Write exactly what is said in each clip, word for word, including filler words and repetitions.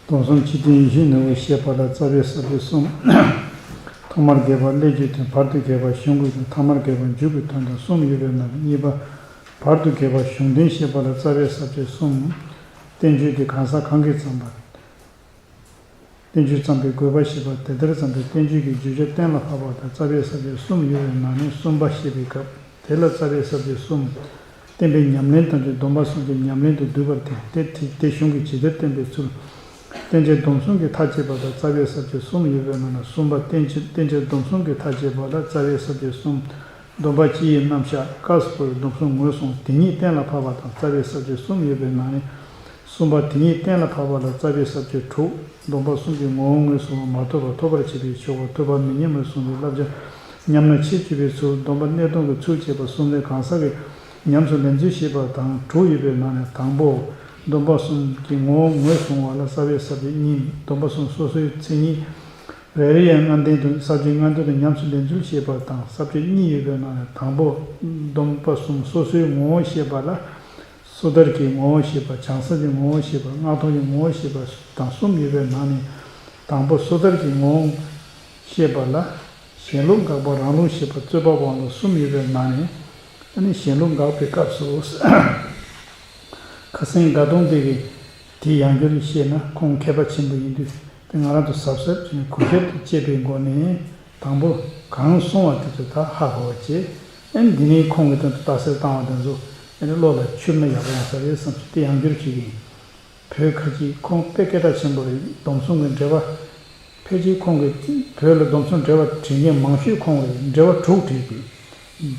སྡོམ་གསུམ་སྤྱི་དོན་ཡིད་བཞིན་ནོར་བུ་ཞེས་པ་ལ་རྩ་བའི་ས་བཅད་གསུམ། ཐོག་མར་དགེ་བ་སླད་རྒྱུའི་དོན། བར་དུ་དགེ་བ་གཞུང་གི་དོན། ཐ་མར་དགེ་བ་མཇུག་གི་དོན་དང་གསུམ་ཡོད་པའི་ནང་ནས་གཉིས་པ། བར་དུ་དགེ་བ་གཞུང་དོན་ཞེས་པ་ལ་རྩ་བའི་ས་བཅད་གསུམ། བསྟན་བཅོས་དེ་གང་ཟག་གང་གིས་བརྩམས་པ། བསྟན་བཅོས་བརྩམས་པའི་དགོས་པ་ཞེས་པ་དེ་ལྟར་བརྩམས་པའི་བསྟན་བཅོས་ཀྱི་བརྗོད་བྱ་གཏན་ལ་ཕབ་པ་དང་རྩ་བའི་ས་བཅད་གསུམ་ཡོད་པའི་ནང་ནས་གསུམ་པ་བཤད་པའི་སྐབས་དེ་ལ་རྩ་བའི་ས་བཅད་གསུམ། བསྟན་པའི་ཉམས་ལེན་དང་བཅས་སྡོམ་པ་གསུམ་གྱི་ཉམས་ལེན་དུ་འདུས་པར་ཐལ། དེ་དེ་དེ་གཞུང་གིས་ཇི་ལྟར་བསྟན་པའི་ཚུལ། བསྟན་བྱ་སྡོམ་གསུམ་གྱི་མཐའ་དཔྱད་པ་དང་རྩ་བའི་ས་བཅད་གསུམ་ཡོད་པའི་ནང་ནས་གསུམ་པ། བསྟན་བྱ་བསྟན་བྱ་སྡོམ་གསུམ་གྱི་མཐའ་དཔྱད་པ་ལ་རྩ་བའི་ས་བཅད་གསུམ། སྡོམ་པ་སྤྱི་ཡི་རྣམ་གཞག་སྐབས་སུ་བབ་པའི་སྡོམ་གསུམ་ངོས་བཟུང་དེ་ཉིད་གཏན་ལ་ཕབ་པ་དང་རྩ་བའི་ས་བཅད་གསུམ་ཡོད་པའི་ནང་ནས། གསུམ་པ་དེ་ཉིད་གཏན་ལ་ཕབ་པ་ལ་རྩ་བའི་ས་བཅད་དྲུག། སྡོམ་པ་གསུམ་གྱི་ངོ་བོ་ངོས་བཟུང་བ་མ་ཐོབ་པ་ཐོབ་པར་བྱེད་པའི་ཆོས་འགོག་ཐོབ་པ་མི་ཉམས་པར་གསུངས་པའི་བསླབ་བྱ་ཉམས་ན་ཕྱིར་བཅོས་པའི་ཚུལ། སྡོམ་པ་གནས་སྡོམ་གྱི་ཚུལ་བཅས་པ་གསུམ་ལས་གང་ཟག་གིས་ཉམས་སུ་ལེན་ཚུལ་བཤད་པ་དང་དྲུག་ཡོད་པའི་ནང་ནས་དང་པོ། སྡོམ་པ་གསུམ་གྱི་ངོ་བོ་ངོས་བཟུང་བ་ལ་རྩ་བའི་ས་བཅད་གཉིས། སྡོམ་པ་གསུམ་སོ་སོའི་མཚན་ཉིད་རེ་རེ་ཡང་ལྔ་ལྡན་དུ་ས་བཅད་ལྔ་ལྡན་དུ་ཉམས་སུ་ལེན་ཚུལ་བཤད་པ་དང་ས་བཅད་གཉིས་ཡོད་པའི་ནང་ནས་དང་པོ། སྡོམ་པ་གསུམ་སོ་སོའི་ངོ་བོ་བཤད་པ་ལ། སོ་ཐར་གྱི་ངོ་བོ་བཤད་པ། བྱང་སེམས་ཀྱི་ངོ་བོ་བཤད་པ། སྔགས་མཐོང་གི་ངོ་བོ་བཤད་པ་དང་གསུམ་ཡོད་པའི་ནང་ནས་དང་པོ་སོ་ཐར་གྱི་ངོ་བོ་བཤད་པ་ལ། གཞན་ལུགས་དགག་པ། རང་ལུགས་བཤད་པ། རྩོད་པ་སྤོང་ལུགས་གསུམ་ཡོད་པའི་ནང་ནས། ཨ་ནི་གཞན་ལུགས་དགག་པའི་སྐབས་སུ། ཁ་སང་དགའ་གདོང་དེ་གིས་དེ་ཡང་བསྐྱར་བཤད་ན་ཁོང་མཁས་པ་ཆེན་པོ་ཡིན་དུས་དེ་ང་རང་ཚོ་གཟབ་གཟབ་བྱས་ནས་གུས་ཞབས་དང་བཅས་པའི་སྒོ་ནས་དང་པོ་གང་གསུང་བ་དེ་ཚོ་ད་ཧ་གོ་བ་བྱས། ཨ་ནི་འདི་ནས་ཁོང་གི་སྟེང་དུ་རྟགས་གསལ་བཏང་བ་དེ་ཚོ་ཨ་ནི་བློ་ལ་འཆར་ན་ཡག་པོ་ཡོང་ས་རེད་བསམ་སོང་། དེ་ཡང་བསྐྱར་བྱེད་ཀྱི་ཡིན། བོད་ཁ་ཆེ་ཁོང་དཔེ་སྐད་གྲགས་ཆེན་པོ་རེད། སྡོམ་གསུམ་གྱི་འགྲེལ་པ། ཕལ་ཆེར་ཁོང་གིས་བོད་ལ་སྡོམ་གསུམ་འགྲེལ་པ་བྲིས་མཁན་མང་ཤོས་ཁོང་རེད། འགྲེལ་པ་དྲུག་བྲིས་ཏེ།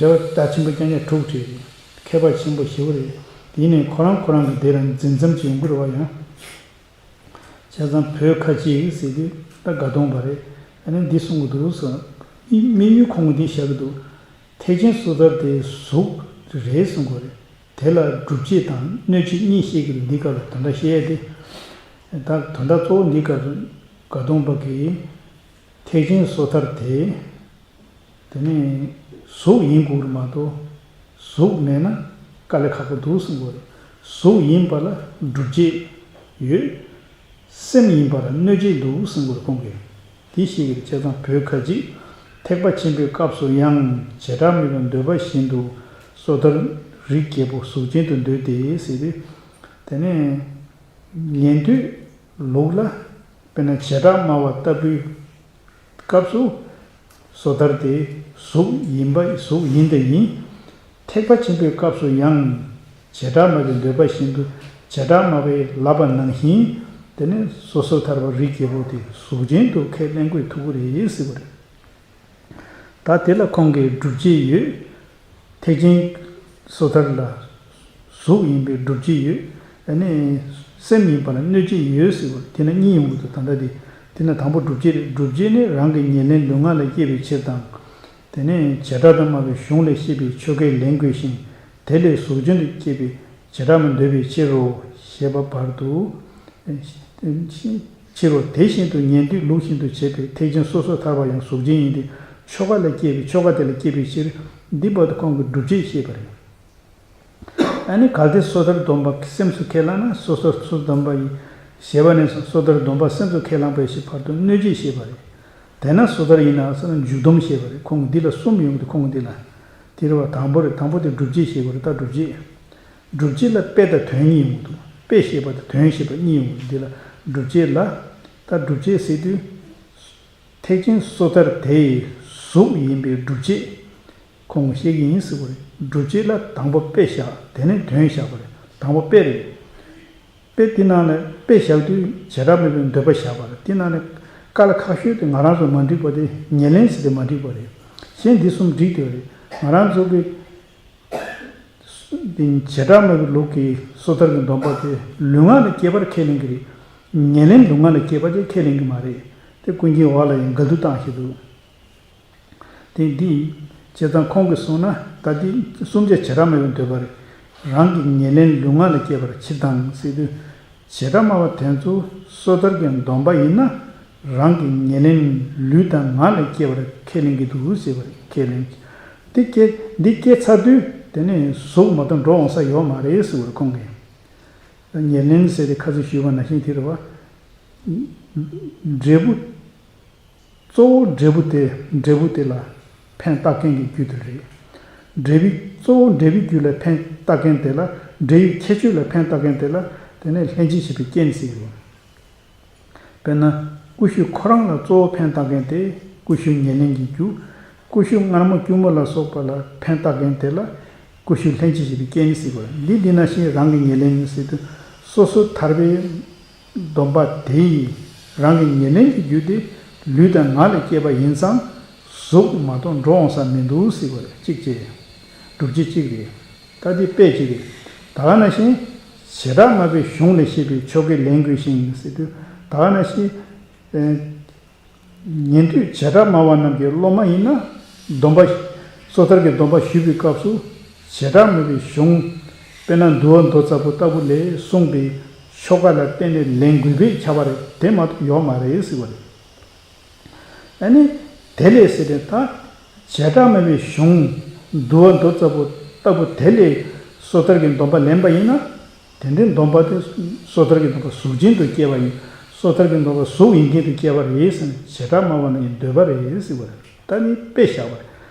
འགྲེལ་པ་རྒྱ་ཆེན་པོ་རྐྱང་རྐྱང་དྲུག་བྲིས་ཏེ། མཁས་པ་ཆེན་པོ་ཞེ་པོ་རེད། དེ་ནས་ཁོ་རང་ཁོ་རང་གི་སྡེ་ལ་འཛིན་མཚམས་ཅིག་ཡོང་གི་རེད་བ་ཡང་། བྱས་ཙང་བོད་ཁ་ཆེ་ཟེར་དུས་ད་དགའ་གདོང་པ་རེད། ཨ་ནི་འདི་གསུང་གི་འདུག་ཟེར། དམིགས་ཡུལ་ཁོང་གིས་འདི་བཞག་གི་འདུག་ཐེག་ཆེན་སོ་ཐར་དེ་གཟུགས་རེད་གསུང་གི་རེད། དེ་ལ་སྒྲུབ་བྱེད་དང་གནོད་བྱེད་གཉིས་བཤད་ཀྱི་འདུག་འདི་སྐབས་ལ་དོན་དག་བཤད་ཡས་དེ། ད་དོན་དག་གཙོ་བོ་འདི་སྐབས་སུ་དགའ་གདོང་པ་གིས་ཐེག་ཆེན་སོ་ཐར་དེ། དེ་ནས་གཟུགས་ཡིན་དགོས་རེད་མ་གཏོགས། གཟུགས་མེད་ན་དཀའ་ལས་ཁག་པོ་འདུག་གསུང་གི་རེད། གཟུགས་ཡིན་པ་ལ་སྒྲུབ་བྱེད་ཡོད། སེམས་ཡིན་པ་ལ་གནོད་བྱེད་འདུག་གསུང་གི་རེད་ཁོང་གིས། དེ་ཤེས་ཀྱི་རེད། བྱས་ཙང་བོད་ཁ་ཅིག་ཐེག་པ་ཆེན་པོའི་སྐབས་སུ་ཡང་བྱེ་བྲག་མེད་པའི་འདོད་པ་བཞིན་དུ་སོ་ཐར་རིགས་བརྒྱད་པོ་གཟུགས་ཅན་དུ་འདོད་དེ་ཟེར་ཏེ། དེ་ནས་ཉན་ཐོས་ལུགས་ལ་དཔེར་ན་བྱེ་བྲག་སྨྲ་བ་ལྟ་བུའི་སྐབས་སུ་སོ་ཐར་དེ་གཟུགས་ཡིན་པ་གཟུགས་ཡིན་དང་ཡིན། ཐེག་པ་ཆེན་པོའི་སྐབས་སུ་ཡང་བྱེ་བྲག་སྨྲ་བའི་འདོད་པ་བཞིན་དུ་བྱེ་བྲག་སྨྲ་བས་ལབ་པ་ནང་བཞིན་དེ་ནི་སོ་སོ་ཐར་པ་རིགས་བརྒྱད་པོ་དེ་གཟུགས་ཅན་དུ་ཁས་ལེན་དགོས་ཐུག་གི་རེད་ཟེར་བ་རེད། ད་དེ་ལ་ཁོང་གིས་སྒྲུབ་བྱེད་ཡོད། ཐེག་ཆེན་སོ་ཐར་ལ་གཟུགས་ཡིན་པའི་སྒྲུབ་བྱེད་ཡོད། ཨ་ནི་སེམས་ཡིན་པ་ལ་གནོད་བྱེད་ཡོད་ཟེར་བ་དེ་ན་གཉིས་ཡོང་གི་འདུག་ད་ལྟ་དེ་དེ་ན་དང་པོ་སྒྲུབ་བྱེད་རེད། སྒྲུབ་བྱེད་ནི་རང་གི་ཉེར་ལེན་ལུས་ངག་ལ་སྐྱེ་བའི་ཕྱིར་དང་། དེ་ནས་བྱེ་བྲག་ཏུ་སྨྲ་བའི་གཞུང་ལས་བཤད་པའི་ཆོས་སྐལ་ལེན་དགོས་ཤིང་། དེ་ལས་གཟུགས་ཅན་དུ་སྐྱེས་པའི་བྱེ་བྲག་སྨྲ་འདོད་པའི་ཕྱིར་རོ། ཞེས་པ་བར་དུ། ཕྱིར་རོ། དེ་བཞིན་དུ་ཉན་ཐོས་ལུགས་བཞིན་དུ་བྱེད་པའི་ཐེག་ཆེན་སོ་སོ་ཐར་པ་ཡང་གཟུགས་ཅན་ཡིན་ཏེ། ཆོ་ག་ལ་སྐྱེས་པའི་ཆོ་ག་དེ་ལ་སྐྱེས་པའི་ཕྱིར། འདི་བར་དུ་ཁོང་གིས་སྒྲུབ་བྱེད་བཤད་པ་རེད། ཨ་ནི་གལ་ཏེ་སོ་ཐར་སྡོམ་པ་སེམས་སུ་ཁས་བླངས་ན་སོ་སོ་སོ་སྡོམ་པ་ཡིན། ཞེས་པ་ནས་བཟུང་སོ་ཐར་སྡོམ་པ་སེམས་སུ་ཁས་བླངས་པའི་ཕྱིར་བར་དུ་གནོད་བྱེད་བཤད་པ་རེད། དེས་ན་སོ་ཐར་ཡིན་ན་ཟེར་ན་འཇུག་སྡོམ་བཤད་པ་རེད། ཁོང་གི་འདི་ལ་གསུམ་ཡོང་གི་འདུག་ཁོང་གི་འདི་ལ། དེ་རེད་བ། དང་པོ་རེད། དང་པོ་དེ་སྒྲུབ་བྱེད་བཤད་དགོས་རེད། ད་སྒྲུབ་བྱེད། སྒྲུབ་བྱེད་ལ་དཔེ་དང་དོན་གཉིས་ཡོང་གི་འདུག་དཔེ་བཤད་པ་དང་དོན་བཤད་པ་གཉིས་ཡོང་གི་འདུག་འདི་ལ་སྒྲུབ་བྱེད་ལ། ད་སྒྲུབ་བྱེད་ཟེར་དུས། ཐེག་ཆེན་སོ་ཐར་དེ་ཡི་གཟུགས་ཡིན་པའི་སྒྲུབ་བྱེད། ཁོང་གིས་བཤད་ཀྱི་ཡིན་ཟེར་བ་རེད། སྒྲུབ་བྱེད་ལ་དང་པོ་དཔེ་བཞག་དེ་ནས་དོན་བཞག་པ་རེད། དང་པོ་དཔེ་རེད། དཔེ་དེ་ནང་ནས་དཔེ་བཞག་དུས་བྱེ་བྲག་མེད་པའི་འདོད་པ་བཞག་པ་རེད། དེ་ནང་ནས་དཀའ་ལས་ཁག་ཤོས་དེ་ང་རང་ཚོ་མ་འགྲིག་པ་དེ་ཉེར་ལེན་ཟེར་དེ་མ་འགྲིག་པ་རེད། གཞན་འདི་གསུམ་འགྲིག་དེ་བ་རེད། ང་རང་ཚོ་གི་དེ་བྱེ་བྲག་སྨྲ་བའི་ལུགས་ཀྱི་སོ་ཐར་གྱི་སྡོམ་པ་དེ་ལུས་ངག་ལ་སྐྱེས་པར་ཁས་ལེན་གྱི་རེད། ཉེར་ལེན་ལུས་ངག་ལ་སྐྱེས་པ་དེ་ཁས་ལེན་གྱི་མ་རེད། དེ་ཀུན་མཁྱེན་འོག་ལ་ཡང་འགལ་འདུ་བཏང་བཞིན་འདུག་དེ་འདི། བྱས་ཙང་ཁོང་གིས་གསུངས་ན་ད་འདི་གསུམ་ཆ་བྱེ་བྲག་སྨྲ་བའི་འདོད་པ་རེད། རང་གི་ཉེར་ལེན་ལུས་ངག་ལ་སྐྱེས་པར་ཕྱིར་དང་ཟེར་དུས། བྱེ་བྲག་སྨྲ་བ་དེ་ཚོ་སོ་ཐར་གྱི་སྡོམ་པ་ཡིན་ན་རང་གི་ཉེར་ལེན་ལུས་དང་ངག་ལ་སྐྱེས་པར་ཁས་ལེན་གྱི་འདུག་ཟེར་བ་རེད། ཁས་ལེན། འདི་སྐྱེ་འདི་སྐྱེ་ཚར་དུས་དེ་ནས་གཟུགས་མ་གཏོགས་འགྲོ་འོང་ས་ཡོད་མ་རེད་ཟེར་བ་རེད་ཁོང་གིས། ཉེར་ལེན་ཟེར་ཏེ་ཁ་སང་ཞུས་པ་ནང་བཞིན་དེ་རེད་བ། འབྲས་བུ། གཙོ་བོ་འབྲས་བུ་དེ་འབྲས་བུ་དེ་ལ་ཕན་བཏགས་མཁན་གྱི་རྒྱུ་དེ་རེད། འབྲས་བུའི་གཙོ་བོ་འབྲས་བུའི་རྒྱུ་ལ་ཕན་བཏགས་མཁན་དེ་ལ། འབྲས་བུའི་ཁྱད་ཆོས་ལ་ཕན་བཏགས་མཁན་དེ་ལ། དེ་ནས་ལྷན་ཅིག་བྱེད་པའི་རྐྱེན་ཟེར་གྱི་རེད། དཔེར་ན། ཀུ་ཤུ་ཁོ་རང་ལ་གཙོ་བོ་ཕན་བཏགས་མཁན་དེ་ཀུ་ཤུ་ཉེར་ལེན་གྱི་རྒྱུ། ཀུ་ཤུ་མངར་མོ་སྐྱུར་མོ་ལ་སོགས་པ་ལ་ཕན་བཏགས་མཁན་དེ་ལ་ཀུ་ཤུ་ལྷན་ཅིག་བྱེད་པའི་རྐྱེན་ཟེར་དགོས། འདི་འདི་ན་བཞིན་རང་གི་ཉེར་ལེན་ཟེར་དུས། སོ་སོར་ཐར་པའི་སྡོམ་པ་དེ་ཡིས་རང་གི་ཉེར་ལེན་གྱི་རྒྱུ་དེ་ལུས་དང་ངག་ལས་སྐྱེས་པ་ཡིན་ཙང་། གཟུགས་མ་གཏོགས་འགྲོ་འོང་ས་མི་འདུག་ཟེར་དགོས་རེད། གཅིག་བྱས། སྒྲུབ་བྱེད་གཅིག་རེད། ད་འདི་དཔེ་གཅིག་རེད། ད་ག་ནང་བཞིན། བྱེ་བྲག་སྨྲ་བའི་གཞུང་ལས་བཤད་པའི་ཆོ་གས་ལེན་དགོས་ཤིང་ཟེར་དུས། ད་ག་ནང་བཞིན། ཨེ། ཉན་ཐོས་བྱེ་བྲག་སྨྲ་བ་རྣམས་ཀྱི་སློབ་མ་ཡིན་ན། སྡོམ་པ། སོ་ཐར་གྱི་སྡོམ་པ་ཞུ་བའི་སྐབས་སུ། བྱེ་བྲག་སྨྲ་བའི་གཞུང་། དཔེར་ན་འདུལ་བ་མདོ་རྩ་པོ་ལྟ་བུ་ལས་གསུངས་པའི་ཆོ་ག་ལ་བརྟེན་ནས་ལེན་དགོས་པས་ཁྱབ་པ་རེད། དེ་མ་གཏོགས་ཡོག་མ་རེད་ཟེར་བ་རེད། ཨ་ནི། དེ་ལས་ཟེར་ཏེ་ད། བྱེ་བྲག་སྨྲ་བའི་གཞུང་། འདུལ་བ་མདོ་རྩ་པོ་ལྟ་བུ་དེ་ལས། སོ་ཐར་གྱི་སྡོམ་པ་ལེན་པ་ཡིན་ན། དེ་འདྲའི་སྡོམ་པ་དེ། སོ་ཐར་གྱི་སྡོམ་པ་གཟུགས་ཅན་དུ་སྐྱེ་བ་ཡིན། སོ་ཐར་གྱི་སྡོམ་པ་གཟུགས་ཡིན་མཁན་དུ་སྐྱེ་བ་རེད་ཟེར་ནས་བྱེ་བྲག་སྨྲ་བ་རྣམས་ཀྱི་འདོད་པ་རེད་ཟེར་བ་རེད། ད་ནི་དཔེ་བཞག་པ་རེད།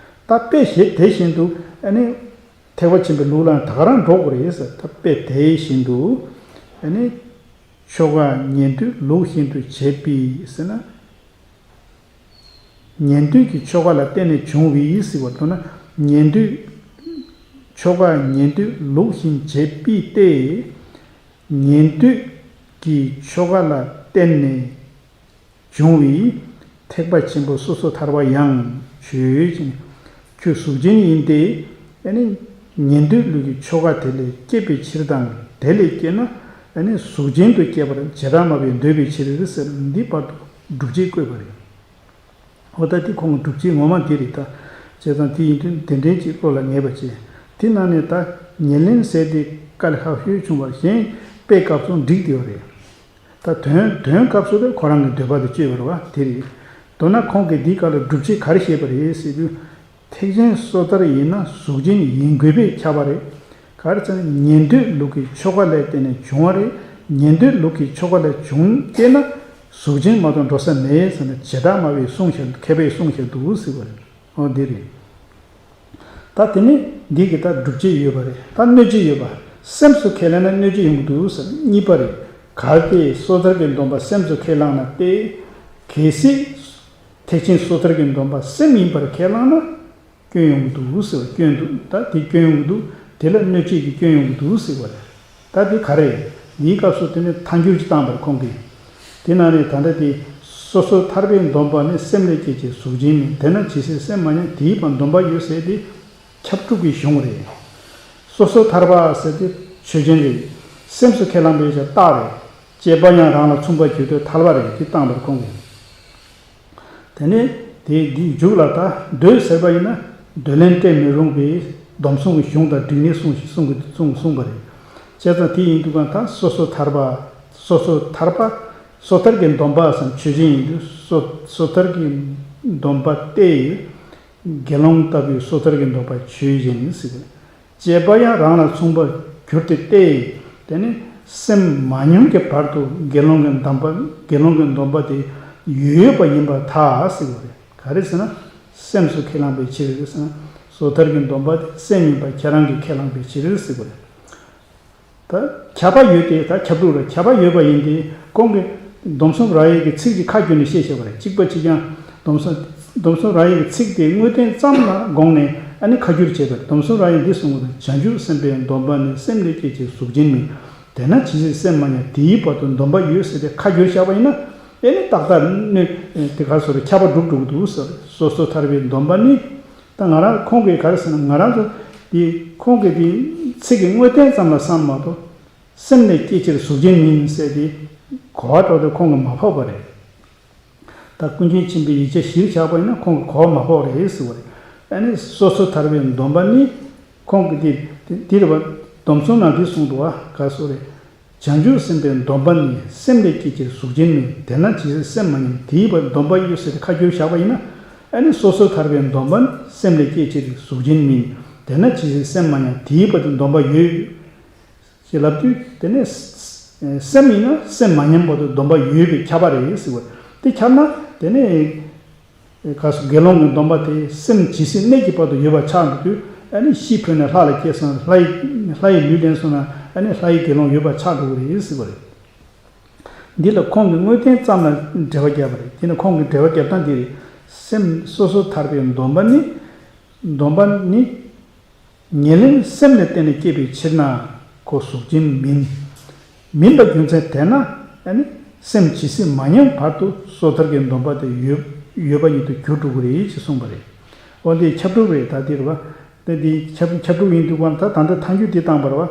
ད་དཔེ་བཞེས་དེ་བཞིན་དུ་ཨ་ནི། ཐེག་པ་ཆེན་པོའི་ལུགས་ལ་ད་ག་རང་འགྲོ་དགོས་རེད་ཟེར། ད་དཔེ་དེ་བཞིན་དུ་ཨ་ནི། ཆོ་ག་ཉན་ཐོས་ལུགས་བཞིན་དུ་བྱེད་པའི་ཟེར་ན། ཉན་ཐོས་ཀྱི་ཆོ་ག་ལ་བརྟེན་ནས་བྱུང་བའི་ཟེར་བ་དོན་ན། ཉན་ཐོས། ཆོ་ག་ཉན་ཐོས་ལུགས་བཞིན་བྱེད་པའི་སྟེ། ཉན་ཐོས་ཀྱི་ཆོ་ག་ལ་བརྟེན་ནས་བྱུང་བའི་ཐེག་པ་ཆེན་པོ་སོ་སོར་ཐར་པ་ཡང་ཆོས་ཅན། ཁྱོད་གཟུགས་ཅན་ཡིན་ཏེ། ཨ་ནི། ཉན་ཐོས་ལུགས་ཀྱི་ཆོ་ག་དེ་ལས་སྐྱེས་པའི་ཕྱིར་དང་། དེ་ལས་སྐྱེས་ན། ཨ་ནི་གཟུགས་ཅན་དུ་སྐྱེས་པར་བྱེ་བྲག་སྨྲ་བས་འདོད་པའི་ཕྱིར་ཟེར། འདི་བར་དུ་སྒྲུབ་བྱེད་བཀོད་པ་རེད། འོ་ད་དེ་ཁོང་གི་སྒྲུབ་བྱེད་ངོ་མ་འདི་རེད་ད། བྱས་ཙང་དེ་ཡིན་དུས་དེ་འདྲའི་ཅིག་བློ་ལ་ངེས་པ་བྱས། དེ་ནང་ནས་ད་ཉེར་ལེན་ཟེར་དེ་དཀའ་ལས་ཁག་ཤོས་བྱུང་བར་གཞན་དཔེ་སྐབས་སུ་འགྲིག་བསྡད་ཡོད་རེད། ད་དོན་དོན་སྐབས་སུ་ད་ཁོ་རང་གི་འདོད་པ་དེ་སྤྱོད་པ་རེད་བ། དེ་རེད། མདོར་ན་ཁོང་གིས་འདིའི་སྐབས་ལ་སྒྲུབ་བྱེད་ག་རེ་བཤད་པ་རེད་ཟེར་དུས། ཐེག་ཆེན་སོ་ཐར་ཡིན་ན་གཟུགས་ཅན་ཡིན་དགོས་པས་ཁྱབ་པ་རེད། ག་རེ་ཟེར་ན་ཉན་ཐོས་ལུགས་ཀྱི་ཆོ་ག་ལ་བརྟེན་ནས་བྱུང་བ་རེད། ཉན་ཐོས་ལུགས་ཀྱི་ཆོ་ག་ལ་བྱུང་སྐྱེས་ན་གཟུགས་ཅན་མ་གཏོགས་འགྲོ་ས་མེད་ཟེར་ནས་བྱེ་བྲག་སྨྲ་བས་གསུངས་བཞག་མཁས་པས་གསུངས་བཞག་འདུག་ཟེར་བ་རེད། འོ་འདི་རེད། ད་དེ་ནི་འདི་གི་ད་སྒྲུབ་བྱེད་ཡོད་པ་རེད། ད་གནོད་བྱེད་ཡོད་པ། སེམས་སུ་ཁས་ལེན་ན་གནོད་བྱེད་ཡོང་གི་འདུག་ཟེར་གཉིས་པ་རེད། གལ་ཏེ་སོ་ཐར་གྱི་སྡོམ་པ་སེམས་སུ་ཁས་བླངས་ན་སྟེ། གལ་སྲིད། ཐེག་ཆེན་སོ་ཐར་གྱི་སྡོམ་པ་སེམས་ཡིན་པར་ཁས་བླངས་ན། སྐྱོན་ཡོང་གི་འདུག་ཟེར་བ། སྐྱོན་འདུག་ད་དེ་སྐྱོན་ཡོང་གི་འདུག་དེ་ལ་གནོད་བྱེད་ཀྱི་སྐྱོན་ཡོང་གི་འདུག་ཟེར་བ་རེད། ད་དེ་ག་རེ། འདིའི་སྐབས་སུ་དེ་ནི་ཐལ་འགྱུར་གྱི་བཏང་བར་ཁོང་གིས། དེ་ནང་ནས་ད་ལྟ་དེ། སོ་སོར་ཐར་པའི་སྡོམ་པ་ནི་སེམས་ལས་སྐྱེས་ཀྱི་གཟུགས་ཅན་མིན། དེ་ན་ཇི་སྲིད་སེམས་མ་ཉམས་དེའི་བར་སྡོམ་པ་ཡོད་ཟེར་ཏེ། ཁྱབ་སྒྲུབ་ཀྱི་གཞུང་རེད། སོ་སོར་ཐར་པ་ཟེར་ཏེ་ཆོས་ཅན་རེད། སེམས་སུ་ཁས་བླངས་པའི་ཆ་རྟགས་རེད། དཔྱད་པ་ཡང་རང་ལ་མཚུངས་པར་གྱུར་ཏེ་ཐལ་བ་རེད། དེ་བཏང་བར་ཁོང་གིས། དེ་ནས་དེ་འདིའི་མཇུག་ལ་ད་འདོད་ཟེར་བ་ཡིན་ན་འདོད་ལན་སྤྲད་མི་རུང་བའི་སྡོམ་གསུམ་གྱི་གཞུང་དང་འགྲིག་ནས་གསུངས་ཤིག་གསུངས་གསུངས་གསུངས་པ་རེད། བྱས་ཙང་དེ་ཡིན་དུས་གང་ལྟར་སོ་སོར་ཐར་པ། སོ་སོར་ཐར་པ། སོ་ཐར་གྱི་སྡོམ་པ་སམ་ཆོས་ཅན་ཡིན་དུས་སོ་སོ་ཐར་གྱི་སྡོམ་པ་སྟེ། དགེ་སློང་ལྟ་བུའི་སོ་ཐར་གྱི་སྡོམ་པ་ཆོས་ཅན་ཟེར། དཔྱད་པ་ཡང་རང་ལ་མཚུངས་པར་གྱུར་ཏེ་སྟེ། དེ་ནི་སེམས་མ་ཉམས་ཀྱི་བར་དུ་དགེ་སློང་གི་སྡོམ་པ་དགེ་སློང་གི་སྡོམ་པ་དེ་ཡོད་པ་ཡིན་པར་ཐལ་ཟེར་བ་རེད། ག་རེ་ཟེར་ན། སེམས་སུ་ཁས་བླངས་པའི་ཕྱིར་ཟེར་ན། སོ་ཐར་གྱི་སྡོམ་པ་དེ་སེམས་ཡིན་པ་ཁྱེད་རང་གིས་ཁས་བླངས་པའི་ཕྱིར་ཟེར་བ་རེད། ད་ཁྱབ་པ་ཡོད་དེ་ད་ཁྱབ་སྒྲུབ་རེད། ཁྱབ་པ་ཡོད་པ་ཡིན་ཏེ་ཁོང་གིས་སྡོམ་གསུམ་རབ་དབྱེ་གི་ཚིག་ཅིག་ཁ་བསྒྱུར་ནས་བཤད་བཞག་པ་རེད། གཅིག་པ་གཅིག་རྐྱང་། སྡོམ་གསུམ། སྡོམ་གསུམ་རབ་དབྱེ་གི་ཚིག་དེ་དངོས་བསྟན་ཙམ་ལ་དགོངས་ནས་ཨ་ནི་ཁ་བསྒྱུར་བྱས་པ་རེད། སྡོམ་གསུམ་རབ་དབྱེ་འདི་གསུངས་པ་དང་། བྱང་ཆུབ་སེམས་དཔའི་སྡོམ་པ་ནི་སེམས་ལས་སྐྱེས་ཀྱི་གཟུགས་ཅན་མིན། དེ་ན་ཇི་སྲིད་སེམས་མ་ཉམས་དེའི་བར་དུ་སྡོམ་པ་ཡོད་ཟེར་ཏེ་ཁ་བསྒྱུར་བཞག་པ་ཡིན་ན། ཨེ་ནི་ཏག་ཏག་གནོད་དེ་ག་སོ་རེ་ཁྱབ་པ་སྒྲུབ་འགྲོ་གི་འདུག་ཟེར། སོ་སོར་ཐར་པའི་སྡོམ་པ་ནི། ད་ང་རང་ཁོང་གིས་ག་རེ་ཟེར་ན། ང་རང་ཚོ་དེ་ཁོང་གིས་དེ་ཚིག་གི་དངོས་བསྟན་ཙམ་ལ་བསམ་མ་གཏོགས། སེམས་ལས་སྐྱེས་ཕྱིར་གཟུགས་ཅན་མིན་ཟེར་དེ། གོ་བ་འགྲོ་དུས་ཁོང་གིས་མ་ཕབ་པ་རེད། ད་ཀུན་མཁྱེན་ཆེན་པོའི་ཡིག་ཆ་གཞིར་བཞག་པ་ཡིན་ན་ཁོང་གིས་གོ་བ་མ་ཕབ་པ་རེད་ཟེར་བ་རེད། ཨ་ནི་སོ་སོར་ཐར་པའི་སྡོམ་པ་ནི། ཁོང་གིས་དེ་དེ་དེ་རེད་བ། སྡོམ་གསུམ་ནང་འདི་གསུངས་འདུག་བ། ག་སོ་རེ། བྱང་ཆུབ་སེམས་དཔའི་སྡོམ་པ་ནི་སེམས་ལས་སྐྱེས་ཕྱིར་གཟུགས་ཅན་མིན། དེ་ན་ཇི་སྲིད་སེམས་མ་ཉམས་དེའི་བར་སྡོམ་པ་ཡོད་ཟེར་ཏེ་ཁ་བསྒྱུར་བཞག་པ་ཡིན་ན། ཨ་ནི་སོ་སོར་ཐར་པའི་སྡོམ་པ་ནི་སེམས་ལས་སྐྱེས་ཕྱིར་གཟུགས་ཅན་མིན། དེ་ན་ཇི་སྲིད་སེམས་མ་ཉམས་དེའི་བར་དུ་སྡོམ་པ་ཡོད། ཞེས་ལབ་དུས་དེ་ནས་ སེམས་ཡིན་ན་སེམས་མ་ཉམས་བར་དུ་སྡོམ་པ་ཡོད་པས་ཁྱབ་པ་རེད་ཟེར་བ། དེ་ཁྱབ་ན་དེ་ནས་ག་སོ་དགེ་སློང་གི་སྡོམ་པ་དེ་སེམས་ཇི་སྲིད་གནས་ཀྱི་བར་དུ་ཡོད་པ་ཆགས་འགྲོ་དུས། ཨ་ནི་ཤི་འཕོས་ནས་ལྷ་ལ་སྐྱེས་སོང་ན། ལྷ་ཡི་ལྷ་ཡི་ལུས་ལེན་སོང་ན། ཨ་ནི་ལྷ་ཡི་དགེ་སློང་ཡོད་པ་ཆགས་འགྲོ་གི་རེད་ཟེར་བ་རེད། འདི་ལ་ཁོང་གིས་དངོས་བསྟན་ཙམ་ལ་འགྲེལ་བ་བརྒྱབ་པ་རེད། དེ་ནི་ཁོང་གིས་འགྲེལ་བ་བརྒྱབ་སྟངས་འདི་རེད། སེམས་སོ་སོར་ཐར་པའི་སྡོམ་པ་ནི། སྡོམ་པ་ནི། ཉེར་ལེན་སེམས་ལ་བརྟེན་ནས་སྐྱེས་པའི་ཕྱིར་ན་ཁོ་གཟུགས་ཅན་མིན། མིན་པ་རྒྱུ་མཚན་དེས་ན། ཨ་ནི་སེམས་ཇི་སྲིད་མ་ཉམས་བར་དུ་སོ་ཐར་གྱི་སྡོམ་པ་དེ་ཡོད་ཡོད་པ་ཉིད་དུ་གྱུར་འགྲོ་གི་རེད་ཅེས་གསུངས་པ་རེད། འོ་འདི་ཁྱབ་སྒྲུབ་རེད། ད་འདིར་བ། དེ་འདི་ཁྱབ་ཁྱབ་སྒྲུབ་ཡིན་དུས་བ། ད་ད་ལྟ་ཐལ་འགྱུར་འདི་བཏང་བར་བ།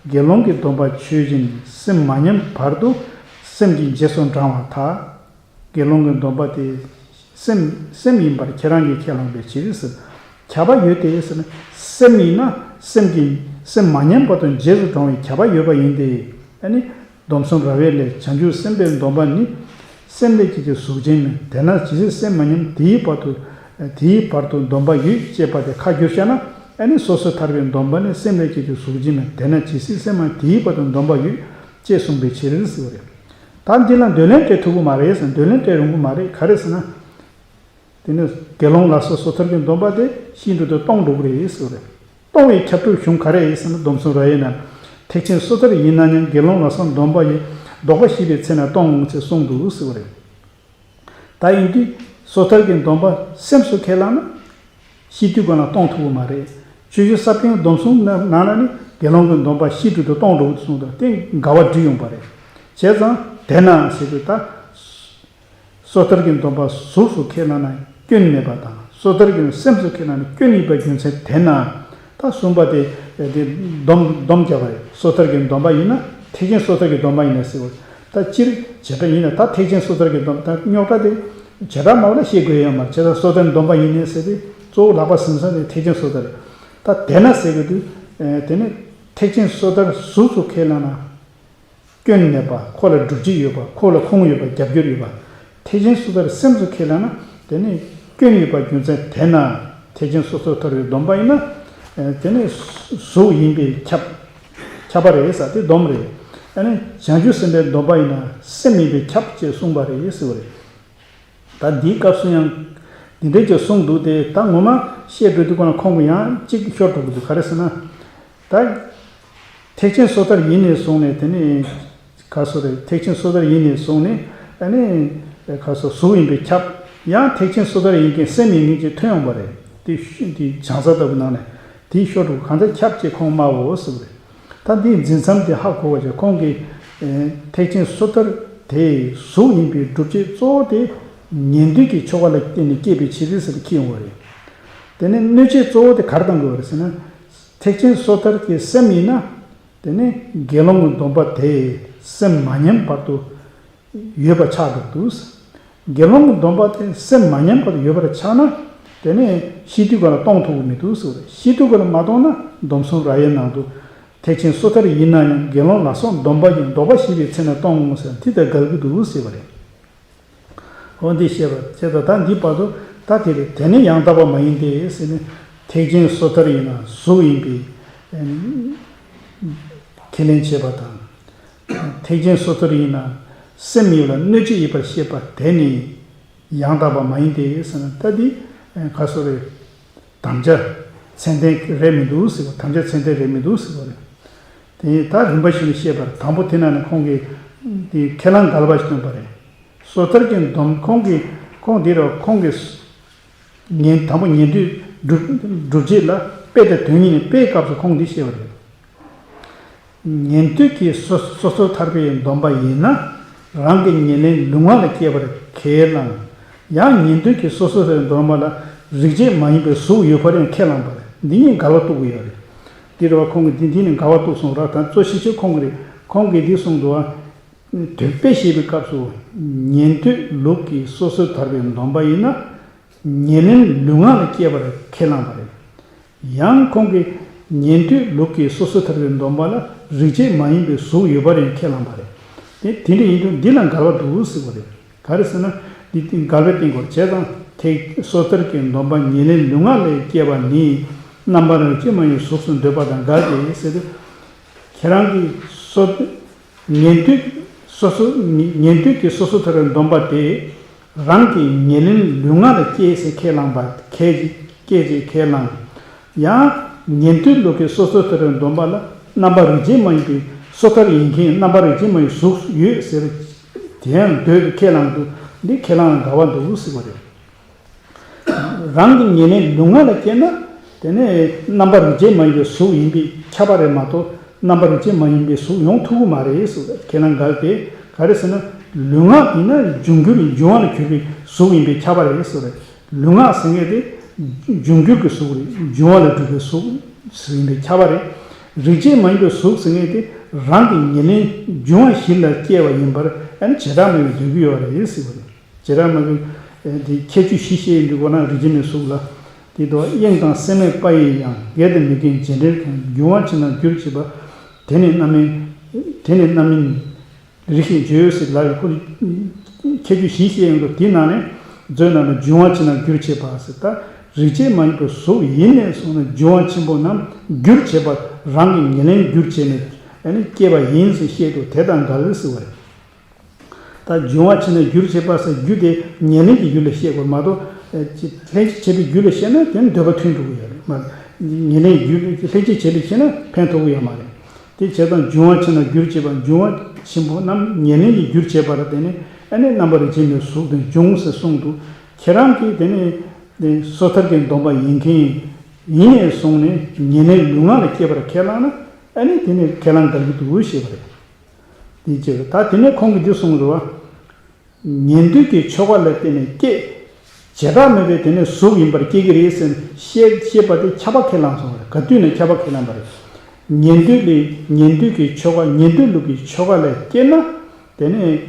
དགེ་སློང་གི་སྡོམ་པ་ཆོས་ཅན། སེམས་མ་ཉམས་བར་དུ་སེམས་ཀྱི་རྗེས་སུ་འབྲང་བར་ཐལ། དགེ་སློང་གི་སྡོམ་པ་དེ། སེམས་སེམས་ཡིན་པར་ཁྱེད་རང་གིས་ཁས་བླངས་པའི་ཕྱིར་ཟེར། ཁྱབ་པ་ཡོད་དེ་ཟེར་ན། སེམས་ཡིན་ན་སེམས་ཀྱི་སེམས་མ་ཉམས་བར་དུ་རྗེས་སུ་འབྲང་བའི་ཁྱབ་པ་ཡོད་པ་ཡིན་ཏེ། ཨ་ནི་སྡོམ་གསུམ་རབ་དབྱེ་ལས། བྱང་ཆུབ་སེམས་དཔའི་སྡོམ་པ་ནི། སེམས་ལས་སྐྱེས་ཏེ་གཟུགས་ཅན་མིན། དེས་ན་ཇི་སྲིད་སེམས་མ་ཉམས་དེའི་བར་དུ། དེའི་བར་དུ་སྡོམ་པ་ཡོད་ཅེས་པ་དེ་ཁ་བསྒྱུར་བྱས་ན། ཨ་ནི་སོ་སོར་ཐར་པའི་སྡོམ་པ་ནི། སེམས་ལས་སྐྱེས་ཏེ་གཟུགས་ཅན་མིན། དེས་ན་ཇི་སྲིད་སེམས་མ་དེའི་བར་དུ་སྡོམ་པ་ཡོད་ཅེས་གསུངས་པའི་ཕྱིར་ཟེར་བ་རེད། ད་འདི་ལ་འདོད་ལན་སྤྲད་ཐུབ་ཀྱི་མ་རེད་ཟེར། འདོད་ལན་སྤྲད་རུང་གི་མ་རེད། ག་རེ་ཟེར་ན། དེ་ནི་དགེ་སློང་ལ་སོགས་སོ་ཐར་གྱི་སྡོམ་པ་དེ་ཤིན་ཏུ་དུ་སྟོང་འགྲོ་གི་རེད་ཟེར་བ་རེད། སྟོང་བའི་ཁྱབ་སྒྲུབ་གཞུང་ག་རེ་ཡིན་ཟེར་ན། སྡོམ་གསུམ་རབ་དབྱེ་ན། ཐེག་ཆེན་སོ་ཐར་ཡིན་ན་ཡང་། དགེ་སློང་ལ་སོགས་སྡོམ་པ་ཡི། ལྡོག་པ་ཞེས་པའི་ཚེ་ན་སྟོང་ངོ་། ཅེས་གསུངས་འདུག་ཟེར་བ་རེད། ད་ཡིན་དུས་སོ་ཐར་གྱི་སྡོམ་པ་སེམས་སུ་ཁས་བླངས་ན། ཤེས་དུས་གང་ལ་སྟོང་ཐུབ་ཀྱི་མ་རེད། ཆོས་བརྒྱུད་ས་པཎ་སྡོམ་གསུམ་ནང་ནང་ལ་ནི་དགེ་སློང་གི་སྡོམ་པ་ཤིན་ཏུ་དུ་སྟོང་འགྲོ་གི་གསུངས་དང་། དེ་འགལ་བ་འགྲིག་ཡོང་པ་རེད། བྱས་ཙང་དེས་ན་ཟེར་དུས་ད། སོ་ཐར་གྱི་སྡོམ་པ་གཟུགས་སུ་ཁས་བླངས་ན་སྐྱོན་མེད་པ་དང་། སོ་ཐར་གྱི་སེམས་སུ་ཁས་བླངས་ན་སྐྱོན་ཡིན་པའི་རྒྱུ་མཚན་དེས་ན། ད་གསུམ་པ་དེ་དེ་སྡོམ་སྡོམ་རྒྱག་པ་རེད། སོ་ཐར་གྱི་སྡོམ་པ་ཡིན་ན། ཐེག་ཆེན་སོ་ཐར་གྱི་སྡོམ་པ་ཡིན་ན་ཟེར་བ། ད་སྤྱིར་བྱེ་བྲག་ཡིན་ན། ད་ཐེག་ཆེན་སོ་ཐར་གྱི་སྡོམ། ད་རྙོག་དྲ་དེ་བྱེ་བྲག་མ་བ་ལ་བཤད་དགོས་ཡ་མ་རེད། བྱས་ཙང་སོ་ཐར་སྡོམ་པ་ཡིན་ནའི་ཟེར་ཏེ་གཙོ་བོ་ལག་པ་ཟིན་ས་དེ་ཐེག་ཆེན་སོ་ཐར་རེད། ད་དེས་ན་ཟེར་གྱི་འདུག། ཨེ། དེ་ནི་ཐེག་ཆེན་སོ་ཐར་གཟུགས་སུ་ཁས་བླངས་ན། སྐྱོན་མེད་པ། ཁོ་ལ་སྒྲུབ་བྱེད་ཡོད་པ། ཁོ་ལ་ཁུངས་ཡོད་པ། རྒྱབ་སྐྱོར་ཡོད་པ། ཐེག་ཆེན་སོ་ཐར་སེམས་སུ་ཁས་བླངས་ན། དེ་ནི་སྐྱོན་ཡོད་པ་རྒྱུ་མཚན་དེས་ན། ཐེག་ཆེན་སོ་ཐར་ཐར་པའི་སྡོམ་པ་ཡིན་ན། ཨེ། དེ་ནི་གཟུགས་ཡིན་པས་ཁྱབ། ཁྱབ་པ་རེད་ཟེར། དེ་སྡོམ་རེད། ཨ་ནི་བྱང་ཆུབ་སེམས་དཔའི་སྡོམ་པ་ཡིན་ན་སེམས་ཡིན་པས་ཁྱབ་ཅེས་གསུངས་པ་རེད་ཟེར་བ་རེད། ད་འདིའི་སྐབས་སུ་ཡང་འདི་འདྲའི་ཅིག་གསུངས་འདུག་སྟེ། ད་ངོ་མ་བཤད་འགྲོ་དུས་གང་ལ་ཁོང་གིས་ཡང་གཅིག་ཤོར་འགྲོ་གི་འདུག། ག་རེ་ཟེར་ན། ད་ཐེག་ཆེན་སོ་ཐར་ཡིན་ནས་བཟུང་ནས། དེ་ནི་ག་སོ་རེད། ཐེག་ཆེན་སོ་ཐར་ཡིན་ནས་བཟུང་ནས། ཨ་ནི་ག་སོ་གཟུགས་ཡིན་པས་ཁྱབ། ཡང་ཐེག་ཆེན་སོ་ཐར་ཡིན་མཁན་སེམས་ཡིན་མཁན་ཅིག་ཐོན་ཡོང་པ་རེད། དེ་ཤུ་དེ་བྱང་ས་ལྟ་བུ་ནང་ནས་དེ་ཤོར་འགྲོ། གང་ལྟར་ཁྱབ་ཅེས་ཁོང་སྨྲའོ་ཟེར་བ་རེད། ད་འདིའི་འཛིན་མཚམས་དེ་ཧ་གོ་བ་བྱས། ཁོང་གིས། ཨེ། ཐེག་ཆེན་སོ་ཐར་དེ་གཟུགས་ཡིན་པའི་སྒྲུབ་བྱེད་གཙོ་བོ་དེ་ཉན་ཐོས་ཀྱི་ཆོ་ག་ལ་བརྟེན་ནས་སྐྱེས་པའི་ཕྱིར་ཟེར་ནས་འཁྱེར་ཡོང་བ་རེད། དེ་ནས་གནོད་བྱེད་གཙོ་བོ་དེ་ག་རེ་བཏང་དགོས་པ་རེད་ཟེར་ན། ཐེག་ཆེན་སོ་ཐར་གྱི་སེམས་ཡིན་ན། དེ་ནས་དགེ་སློང་གི་སྡོམ་པ་དེ་སེམས་མ་ཉམས་བར་དུ་ཡོད་པ་ཆགས་འགྲོ་འདུག། དགེ་སློང་གི་སྡོམ་པ་དེ་སེམས་མ་ཉམས་པར་ཡོད་པར་ཆགས་ན། དེ་ནས་ཤི་དུས་གང་ལ་གཏོང་ཐུབ་ཀྱི་མི་འདུག་ཟེར་བ་རེད། ཤི་དུས་གང་ལ་མ་གཏོང་ན། སྡོམ་གསུམ་རབ་དབྱེ་ནང་དུ། ཐེག་ཆེན་སོ་ཐར་ཡིན་ན་ཡང་། དགེ་སློང་ལ་སོགས་སྡོམ་པ་ཡི། ལྡོག་པ་ཞེས་པའི་ཚེ་ན་གཏོང་ངོ་ཟེར། དེ་དང་འགལ་གྱི་འདུག་ཟེར་བ་རེད། འོ་འདི་བཤད་པ་བྱས་ཙང་། ད་འདི་བར་དུ་ད་དེ་རེད། དེ་ནི་ཡང་དག་པ་མ་ཡིན་ཏེ་ཟེར་ནས། ཐེག་ཆེན་སོ་ཐར་ཡིན་ན་གཟུགས་ཡིན་པས་ཁས་ལེན་བྱེད་པ་དང་། ཐེག་ཆེན་སོ་ཐར་ཡིན་ན་སེམས་ཡིན་ལ་གནོད་བྱེད་ཡིན་པར་བཤད་པ་དེ་ནི་ཡང་དག་པ་མ་ཡིན་ཏེ་ཟེར་ན། ད་འདི་ག་སོ་རེད། དམ་བཅའ་ཚད་ལྡན་རེད་མི་འདུག་ཟེར་བ། དམ་བཅའ་ཚད་ལྡན་རེད་མི་འདུག་ཟེར་བ་རེད། དེ་ད་རིམ་པ་བཞིན་དུ་བཤད་པར། དང་པོ་དེ་ནང་ནས་ཁོང་གིས་དེ་ཁས་བླངས་འགལ་བ་ཞིག་བཏོན་པ་རེད། སོ་ཐར་གྱི་སྡོམ། ཁོང་གིས་ཁོང་འདི་རུ་ཁོང་གིས་ཉན། དང་པོ་ཉན་ཐོས་སྒྲུབ་སྒྲུབ་བྱེད་ལ་དཔེ་དང་དོན་གཉིས་ནས། དཔེའི་སྐབས་སུ་ཁོང་འདི་བཤད་པ་རེད། ཉན་ཐོས་ཀྱི་སོ་སོ་སོ་ཐར་པའི་སྡོམ་པ་ཡིན་ན། རང་གི་ཉེར་ལེན་ལུས་ངག་ལ་སྐྱེས་པར་ཁས་བླངས། ཡང་ཉན་ཐོས་ཀྱི་སོ་སོ་ཐར་པའི་སྡོམ་པ་ལ་རིགས་བྱེད་མ་ཡིན་པའི་གཟུགས་ཡོད་པར་ཡང་ཁས་བླངས་པ་རེད། འདི་གཉིས་འགལ་བ་གཏུག་གི་ཡོད་རེད། འདི་རུ་ཁོང་གིས་འདི་འདི་ནི་འགལ་བ་གཏུག་གསུངས་ར། ད་གཙོ་ཆེ་ཆེ་ཁོང་གིས་རེད། ཁོང་གིས་འདི་གསུངས་འདུག་བ། དོན་དཔེ་བཤད་པའི་སྐབས་སུ། ཉན་ཐོས་ལུགས་ཀྱི་སོ་སོ་ཐར་པའི་སྡོམ་པ་ཡིན་ན། ཉེར་ལེན་ལུས་ངག་ལ་སྐྱེས་པར་ཁས་བླངས་པ་རེད། ཡང་ཁོང་གིས་ཉན་ཐོས་ལུགས་ཀྱི་སོ་སོ་ཐར་པའི་སྡོམ་པ་ལ་རིགས་བྱེད་མ་ཡིན་པའི་གཟུགས་ཡོད་པར་ཡང་ཁས་བླངས་པ་རེད། དེ་དེ་འདྲ་ཡིན་དུས་འདི་ལ་འགལ་བ་འདུག་ཟེར་བ་རེད། ག་རེ་ཟེར་ན། འདི་འདི་འགལ་བའི་སྟེང་སྐོར་བྱས་ཙང་། ཐེག་སོ་ཐར་གྱི་སྡོམ་པ་ཉེར་ལེན་ལུས་ངག་ལས་སྐྱེས་པ་ནི། རྣམ་པར་རིགས་བྱེད་མ་ཡིན་གཟུགས་སུ་འདོད་པ་དང་འགལ་ཏེ་ཟེར་ཏེ། ཁྱེད་རང་གིས་སོ་ ཉན་ཐོས་སོ་སོ་ཉན་ཐོས་ཀྱི་སོ་སོ་ཐར་པའི་སྡོམ་པ་དེ་རང་གི་ཉེར་ལེན་ལུས་ངག་ལ་སྐྱེས་ཟེར་ཁས་བླངས་པ་ཁས་ཀྱིས་ཁས་བླངས། ཡང་ཉན་ཐོས་ལུགས་ཀྱི་སོ་སོ་ཐར་པའི་སྡོམ་པ་ལ་རྣམ་པ་རིགས་ཅན་མ་ཡིན་པའི་སོ་ཐར་ཡིན་མཁན་རྣམ་པ་རིགས་ཅན་མ་ཡིན་གཟུགས་ཡོད་ཟེར། དེ་ཡང་འདོད་པའི་ཁས་བླངས་འདུག་འདི་ཁས་བླངས་ལ་འགལ་བ་འདུག་ཟེར་བ་རེད། རང་གི་ཉེར་ལེན་ལུས་ངག་ལ་སྐྱེས་ན། དེ་ནས་རྣམ་པ་རིགས་ཅན་མ་ཡིན་པའི་གཟུགས་ཡིན་པས་ཁྱབ་པ་རེད་མ་གཏོགས། རྣམ་པ་རིགས་ཅན་མ་ཡིན་པའི་གཟུགས་ཡོང་ཐུབ་ཀྱི་མ་རེད་ཟེར། ཁས་བླངས་འགལ་ཏེ། ག་རེ་ཟེར་ན། ལུས་ངག་ཡིན་ན་འབྱུང་འགྱུར་འབྱུང་བ་ལ་གྱུར་པའི་གཟུགས་ཡིན་པས་ཁྱབ་པ་རེད་ཟེར། ལུས་ངག་ཟེར་མཁན་དེ་འབྱུང་འགྱུར་གྱི་གཟུགས་རེད། འབྱུང་བ་ལས་གྲུབ་པའི་གཟུགས་ཡིན་པས་ཁྱབ་པ་རེད། རིགས་ཅན་མ་ཡིན་པའི་གཟུགས་ཟེར་མཁན་དེ་རང་གི་ཉེར་ལེན་འབྱུང་བ་བཞི་ལ་སྐྱེས་པ་ཡིན་པར་ཨ་ནི་བྱེ་བྲག་སྨྲ་བས་འདོད་ཀྱི་ཡོད་རེད་ཟེར་བ་རེད། བྱེ་བྲག་སྨྲ་བས་དེ་ཁྱད་ཆོས་བཞི་བཤད་ཡོང་དུས་ཁོ་ན་རིགས་ཅན་མའི་གཟུགས་ལ། དེ་དུ་དབྱིངས་དང་སེམས་མེད་པ་ཡི་ཡང་། འགལ་དང་མི་འགལ་རྗེས་འབྲེལ་གང་། འབྱུང་བ་ཕྱིར་ན་འགྱུར་བྱེད་པ། དེ་ནི་རྣམ་སྨིན། དེ་ནི་རྣམ་སྨིན་རིགས་ཤེས་བརྗོད་ཟེར་ལབ་ཡོད། ཁོ་ཁྱད་ཆོས་བཞི་བཤད་ཡོང་དུས་དེའི་ནང་ནས་མཛོད་ནང་ལ་འབྱུང་བ་ཕྱིར་ན་འགྱུར་བྱེད་པ་ཟེར། ད་རིགས་ཅན་མ་ཡིན་པའི་གཟུགས་ཡིན་ནས་བཟུང་ནས་འབྱུང་བ་ཆེན་པོ་རྣམས་འགྱུར་བྱེད་པ་རང་གི་ཉེར་ལེན་འགྱུར་བྱས་ནས་ཨ་ནི་སྐྱེས་པ་ཡིན་ཟེར་བཤད་དུས་དེ་དང་འགལ་ཟེར་བ་རེད། ད་འབྱུང་བ་ཕྱིར་ན་འགྱུར་བྱེད་པ་ཟེར་རྒྱུ་དེ་ཉེར་ལེན་གྱི་རྒྱུ་ལ་བཤད་དགོས་མ་གཏོགས། ལྷན་ཅིག་བྱེད་པའི་རྒྱུ་ལ་བཤད་ན་དེ་ནི་འདོད་པ་མཐུན་འགྲོ་གི་ཡོད་རེད་མ། ཉེར་ལེན་རྒྱུ་ལྷན་ཅིག་བྱེད་ལ་བཤད་ན་ཕན་ཐོགས་ཀྱི་ཡོད་མ་རེད། དེ་བྱས་ཙང་འབྱུང་བ་ཕྱིར་ན་འགྱུར་བྱེད་པ་འབྱུང་བ་ཆེན་པོ་རྣམས་ཉེར་ལེན་གྱི་རྒྱུར་བྱེད་པ་ལ་བརྟེན་ནས་ཨ་ནི་རྣམ་པ་རིགས་ཅན་མའི་གཟུགས་དེ་འབྱུང་ཟེར་གསུངས་འདུག་ཁྱེད་རང་གིས་དེ་ནི་སོ་ཐར་གྱི་སྡོམ་པ་ཡིན་མཁན་ཡིན་ནས་བཟུང་ནས་ཉེར་ལེན་ལུས་ངག་ལ་སྐྱེས་པར་ཁས་བླངས་ན་ཨ་ནི་དེ་ནི་ཁས་བླངས་འགལ་གྱི་འདུག་ཞེས་པ་རེད། འདི་བྱས་པ་ད་དེ་ནས་ཁོང་གིས་འདི་གསུངས་རེད་བ། ཉན་ཐོས་ཀྱི་ཆོ་ག་ལ་བརྟེན་ནས་སྐྱེ། བྱེ་བྲག་སྨྲ་བས་དེ་ནི་གཟུགས་ཡིན་པར་སྐྱེ་གི་རེད་ཟེར་བཤད་བཤད་པ་དེ་ཁྱབ་པ་ཁས་བླངས་སོང་བ་རེད། ག་དུས་ནས་ཁྱབ་པ་ཁས་བླངས་པ་རེད། ཉན་ཐོས་ལས་ཉན་ཐོས་ཀྱི་ཆོ་ག་ཉན་ཐོས་ལུགས་ཀྱི་ཆོ་ག་ལ་སྐྱེས་ན། དེ་ནི་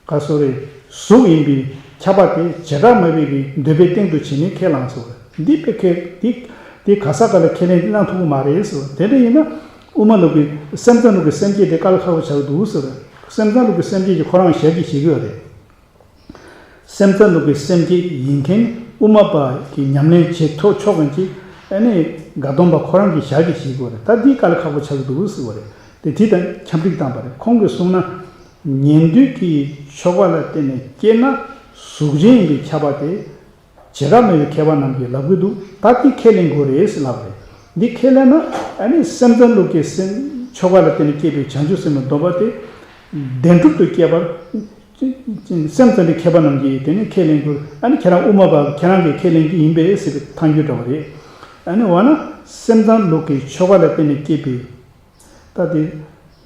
ག་སོ་རེད། གཟུགས་ཡིན་པས་ཁྱབ་པ་དེ་བྱེ་བྲག་སྨྲ་བའི་གི་འདོད་པའི་སྟེང་དུ་བྱས་ནས་ཁས་བླངས་སོང་བ་རེད། འདི་དཔེ་ཁས་འདི་འདི་ག་ས་ག་ལ་ཁས་ལེན་གནང་ཐུབ་ཀྱི་མ་རེད་ཟེར་བ། དེ་འདྲ་ཡིན་ན་དབུ་མ་ལུགས་ཀྱི་སེམས་ཙམ་ལུགས་ཀྱི་སེམས་བསྐྱེད་དེ་དཀའ་ལས་ཁག་པོ་ཆགས་འདུག་ཟེར་བ། སེམས་ཙམ་ལུགས་ཀྱི་སེམས་བསྐྱེད་ཀྱི་ཁོ་རང་ཞལ་གྱིས་བཞེས་ཀྱི་ཡོད་རེད། སེམས་ཙམ་ལུགས་ཀྱི་སེམས་བསྐྱེད་ཡིན་མཁན་དབུ་མ་པ་གི་ཉམས་ལེན་བྱེད་ཐུབ་ཆོག་མཁན་ཅིག་ཨ་ནི་དགའ་གདོང་པ་ཁོ་རང་གི་ཞལ་གྱིས་བཞེས་ཀྱི་ཡོད་རེད། ད་འདི་དཀའ་ལས་ཁག་པོ་ཆགས་ཀྱི་འདུག་ཟེར་བ་རེད། དེ་དེ་དང་འཁྱམས་འགྲིག་བཏང་པ་རེད། ཁོང་གིས་གསུངས་ན། ཉན་ཐོས་ཀྱི་ཆོ་ག་ལ་བརྟེན་ནས་སྐྱེས་ན་གཟུགས་ཅན་ཡིན་པས་ཁྱབ་པ་དེ། བྱེ་བྲག་སྨྲ་བའི་མཁས་པ་རྣམས་ཀྱིས་ལབ་ཀྱི་འདུག་ད་དེ་ཁས་ལེན་དགོས་རེད་ཟེར་ལབ་པ་རེད། འདི་ཁས་ལེན་ན་ཨ་ནི་སེམས་ཙམ་ལུགས་ཀྱི་སེམས་ཆོ་ག་ལ་བརྟེན་ནས་སྐྱེས་པའི་བྱང་ཆུབ་སེམས་ཀྱི་སྡོམ་པ་དེ། བདེན་གྲུབ་ཏུ་སྐྱེས་པར། སེམས་ཙམ་པའི་མཁས་པ་རྣམས་ཀྱིས་དེ་ནི་ཁས་ལེན་དགོས། ཨ་ནི་ཁྱེད་རང་དབུ་མ་པ་ཁྱེད་རང་གིས་ཁས་ལེན་གྱི་ཡིན་པས་ཟེར་བའི་ཐལ་འགྱུར་འདྲ་བ་རེད། ཨ་ནི་འོ་ན་སེམས་ཙམ་ལུགས་ཀྱི་ཆོ་ག་ལ་བརྟེན་ནས་སྐྱེས་པའི། ད་དེ།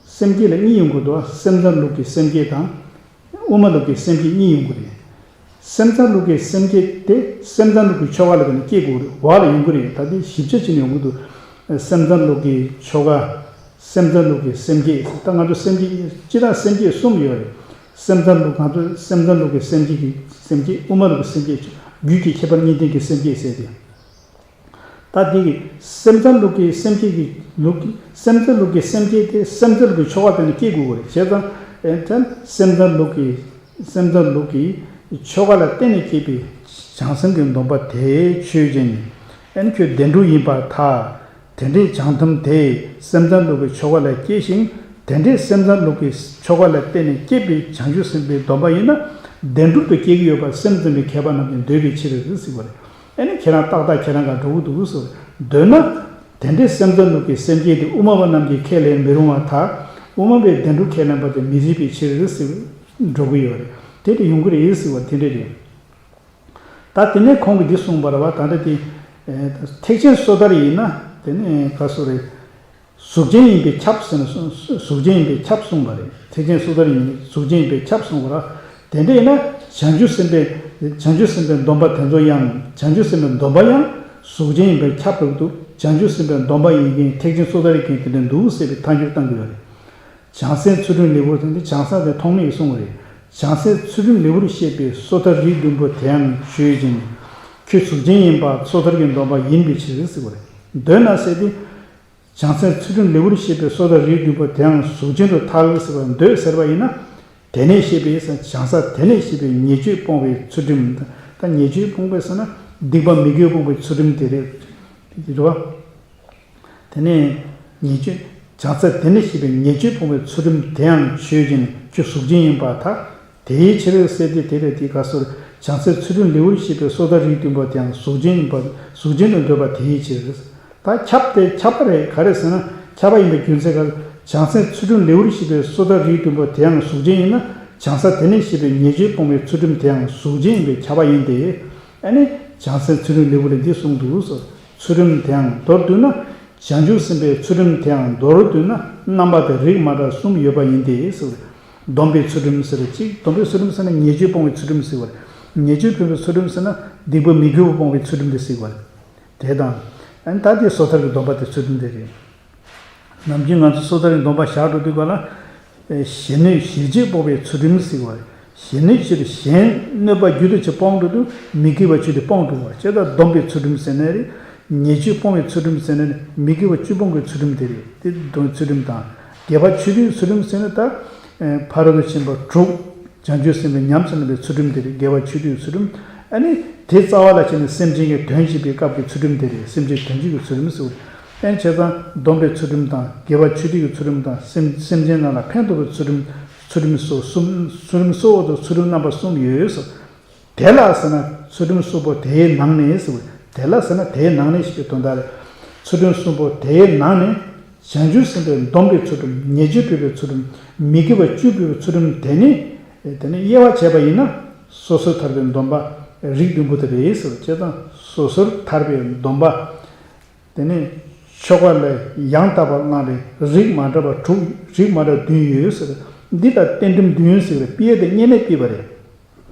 སེམས་བསྐྱེད་ལ་གཉིས་ཡོང་གི་འདུག་སེམས་ཙམ་ལུགས་ཀྱི་སེམས་བསྐྱེད་དང་། དབུ་མ་ལུགས་ཀྱི་སེམས་བསྐྱེད་གཉིས་ཡོང་གི་རེད། སེམས་ཙམ་ལུགས་ཀྱི་སེམས་བསྐྱེད་དེ་སེམས་ཙམ་ལུགས་ཀྱི་ཆོ་ག་ལ་བརྟེན་ནས་སྐྱེ་དགོས་རེད། འོག་ལ་ཡོང་གི་རེད། ད་དེ་ཞིབ་ཆ་བྱས་ནས་ཡོང་གི་འདུག་སེམས་ཙམ་ལུགས་ཀྱི་ཆོ་ག་སེམས་ཙམ་ལུགས་ཀྱི་སེམས་བསྐྱེད། ད་ང་ཚོ་སེམས་བསྐྱེད་སྤྱི་དང་སེམས་བསྐྱེད་གསུམ་ཡོད་རེད། སེམས་ཙམ་ལུགས་ང་ཚོ་སེམས་ཙམ་ལུགས་ཀྱི་སེམས་བསྐྱེད་ཀྱི་སེམས་བསྐྱེད། དབུ་མ་ལུགས་ཀྱི་སེམས་བསྐྱེད། རྒྱུད་ཀྱི་ཁྱད་པར་གཉིས་ལྡན་གྱི་སེམས་བསྐྱེད་ཟེར་ཏེ། ད་འདི་གི་སེམས་ཙམ་ལུགས་ཀྱི་སེམས་བསྐྱེད་ཀྱི་ལུགས་ཀྱི་སེམས་ཙམ་ལུགས་ཀྱི་སེམས་བསྐྱེད་དེ་སེམས་ཙམ་ལུགས་ཀྱི་ཆོ་ག་དེ་ནི་སྐྱེ་དགོས་རེད། བྱས་ཙང་ཨེ་ཐན་སེམས་ཙམ་ལུགས་ཀྱི་སེམས་ཙམ་ལུགས་ཀྱི་ཆོ་ག་ལ་བརྟེན་ནས་སྐྱེས་པའི་བྱང་སེམས་ཀྱི་སྡོམ་པ་དེ་ཆོས་ཅན། ཨན་ཁྱོད་བདེན་གྲུབ་ཡིན་པར་ཐལ། དེ་འདྲའི་བྱང་སྡོམ་དེ་སེམས་ཙམ་ལུགས་ཀྱི་ཆོ་ག་ལ་སྐྱེ་ཞིང་། དེ་འདྲའི་སེམས་ཙམ་ལུགས་ཀྱི་ཆོ་ག་ལ་བརྟེན་ནས་སྐྱེས་པའི་བྱང་ཆུབ་སེམས་དཔའི་སྡོམ་པ་ཡིན་ན། བདེན་གྲུབ་ཏུ་སྐྱེ་གི་ཡོད་པར་སེམས་ཙམ་པའི་མཁས་པ་རྣམས་ཀྱིས་འདོད་པའི་ཕྱིར་ཟེར་བ་རེད། ཨ་ནི་ཁྱེད་རང་ཏག་ཏག་ཁྱེད་རང་ག་འགྲོ་གི་འདུག་ཟེར། འདོད་ན། དེ་འདྲའི་སེམས་ཙམ་ལུགས་ཀྱི་སེམས་བསྐྱེད་དེ་དབུ་མ་པ་རྣམས་ཀྱིས་ཁས་ལེན་མི་རུང་བར་ཐལ། དབུ་མ་པས་བདེན་གྲུབ་ཁས་ལེན་པ་དེ་མི་སྲིད་པའི་ཕྱིར་ཟེར་འགྲོ་གི་ཡོད་རེད། དེ་དེ་ཡོང་གི་རེད་ཟེར་བ་དེ་འདྲ་རེད། ད་དེ་ནས་ཁོང་གིས་འདི་གསུངས་པ་རེད་བ། ད་ལྟ་དེ། ཐེག་ཆེན་སོ་ཐར་ཡིན་ན་དེ་ནས་ག་སོ་རེད། གཟུགས་ཅན་ཡིན་པས་ཁྱབ་ཟེར་ན་གཟུགས་ཅན་ཡིན་པས་ཁྱབ་གསུངས་པ་རེད། ཐེག་ཆེན་སོ་ཐར་ཡིན་གཟུགས་ཅན་ཡིན་པས་ཁྱབ་གསུངས་པ་རེད། དེ་འདྲ་ཡིན་ན་བྱང་ཆུབ་སེམས་དཔའི་བྱང་ཆུབ་སེམས་དཔའི་སྡོམ་པ་དེ་ཚོ་ཡང་བྱང་ཆུབ་སེམས་དཔའི་སྡོམ་པ་ཡང་གཟུགས་ཅན་ཡིན་པས་ཁྱབ་འགྲོ་གི་འདུག་བྱང་ཆུབ་སེམས་དཔའི་སྡོམ་པ་ཡིན་མཁན་ཐེག་ཆེན་སོ་ཐར་ཡིན་མཁན་དེ་འདྲ་འདུག་ཟེར་བའི་ཐལ་འགྱུར་བཏང་གི་ཡོད་རེད། བྱང་སེམས་ཚུལ་ཁྲིམས་ལེགས་པོར་དེ་འདི་བྱང་ས་དེ་ཐོགས་མེད་ཀྱིས་གསུངས་པ་རེད། བྱང་སེམས་ཚུལ་ཁྲིམས་ལེགས་པོར་བཤད་པའི་སོ་ཐར་རིགས་བདུན་པོ་དེའང་ཆོས་ཅན། ཁྱོད་གཟུགས་ཅན་ཡིན་པ་སོ་ཐར་གྱི་སྡོམ་པ་ཡིན་པའི་ཕྱིར་ཟེར་བ་རེད། འདོད་ན་ཟེར་ཏེ། བྱང་སེམས་ཚུལ་ཁྲིམས་ལེགས་པོར་བཤད་པའི་སོ་ཐར་རིགས་བདུན་པོ་དེའང་གཟུགས་ཅན་དུ་ཐལ་ཟེར་བ་འདོད་ཟེར་བ་ཡིན་ན། དེ་ནས་བཤད་པའི་བྱང་ས་དེ་ནས་བཤད་པའི་ཉེས་སྤྱོད་སྤོང་བའི་ཚུལ་ཁྲིམས་དང་། ད་ཉེས་སྤྱོད་སྤོང་བའི་ཟེར་ན་སྡིག་པ་མི་དགེ་སྤོང་བའི་ཚུལ་ཁྲིམས་དེ་རེད། དེ་རེད་བ། དེ་ནས་ཉེས་སྤྱོད་ བྱང་ས་དེ་ནས་བཤད་པའི་ཉེས་སྤྱོད་སྤོང་བའི་ཚུལ་ཁྲིམས་དེའང་ཆོས་ཅན། ཁྱོད་གཟུགས་ཅན་ཡིན་པར་ཐལ། དེའི་ཕྱིར་ཟེར་ཏེ། དེ་ལས་དེ་ག་སོར་བྱང་སའི་ཚུལ་ཁྲིམས་ལེའུར་བཤད་པའི་སོ་ཐར་རིགས་བདུན་པོ་དེའང་གཟུགས་ཅན་ཡིན་པ། གཟུགས་ཅན་དུ་འདོད་པ་དེའི་ཕྱིར། ད་ཁྱབ་སྟེ་ཁྱབ་པ་རེད། ག་རེ་ཟེར་ན། ཁྱབ་པ་ཡིན་པའི་རྒྱུ་མཚན་ག་བྱང་སའི་ཚུལ་ཁྲིམས་ལེའུར་བཤད་པའི་སོ་ཐར་རིགས་བདུན་པོ་དེའང་གཟུགས་ཅན་ཡིན་ན། བྱང་ས་དེ་ནས་བཤད་པའི་ཉེས་སྤྱོད་སྤོང་བའི་ཚུལ་ཁྲིམས་དེའང་གཟུགས་ཅན་ཡིན་པས་ཁྱབ་པ་ཡིན་ཏེ། ཨ་ནི་བྱང་སའི་ཚུལ་ཁྲིམས་ལེའུ་ལས་འདི་གསུངས་འདུག་ཟེར། ཚུལ་ཁྲིམས་དེའང་མདོར་བསྡུ་ན། བྱང་ཆུབ་སེམས་དཔའི་ཚུལ་ཁྲིམས་དེའང་མདོར་བསྡུ་ན་རྣམ་པ་དང་རིགས་མ་འདྲ་གསུམ་ཡོད་པ་ཡིན་ཏེ་ཟེར། སྡོམ་པའི་ཚུལ་ཁྲིམས་ཟེར་གཅིག་སྡོམ་པའི་ཚུལ་ཁྲིམས་ཟེར་ན་ཉེས་སྤྱོད་སྤོང་བའི་ཚུལ་ཁྲིམས་ཟེར་བ་རེད། ཉེས་སྤྱོད་སྤོང་བའི་ཚུལ་ཁྲིམས་ཟེར་ན་སྡིག་པ་མི་དགེ་བ་སྤོང་བའི་ཚུལ་ཁྲིམས་དེ་ཟེར་བ་རེད། དེ་དང་། ཨ་ནི་ད་དེ་སོ་ཐར་གྱི་སྡོམ་པ་དེ་ཚུལ་ཁྲིམས་དེ་རེད། ནམ་རྒྱུན་ང་ཚོ་སོ་ཐར་གྱི་སྡོམ་པ་བཞག་འགྲོ་དུས་ག་ལ། གཞན་གནོད་གཞིར་བྱས་སྤོང་བའི་ཚུལ་ཁྲིམས་ཟེར་བ་རེད། གཞན་གནོད་ཕྱིར་གཞན་གནོད་པ་རྒྱུ་དུ་བྱས་སྤོང་འགྲོ་དུས་མི་དགེ་བ་བཅུ་དེ་སྤོང་འགྲོ་བ་བྱས། ད་སྡོམ་པའི་ཚུལ་ཁྲིམས་ཟེར་ནའི་རེད། ཉེས་སྤྱོད་སྤོང་བའི་ཚུལ་ཁྲིམས་ཟེར་ནའི་རེད། མི་དགེ་བ་བཅུ་སྤོང་བའི་ཚུལ་ཁྲིམས་དེ་རེད། དེ་སྡོམ་པའི་ཚུལ་ཁྲིམས་དང་། དགེ་བ་ཆོས་སྡུད་ཚུལ་ཁྲིམས་ཟེར་ན་ད། ཕ་རོལ་ཏུ་ཕྱིན་པ་དྲུག་བྱང་ཆུབ་སེམས་དཔའི་ཉམས་སུ་ལེན་པའི་ཚུལ་ཁྲིམས་དེ་རེད། དགེ་བ་ཆོས་སྡུད་ཚུལ་ཁྲིམས། ཨ་ནི་དེ་རྩ་བ་ལ་བྱས་ནས་སེམས་ཅན་གྱི་དོན་བྱེད་པའི་སྐབས་ཀྱི་ཚུལ་ཁྲིམས་དེ་རེད། སེམས་ཅན་དོན་བྱེད་ཀྱི་ཚུལ་ཁྲིམས་ཟེར་བ་རེད། ཨ་ནི་བྱས་ཙང་སྡོམ་པའི་ཚུལ་ཁྲིམས་དང་དགེ་བ་ཆོས་སྡུད་ཀྱི་ཚུལ་ཁྲིམས་དང་སེམས་སེམས་ཅན་རྣམས་ལ་ཕན་ཐོགས་པའི་ཚུལ་ཁྲིམས། ཚུལ་ཁྲིམས་སོ་གསུམ། ཚུལ་ཁྲིམས་སོ་དང་ཚུལ་ཁྲིམས་རྣམ་པ་གསུམ་ཡོད་ཟེར། དེ་ལ་ཟེར་ན་ཚུལ་ཁྲིམས་གསུམ་པོ་དེའི་ནང་ནས་ཟེར་བ་རེད། དེ་ལ་ཟེར་ན་དེའི་ནང་ནས་ཞེས་པའི་དོན་དག་རེད། ཚུལ་ཁྲིམས་གསུམ་པོ་དེའི་ནང་ནས། བྱང་ཆུབ་སེམས་དཔའི་སྡོམ་པའི་ཚུལ་ཁྲིམས། ཉེས་སྤྱོད་སྤོང་བའི་ཚུལ་ཁྲིམས། མི་དགེ་བ་བཅུ་སྤོང་བའི་ཚུལ་ཁྲིམས་དེ་ནི། དེ་ནི་དབྱེ་བ་བྱས་པ་ཡིན་ན། སོ་སོར་ཐར་པའི་སྡོམ་པ་རིགས་བདུན་པོ་དེ་རེད་ཟེར་བ་བྱས་ཙང་སོ་སོར་ཐར་པའི་སྡོམ་པ། དེ་ནི་ཆོ་ག་ལས་ཡང་དག་པར་བླངས་པའི་རིགས་མ་འདྲ་བ་དྲུག་རིགས་མ་འདྲ་བདུན་ཡོད་ཟེར། འདི་ལ་རྟེན་འབྲེལ་བདུན་ཟེར་བའི་དཔེ་དེ་བསྙེན་གནས་ཕུལ་བ་རེད།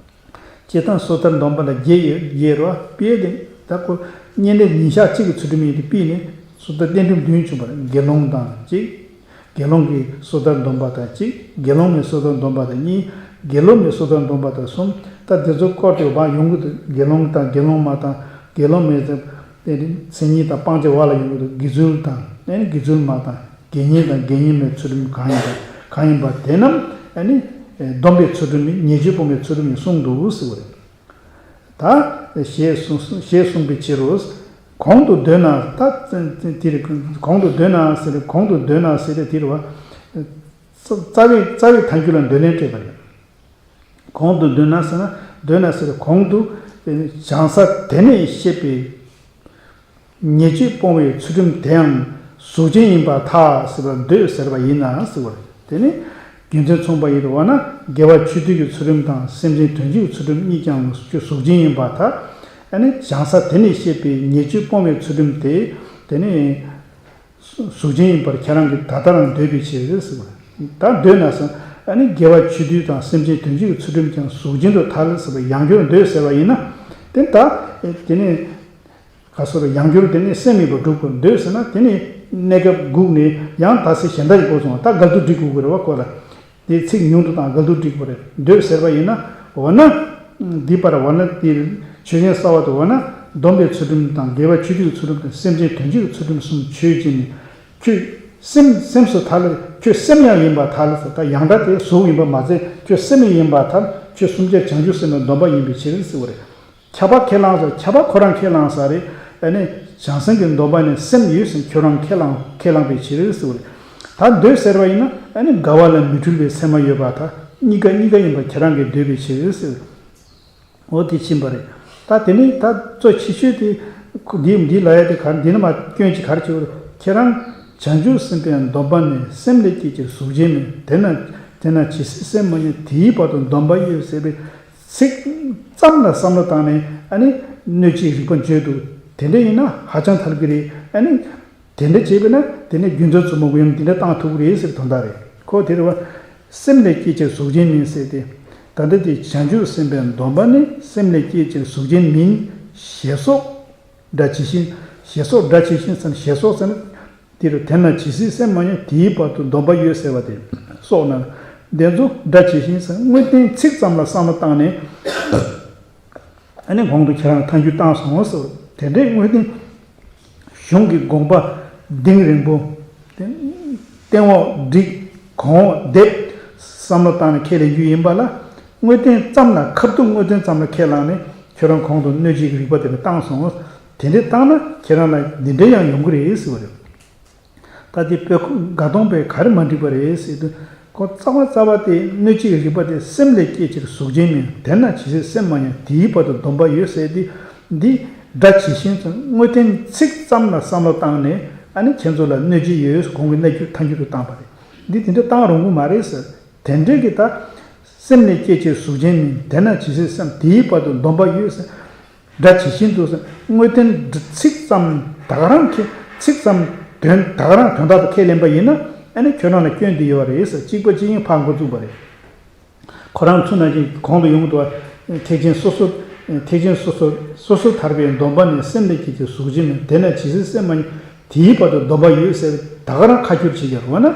སྤྱིར་བཏང་སོ་ཐར་སྡོམ་པ་ལ་བརྒྱད་ཡོད། བརྒྱད་རེད་བ། དཔེ་དེ་ད་ཁོ་བསྙེན་གནས་ཉིན་ཞག་གཅིག་གི་ཚུལ་ཁྲིམས་ཡིན་དུས་དཔེ་ནི་སོ་ཐར་རྟེན་འབྲེལ་བདུན་བྱུང་བ་རེད། དགེ་སློང་དང་གཅིག་དགེ་སློང་གི་སོ་ཐར་སྡོམ་པ་དང་གཅིག་དགེ་སློང་མའི་སོ་ཐར་སྡོམ་པ་དང་གཉིས། དགེ་སློང་མའི་སོ་ཐར་སྡོམ་པ་དང་གསུམ། ད་དེ་ཚོ་སྐོར་དེ་བ་ཡོང་གི་འདུག་དགེ་སློང་དང་དགེ་སློང་མ་དང་། དགེ་སློང་མའི་མཚན་ཉིད་དང་སྤང་བྱའི་བར་ལ་ཡོང་གི་འདུག་དགེ་ཚུལ་དང་། ཨ་ནི་དགེ་ཚུལ་མ་དང་། དགེ་བསྙེན་དང་དགེ་བསྙེན་མའི་ཚུལ་ཁྲིམས་གང་ཡིན་པ། གང་ཡིན་པ་དེ་རྣམས་ཨ་ནི་སྡོམ་པའི་ཚུལ་ཁྲིམས་ནི་ཉེས་སྤྱོད་སྤོང་བའི་ཚུལ་ཁྲིམས་ནི་གསུངས་འདུག་ཟེར་བ་རེད། ད་ཞེས་གསུངས་ཞེས་གསུངས་པའི་ཕྱིར་རོ། གོང་དུ་འདོད་ན། ད་དེ་རེད། གོང་དུ་འདོད་ན་ཟེར། གོང་དུ་འདོད་ན་ཟེར་དེ་རེད་བ། རྩ་བའི་རྩ་བའི་ཐལ་འགྱུར་ལ་འདོད་ལན་སྤྲད་པ་རེད། གོང་དུ་འདོད་ན་ཟེར་ན། འདོད་ན་ཟེར། གོང་དུ་བྱང་ས་དེ་ནས་བཤད་པའི་ཉེས་སྤྱོད་སྤོང་བའི་ཚུལ་ཁྲིམས་དེའང་གཟུགས་ཅན་ཡིན་པར་ཐལ་ཟེར་བར་འདོད་ཟེར་བ་ཡིན་ན་ཟེར་བ་རེད། དེ་ནི་རྒྱུ་མཚན་མཚུངས་པ་ཡིན་དུ་བ་ན། དགེ་བ་ཆོས་སྡུད་ཀྱི་ཚུལ་ཁྲིམས་དང་སེམས་ཅན་དོན་བྱེད་ཀྱི་ཚུལ་ཁྲིམས་གཉིས་ཀྱང་ཁྱོད་གཟུགས་ཅན་ཡིན་པར་ཐལ། ཨ་ནི་བྱང་ས་དེ་ནས་བཤད་པའི་ཉེས་སྤྱོད་སྤོང་བའི་ཚུལ་ཁྲིམས་དེ། དེ་ནི། གཟུགས་ཅན་ཡིན་པར་ཁྱེད་རང་གིས་ད་ལྟ་རང་འདོད་པའི་ཕྱིར་ཟེར་བ། ད་འདོད་ན་ཟེར། ཨ་ནི་དགེ་བ་ཆོས་སྡུད་དང་སེམས་ཅན་དོན་བྱེད་ཀྱི་ཚུལ་ཁྲིམས་ཀྱང་གཟུགས་ཅན་དུ་ཐལ་ཟེར་བ་ཡང་བསྐྱར་འདོད་ཟེར་བ་ཡིན་ན། དེ་ད། དེ་ནི། ག་སོ་རེ་ཡང་བསྐྱར་དེ་ནི་སེམས་ཡིན་པ་སྒྲུབ་དགོས། འདོད་ཟེར་ན་དེ་ནི་གནས་སྐབས་སྒུག་ནས་ཡང་ད་སེ་གཞན་དག་གི་སྒོ་སོང་བ། ད་འགལ་འདུ་སྒྲིག་དགོས་ཀྱི་རེད་བ་ཁོ་ལ། དེའི་ཚིག་ཉུང་དུ་བཏང་འགལ་འདུ་སྒྲིག་པ་རེད། འདོད་ཟེར་བ་ཡིན་ན། འོ་ན། འདི་པར་འོ་ན་དེ་ཆོས་ཅན་གསར་བ་དུ་འོ་ན། སྡོམ་པའི་ཚུལ་ཁྲིམས་དང་དགེ་བ་ཆོས་སྡུད་ཀྱི་ཚུལ་ཁྲིམས་དང་སེམས་ཅན་དོན་བྱེད་ཀྱི་ཚུལ་ཁྲིམས་གསུམ་ཆོས་ཅན་ནི། ཁྱོད་སེམས་སེམས་སུ་ཐལ། ཁྱོད་སེམས་ཡང་ཡིན་པར་ཐལ་ཟེར། ད་ཡང་སྒྲ་དེ་གཟུགས་ཡིན་པ་མ་ཚད་ཁྱོད་སེམས་ཡིན་པར་ཐལ། ཁྱོད་གསུམ་ཆར་བྱང་ཆུབ་སེམས་དཔའི་སྡོམ་པ་ཡིན་པའི་ཕྱིར་ཟེར་བ་རེད། ཁྱབ་པ་ཁས་བླངས་ས། ཁྱབ་པ་ཁོ་རང་ཁས་བླངས་ས་རེད། ཨ་ནི་བྱང་སེམས་ཀྱི་སྡོམ་པ་ནི་སེམས་ཡོད་ཟེར་ཁྱོད་རང་ཁས་བླངས་ཁས་བླངས་པའི་ཕྱིར་ཟེར་བ་རེད། ད་འདོད་ཟེར་བ་ཡིན་ན་ཨ་ནི་དགའ་བ་ལ་མི་འཁྲུལ་བའི་སེམས་མ་ཡོད་པར་ཐལ། གཉིས་ཀ་གཉིས་ཀ་ཡིན་པ་ཁྱེད་རང་གིས་འདོད་པའི་ཕྱིར་ཟེར། འོ་དེ་ཕྱིན་པ་རེད། ད་དེ་ནི་ད་གཙོ་ཆེ་ཤོས་དེ་འདི་འདི་ལ་ཡ་དེ་ག་འདི་ནི་མ་སྐྱོན་ཅིག་ག་རེ་བྱེད་པ་རེད། ཁྱེད་རང་བྱང་ཆུབ་སེམས་དཔའི་སྡོམ་པ་ནི་སེམས་ལས་སྐྱེས་ཀྱི་གཟུགས་ཅན་མིན། དེ་ན་དེ་ན་ཇི་སྲིད་སེམས་མ་ཡིན་དེའི་བར་དུ་སྡོམ་པ་ཡོད་ཟེར་བའི་ཚིག་ཙམ་ལ་བསམ་བློ་བཏང་ནས་ཨ་ནི་གནོད་བྱེད་རིགས་པ་བརྗོད་འདུག་དེ་འདྲ་ཡིན་ན་ཧ་ཅང་ཐལ་གྱི་རེད། ཨ་ནི་དེ་འདྲ་བྱས་པས་ན་དེ་ནས་རྒྱུ་མཚན་ཚུལ་མོ་གུ་ཡང་འདི་འདྲ་བཏང་ཐུབ་ཀྱི་རེད་ཟེར་དོན་དག་རེད། ཁོ་དེ་རེད་བ། སེམས་ལས་སྐྱེས་ཀྱི་གཟུགས་ཅན་མིན་ཟེར་ཏེ། ད་ལྟ་དེ་བྱང་ཆུབ་སེམས་དཔའི་སྡོམ་པ་ནི་སེམས་ལས་སྐྱེས་ཀྱི་གཟུགས་ཅན་མིན། ཞེས་སོགས་སྒྲ་ཇི་བཞིན། ཞེས་སོགས་སྒྲ་ཇི་བཞིན་ཟེར་ན་ཞེས་སོགས་ཟེར་ན། དེ་རུ་དེ་ན་ཇི་སྲིད་སེམས་མ་ཡིན་དེའི་བར་དུ་སྡོམ་པ་ཡོད་ཟེར་བ་དེ་སོགས་ན། དེ་ཚོ་སྒྲ་ཇི་བཞིན་ཟེར་དངོས་བསྟན་ཚིག་ཙམ་ལ་བསམ་བློ་བཏང་ནས། ཨ་ནི་གོང་དུ་ཁྱེད་རང་ཐལ་འགྱུར་བཏང་སོང་ཟེར། དེ་འདྲའི་དངོས་བསྟན་གཞུང་གི་དགོངས་པ་གཏིང་རིང་པོ། སྟེང་འོག་བསྒྲིགས། གོང་འོག་སྡེབ། བསམ་བློ་བཏང་ནས་ཁས་ལེན་རྒྱུ་ཡིན་པ་ལ། དངོས་བསྟན་ཙམ་ལ་ཁ་ཐུག་དངོས་བསྟན་ཙམ་ལ་ཁས་བླངས་ནས་ཁྱོད་རང་གོང་དུ་གནོད་བྱེད་ཀྱི་རིགས་པ་དེ་འདྲ་བཏང་སོང་། དེ་འདྲ་བཏང་ན་ཁྱེད་རང་ལ་འདི་འདྲ་ཡང་ཡོང་གི་རེད་ཟེར་བ་རེད། ད་ ད་དེ་པོད་ཁོ་ག་སྟོང་པས་ག་རེ་མ་འགྲིག་པ་རེད་ཟེར་དུས། ཁོ་རྩ་བ་རྩ་བ་དེ་སྣོད་བཅུད་ཀྱི་རིག་པ་དེ་སེམས་ལས་སྐྱེས་ཕྱིར་གཟུགས་ཅན་མིན། དེས་ན་ཇི་སྲིད་སེམས་མ་ཉམས་དེའི་བར་དུ་སྡོམ་པ་ཡོད་ཟེར་དེ། འདི་སྒྲ་ཇི་བཞིན་དུ་དངོས་བསྟན་ཚིག་ཙམ་ལ་བསམ་བློ་བཏང་ནས། ཨ་ནི་ཁྱེད་ཚོ་ལ་གནོད་ཀྱི་ཡོད་གོང་གི་གནས་འགྱུར་ཐལ་འགྱུར་དུ་བཏང་པ་རེད། འདི་དེ་འདྲ་བཏང་རུང་གི་མ་རེད་ཟེར། དེ་འདྲའི་གི་ད། སེམས་ལས་སྐྱེས་ཕྱིར་གཟུགས་ཅན་མིན། དེས་ན་ཇི་སྲིད་སེམས་དེའི་བར་དུ་སྡོམ་པ་ཡོད་ཟེར། སྒྲ་ཇི་བཞིན་དུ་ཟེར། དངོས་བསྟན་ཚིག་ཙམ་ད་ག་རང་གི་ཚིག་ཙམ་དོན་ད་ག་རང་དོན་དག་ཏུ་ཁས་ལེན་པ་ཡིན་ན། ཨ་ནི་ཁྱོད་རང་ལ་སྐྱོན་འདི་ཡོད་རེད་ཟེར། གཅིག་པ་གཅིག་ཡིན་ཕར་འགོ་བཙུགས་པ་རེད། ཁོ་རང་ཚུལ་ནང་བཞིན་གོང་དུ་ཡོང་གི་འདུག་བ། ཐེག་ཆེན་སོ་སོ། ཐེག་ཆེན་སོ་སོ། སོ་སོ་ཐར་པའི་སྡོམ་པ་ནི་སེམས་ལས་སྐྱེས་ཀྱི་གཟུགས་ཅན་མིན། དེས་ན་ཇི་སྲིད་སེམས་མ་ཉམས་དེའི་བར་དུ་སྡོམ་པ་ཡོད་ཟེར། ད་ག་རང་ཁ་སྐྱུར་བྱེད་ཀྱི་རེད་བ་ན།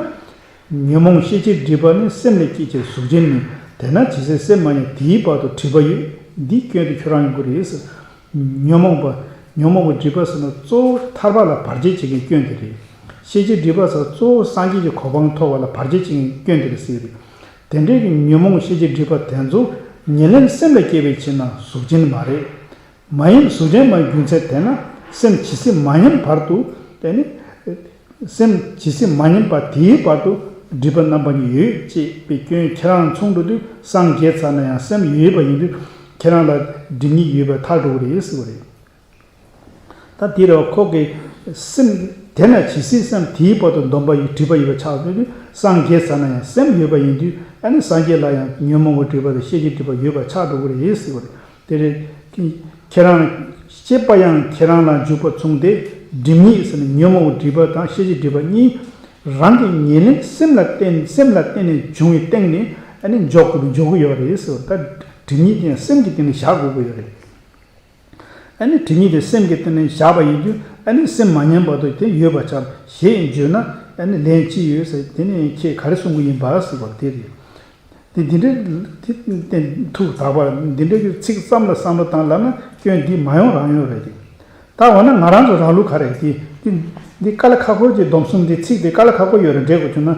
ཉོན་མོངས་ཤེས་བྱའི་སྒྲིབ་པ་ནི་སེམས་ལས་སྐྱེས་ཀྱི་གཟུགས་ཅན་མིན། དེས་ན་ཇི་སྲིད་སེམས་མ་ཉམས་དེའི་བར་དུ་སྒྲིབ་པ་ཡོད། འདིའི་སྐྱོན་དེ་ཁྱོད་རང་ཡོང་གི་རེད་ཟེར། ཉོན་མོངས་པ། ཉོན་མོངས་པའི་སྒྲིབ་པ་ཟེར་ན་གཙོ་བོ་ཐར་པ་ལ་བར་ཆད་བྱེད་མཁན་སྐྱོན་དེ་རེད། ཤེས་བྱའི་སྒྲིབ་པ་ཟེར་གཙོ་བོ་སངས་རྒྱས་ཀྱི་གོ་འཕང་ཐོབ་པ་ལ་བར་ཆད་བྱེད་མཁན་སྐྱོན་དེ་རེད་ཟེར་གྱི་རེད། དེ་འདྲའི་གི་ཉོན་མོངས་ཤེས་བྱའི་སྒྲིབ་པ་དེ་ཚོ་ཉེར་ལེན་སེམས་ལ་སྐྱེས་པའི་ཕྱིར་ན་གཟུགས་ཅན་མ་རེད། མ་ཡིན་གཟུགས་ཅན་མ་རྒྱུ་མཚན་དེ་ན་སེམས་ཇི་སྲིད་མ་ཉམས་བར་དུ། དེ་ནི་སེམས་ཇི་སྲིད་མ་ཉམས་པ་དེའི་བར་དུ་སྒྲིབ་པ་རྣམ་པ་གཉིས་ཡོད་ཅེས་པའི་སྐྱོན་ཁྱེད་རང་མཚུངས་འགྲོ་དུས་སངས་རྒྱས་ཚར་ན་ཡང་སེམས་ཡོད་པ་ཡིན་དུས་ཁྱེད་རང་ལ་སྒྲིབ་གཉིས་ཡོད་པ་ཐལ་འགྲོ་གི་རེད་ཟེར་བ་རེད། ད་དེ་རེད་བ། ཁོ་གི་སེམས་དེ་ན་ཇི་སྲིད་སེམས་དེའི་བར་དུ་སྡོམ་པ་ཡོད་སྒྲིབ་པ་ཡོད་པ་ཆགས་འགྲོ་དུས་སངས་རྒྱས་ཚར་ན་ཡང་སེམས་ཡོད་པ་ཡིན་དུས། ཨ་ནི་སངས་རྒྱས་ལ་ཡང་ཉོན་མོངས་པའི་སྒྲིབ་པ་དང་ཤེས་བྱའི་སྒྲིབ་པ་ཡོད་པ་ཆགས་འགྲོ་གི་རེད་ཟེར་བ་རེད། དེ་རེད། ཁྱེད་རང་། སྐྱེས་པ་ཡང་ཁྱེད་རང་ལ་འཇུག་པ་མཚུངས་ཏེ། སྒྲིབ་གཉིས་ཟེར་ན་ཉོན་མོངས་སྒྲིབ་པ་དང་ཤེས་བྱའི་སྒྲིབ་པ་གཉིས་རང་གི་ཉེར་ལེན་སེམས་ལ་བརྟེན་སེམས་ལ་བརྟེན་ནས་བྱུང་བའི་སྟེང་ནས། ཨ་ནི་འཇོག་དགོས་འཇོག་གི་ཡོད་རེད་ཟེར་བ། ད་སྒྲིབ་གཉིས་དེ་ཡང་སེམས་ཀྱི་སྟེང་ནས་བཞག་དགོས་ཀྱི་ཡོད་རེད། ཨ་ནི་སྒྲིབ་གཉིས་དེ་སེམས་ཀྱི་སྟེང་ནས་བཞག་པ་ཡིན་དུས། ཨ་ནི་སེམས་མ་ཉམས་བར་དུ་དེ་ཡོད་པ་ཆགས་ཞེས་བརྗོད་ན། ཨ་ནི་ལན་ཅི་ཡོད་ཟེར། དེ་ནི་ཁྱེད་ག་རེ་གསུང་གི་ཡིན་པ་ཟེར་བ་དེ་རེད། དེ་འདི་འདྲའི་དེ་ཐུགས་དག་པ། འདི་འདྲའི་གི་ཚིག་ཙམ་ལ་བསམ་བློ་བཏང་ལབ་ན་སྐྱོན་འདི་མ་ཡོང་རང་ཡོང་རེད་དེ། ད་འོ་ན་ང་རང་ཚོ་རང་ལུགས་ག་རེད་དེ། འདི་འདི་དཀའ་ལས་ཁག་པོ་གི་སྡོམ་གསུམ་འདི་ཚིག་དེ་དཀའ་ལས་ཁག་པོ་ཡོད་རེད། འགྲེལ་དགོས་བྱུང་ན།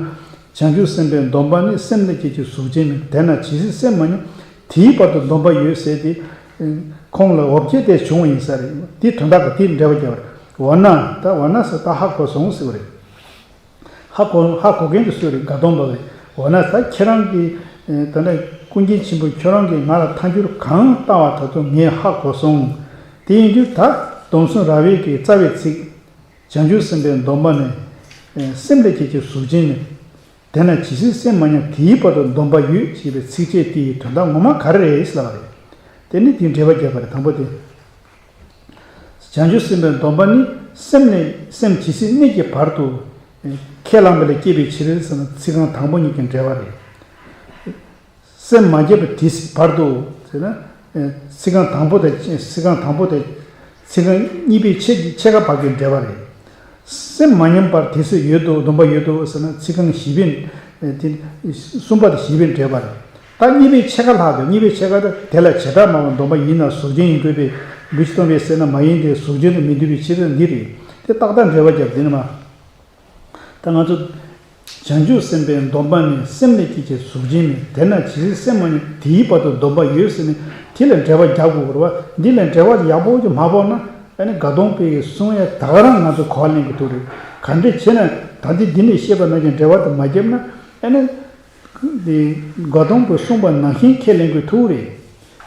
བྱང་ཆུབ་སེམས་དཔའི་སྡོམ་པ་ནི་སེམས་ལས་སྐྱེས་ཀྱི་གཟུགས་ཅན་མིན། དེས་ན་ཇི་སྲིད་སེམས་མ་ཉམས་དེའི་བར་དུ་སྡོམ་པ་ཡོད་ཟེར་ཏེ། ཁོང་ལ་འོ་བརྒྱལ་དེ་བྱུང་བ་ཡིན་ས་རེད། དེ་དོན་དག་གི་དེ་འགྲེལ་པ་རྒྱབ་པ་རེད། འོ་ན་ད་འོ་ན་ཟེར་ད་ཧ་གོ་སོང་ཟེར་བ་རེད། ཧ་གོ་ཧ་གོ་མཁན་དེ་སུ་རེད། ག་སྟོང་པ་རེད། འོ་ན་ད་ཁྱེད་རང་གིས། ད་ལྟ་ཀུན་མཁྱེན་ཆེན་པོ་ཁྱོད་རང་གིས་ང་ལ་ཐལ་འགྱུར་གང་བཏང་བ་ད་དུང་ངས་ཧ་གོ་སོང་། དེ་ཡིན་དུས་ད་སྡོམ་གསུམ་ར་བའི་གི་རྩ་བའི་ཚིག་བྱང་ཆུབ་སེམས་དཔའི་སྡོམ་པ་ནི། སེམས་ལས་སྐྱེས་ཀྱི་གཟུགས་ཅན་ནི། དེས་ན་ཇི་སྲིད་སེམས་མ་ཉམས་དེའི་བར་དུ་སྡོམ་པ་ཡོད་ཅེས་པའི་ཚིགས་བཅད་དེ་ཡི་དོན་དག་ངོ་མ་ག་རེ་རེད་ལབ་པ་རེད། དེ་ནི་དེའི་འགྲེལ་པ་རྒྱབ་པ་རེད། དང་པོ་དེ། བྱང་ཆུབ་སེམས་དཔའི་སྡོམ་པ་ནི་སེམས་ནི་སེམས་ཇི་སྲིད་གནས་ཀྱི་བར་དུ་ཁས་བླངས་པ་ལས་སྐྱེས་པའི་ཕྱིར་ཟེར་ན་ཚིག་རྐང་དང་པོ་གཉིས་ཀྱི་འགྲེལ་པ་རེད། སེམས་མ་བསྐྱེད་པ་དེ་སྲིད་བར་དུ་ཟེར་ན། ཚིག་རྐང་དང་པོ་དང་ཚིག་རྐང་དང་པོ་དང་ཚིག་རྐང་གཉིས་པའི་ཕྱེད་ཀྱི་ཕྱེད་ཀ་བར་གྱི་འགྲེལ་པ་རེད། སེམས་མ་ཉམས་པར་དེ་སྲིད་ཡོད་དོ། སྡོམ་པ་ཡོད་དོ་ཟེར་ན་ཚིག་རྐང་བཞི་པའི། དེ་གསུམ་པ་དང་བཞི་པའི་འགྲེལ་པ་རེད། ད་གཉིས་པའི་ཕྱེད་ཀ་ལྷག་དང་གཉིས་པའི་ཕྱེད་ཀ་དང་དེ་ལ་བྱེ་བྲག་སྨྲ་བ་སྡོམ་པ་ཡིན་ན་གཟུགས་ཅན་ཡིན་དགོས་པས་ལུས་ཀྱིས་སྟོང་པའི་སེམས་ནི་མ་ཡིན་ཏེ། གཟུགས་ཅན་དུ་མི་འདུ་བའི་ཕྱིར་འདི་རེད། དེ་ཏག་ཏག་འགྲེལ་པ་རྒྱབ་དེ་ནི་མ། ད་ང་ཚོ། བྱང་ཆུབ་སེམས་དཔའི་སྡོམ་པ་ནི་སེམས་ལས་སྐྱེས་ཀྱི་གཟུགས་ཅན་མིན། དེས་ན་ཇི་སྲིད་སེམས་མ་ཉམས་དེའི་བར་དུ་སྡོམ་པ་ཡོད་ཟེར་ནས་དེ་ལ་འགྲེལ་པ་རྒྱག་དགོས་པ་རེད་བ། འདི་ལ་འགྲེལ་པ་ཡག་པོ་ཅིག་མ་ཕོག་ན། ཨ་ནི་དགའ་གདོང་པའི་གསུང་ཡ་ད་ག་རང་ང་ཚོ་གོ་བ་ལེན་དགོས་ཐུག་རེད། ག་འདྲས་བྱས་ན་ད་འདི་འདི་ནས་བཤད་པ་ནང་བཞིན་འགྲེལ་པ་དེ་མ་བརྒྱབ་ན། ཨ་ནི། འདི་དགའ་གདོང་པའི་གསུངས་པ་ནང་བཞིན་ཁས་ལེན་དགོས་ཐུག་རེད།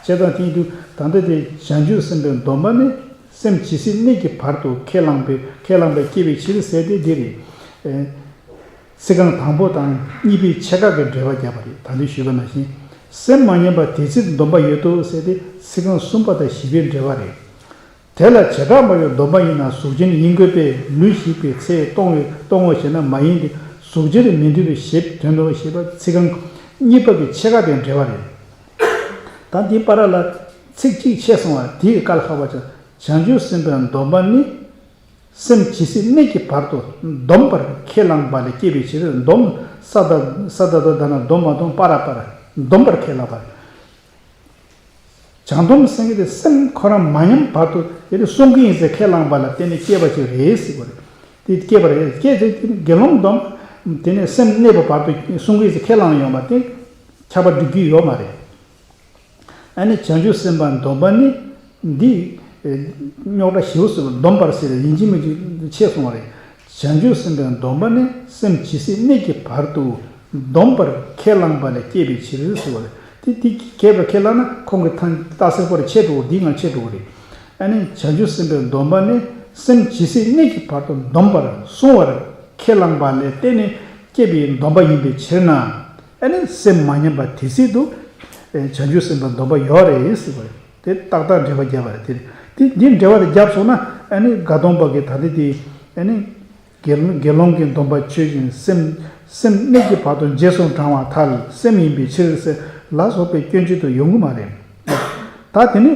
བྱས་ཙང་དེ་ཡིན་དུས་ད་ལྟ་དེ་བྱང་ཆུབ་སེམས་དཔའི་སྡོམ་པ་ནི་སེམས་ཇི་སྲིད་གནས་ཀྱི་བར་དུ་ཁས་བླངས་པའི་ཁས་བླངས་པའི་སྐྱེ་བའི་ཕྱིར་ཟེར་ཏེ་འདི་རེད། ཚིག་རྐང་དང་པོ་དང་གཉིས་པའི་ཕྱེད་ཀ་གི་འགྲེལ་པ་བརྒྱབ་པ་རེད། ད་ལྟ་ཞུས་པ་ནང་བཞིན་སེམས་མ་ཉམས་པ་དེ་སྲིད་སྡོམ་པ་ཡོད་དོ་ཟེར་ཏེ་ཚིག་རྐང་གསུམ་པ་དང་བཞི་པའི་འགྲེལ་པ་རེད། དེ་ལ་བྱེ་བྲག་སྨྲ་བའི་སྡོམ་པ་ཡིན་ན་གཟུགས་ཅན་ཡིན་དགོས་པས་ལུས་ཞིག་པའི་ཚེ་གཏོང་བའི་གཏོང་ངོ་ཞེ་ན་མ་ཡིན་ཏེ། གཟུགས་ཅན་དུ་མི་འདུ་བའི་ཞེས་དོན་དུ་ཞེས་པ་ཚིག་རྐང་གཉིས་པ་གི་ཕྱེད་ཀ་དེ་འགྲེལ་པ་རེད། ད་འདི་བར་ལ་ཚིག་གཅིག་ཆད་སོང་བ་དེའི་བཀའ་ལ་ཁག་པ་ཆགས། བྱང་ཆུབ་སེམས་དཔའི་སྡོམ་པ་ནི། སེམས་ཇི་སྲིད་གནས་ཀྱི་བར་དུ་སྡོམ་པར་ཁས་བླངས་པ་ལས་སྐྱེས་པའི་ཕྱིར། སྡོམ། ས་ད་ས་ད་ད་ད་ན་སྡོམ་མ་སྡོམ་པ་ར་པ་ར་སྡོམ་པར་ཁས་བླངས་པ། བྱང་སྡོམ་སེང་གེ་དེ་སེམས་ཁོ་རང་མ་ཉམས་བར་དུ་དེ་ནི་གསུང་གི་ཡིན་ཟེར་ཁས་བླངས་པ་ལ་བརྟེན་ནས་སྐྱེས་པ་ཅིག་རེད་ཟེར་བ་རེད། དེ་སྐྱེས་པ་རེད། སྐྱེས་ཚེ་དེ་ནི་དགེ་སློང་སྡོམ། དེ་ནས་སེམས་གནས་པ་བར་དུ་གསུང་གི་ཡིན་ཟེར་ཁས་བླངས་ཡོང་བ་དེ་ཁྱབ་པ་འགྲིག་གི་ཡོད་མ་རེད། ཨ་ནི་བྱང་ཆུབ་སེམས་དཔའི་སྡོམ་པ་ནི་འདི། རྙོག་དྲ་ཞེ་པོ་ཟེར་བ་སྡོམ་པར་ཟེར་ཡིན་གཅིག་མིན་གཅིག་ཆད་སོང་བ་རེད། བྱང་ཆུབ་སེམས་དཔའི་སྡོམ་པ་ནི་སེམས་ཇི་སྲིད་གནས་ཀྱི་བར་དུ་སྡོམ་པར་ཁས་བླངས་པ་ལས་སྐྱེས་པའི་ཕྱིར་ཟེར་བ་རེད། དེ་དེ་སྐྱེས་པར་ཁས་བླངས་ན་ཁོང་གི་ཐང་རྟགས་གསལ་པོར་ཆད་འགྲོ་འདིའི་ངང་ཆད་འགྲོ་གི་རེད། ཨ་ནི་བྱང་ཆུབ་སེམས་དཔའི་སྡོམ་པ་ནི་སེམས་ཇི་སྲིད་གནས་ཀྱི་བར་དུ་སྡོམ་པར་བསྲུང་བར་ཁས་བླངས་པ་ལས་བརྟེན་ནས་སྐྱེས་པའི་སྡོམ་པ་ཡིན་པའི་ཕྱིར་ན། ཨ་ནི་སེམས་མ་ཉམས་པ་དེ་སྲིད་དུ་བྱང་ཆུབ་སེམས་དཔའི་སྡོམ་པ་ཡོད་རེད་ཟེར་བ་རེད། དེ་ཏག་ཏག་འགྲེལ་པ་བརྒྱབ་པ་རེད། དེ་དེ་འདི་འགྲེལ་པ་དེ་བརྒྱབ་སོང་ན། ཨ་ནི་དགའ་སྟོན་པ་གི་ད་ལྟ་དེ་ཨ་ནི་དགེ་དགེ་སློང་གི་སྡོམ་པ་ཆོས་ཅན། སེམས་སེམས་གནས་ཀྱི་བར་དུ་རྗེས་སུ་འབྲང་བར་ཐལ། སེམས་ཡིན་པའི་ཕྱིར་ཟེར་ལ་སོགས་པའི་སྐྱོན་བརྗོད་དུ་ཡོང་གི་མ་རེད། ད་དེ་ནི་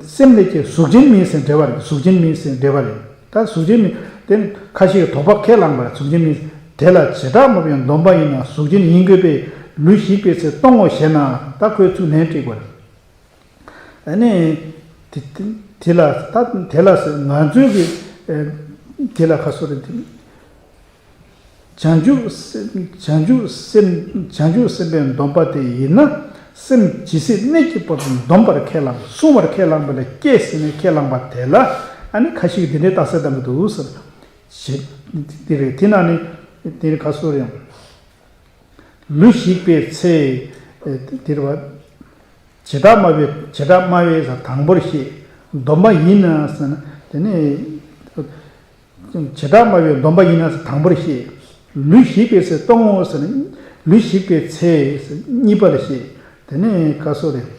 སེམས་ལས་ཀྱི་གཟུགས་ཅན་མིན་ཟེར་འགྲེལ་པ་རེད། གཟུགས་ཅན་མིན་ཟེར་འགྲེལ་པ་རེད། ད་གཟུགས་ཅན་མིན་དེ་ཁ་ཤས་ཀྱིས་དོགས་པ་ཁས་བླངས་པ་རེད། གཟུགས་ཅན་མིན་དེ་ལ་བྱེ་བྲག་སྨྲ་བའི་སྡོམ་པ་ཡིན་ན་གཟུགས་ཅན་ཡིན་དགོས་པས་ལུས་ཞིག་པའི་ཚེ་སྟོང་ངོ་ཞེ་ན། ད་ཁོས་ཚུར་ལན་དཀྲིས་པ་རེད། ཨ་ནི། དེ་དེ་དེ་ལ་ད་དེ་ལ་ཟེར་ང་ཚོའི་གི་ཨེ་དེ་ལ་ཁ་སོ་རེ་དེ། བྱང་ཆུབ་སེམས་བྱང་ཆུབ་སེམས་བྱང་ཆུབ་སེམས་དཔའི་སྡོམ་པ་དེ་ཡིན་ན། སེམས་ཇི་སྲིད་གནས་ཀྱི་བར་དུ་སྡོམ་པར་ཁས་བླངས། བསྲུང་བར་ཁས་བླངས་པ་ལས་སྐྱེས་ཟེར་ནས་ཁས་བླངས་པ་དེ་ལ། ཨ་ནི་ཁ་ཤས་ཀྱིས་དེ་འདྲའི་རྟགས་གསལ་བཏང་གི་འདུག་ཟེར། ཞེས་དེ་རེད། དེ་ན་ནི་དེ་རེད། ཁ་སོ་རེད། ལུས་ཞིག་པའི་ཚེ། ཨེ་དེ་རེད་བ། བྱེ་བྲག་སྨྲ་བའི་བྱེ་བྲག་སྨྲ་བའི་ཟེར་དང་པོར་བཤད། སྡོམ་པ་ཡིན་ན་ཟེར་ན་དེ་ནི། བྱེ་བྲག་སྨྲ་བའི་སྡོམ་པ་ཡིན་ན་ཟེར་དང་པོར་བཤད། ལུས་ཞིག་པའི་ཚེ་སྟོང་ངོ་ཟེར་ན། ལུས་ཞིག་པའི་ཚེ་ཟེར་གཉིས་པར་བཤད། དེ་ནི་ཁ་སོ་རེད།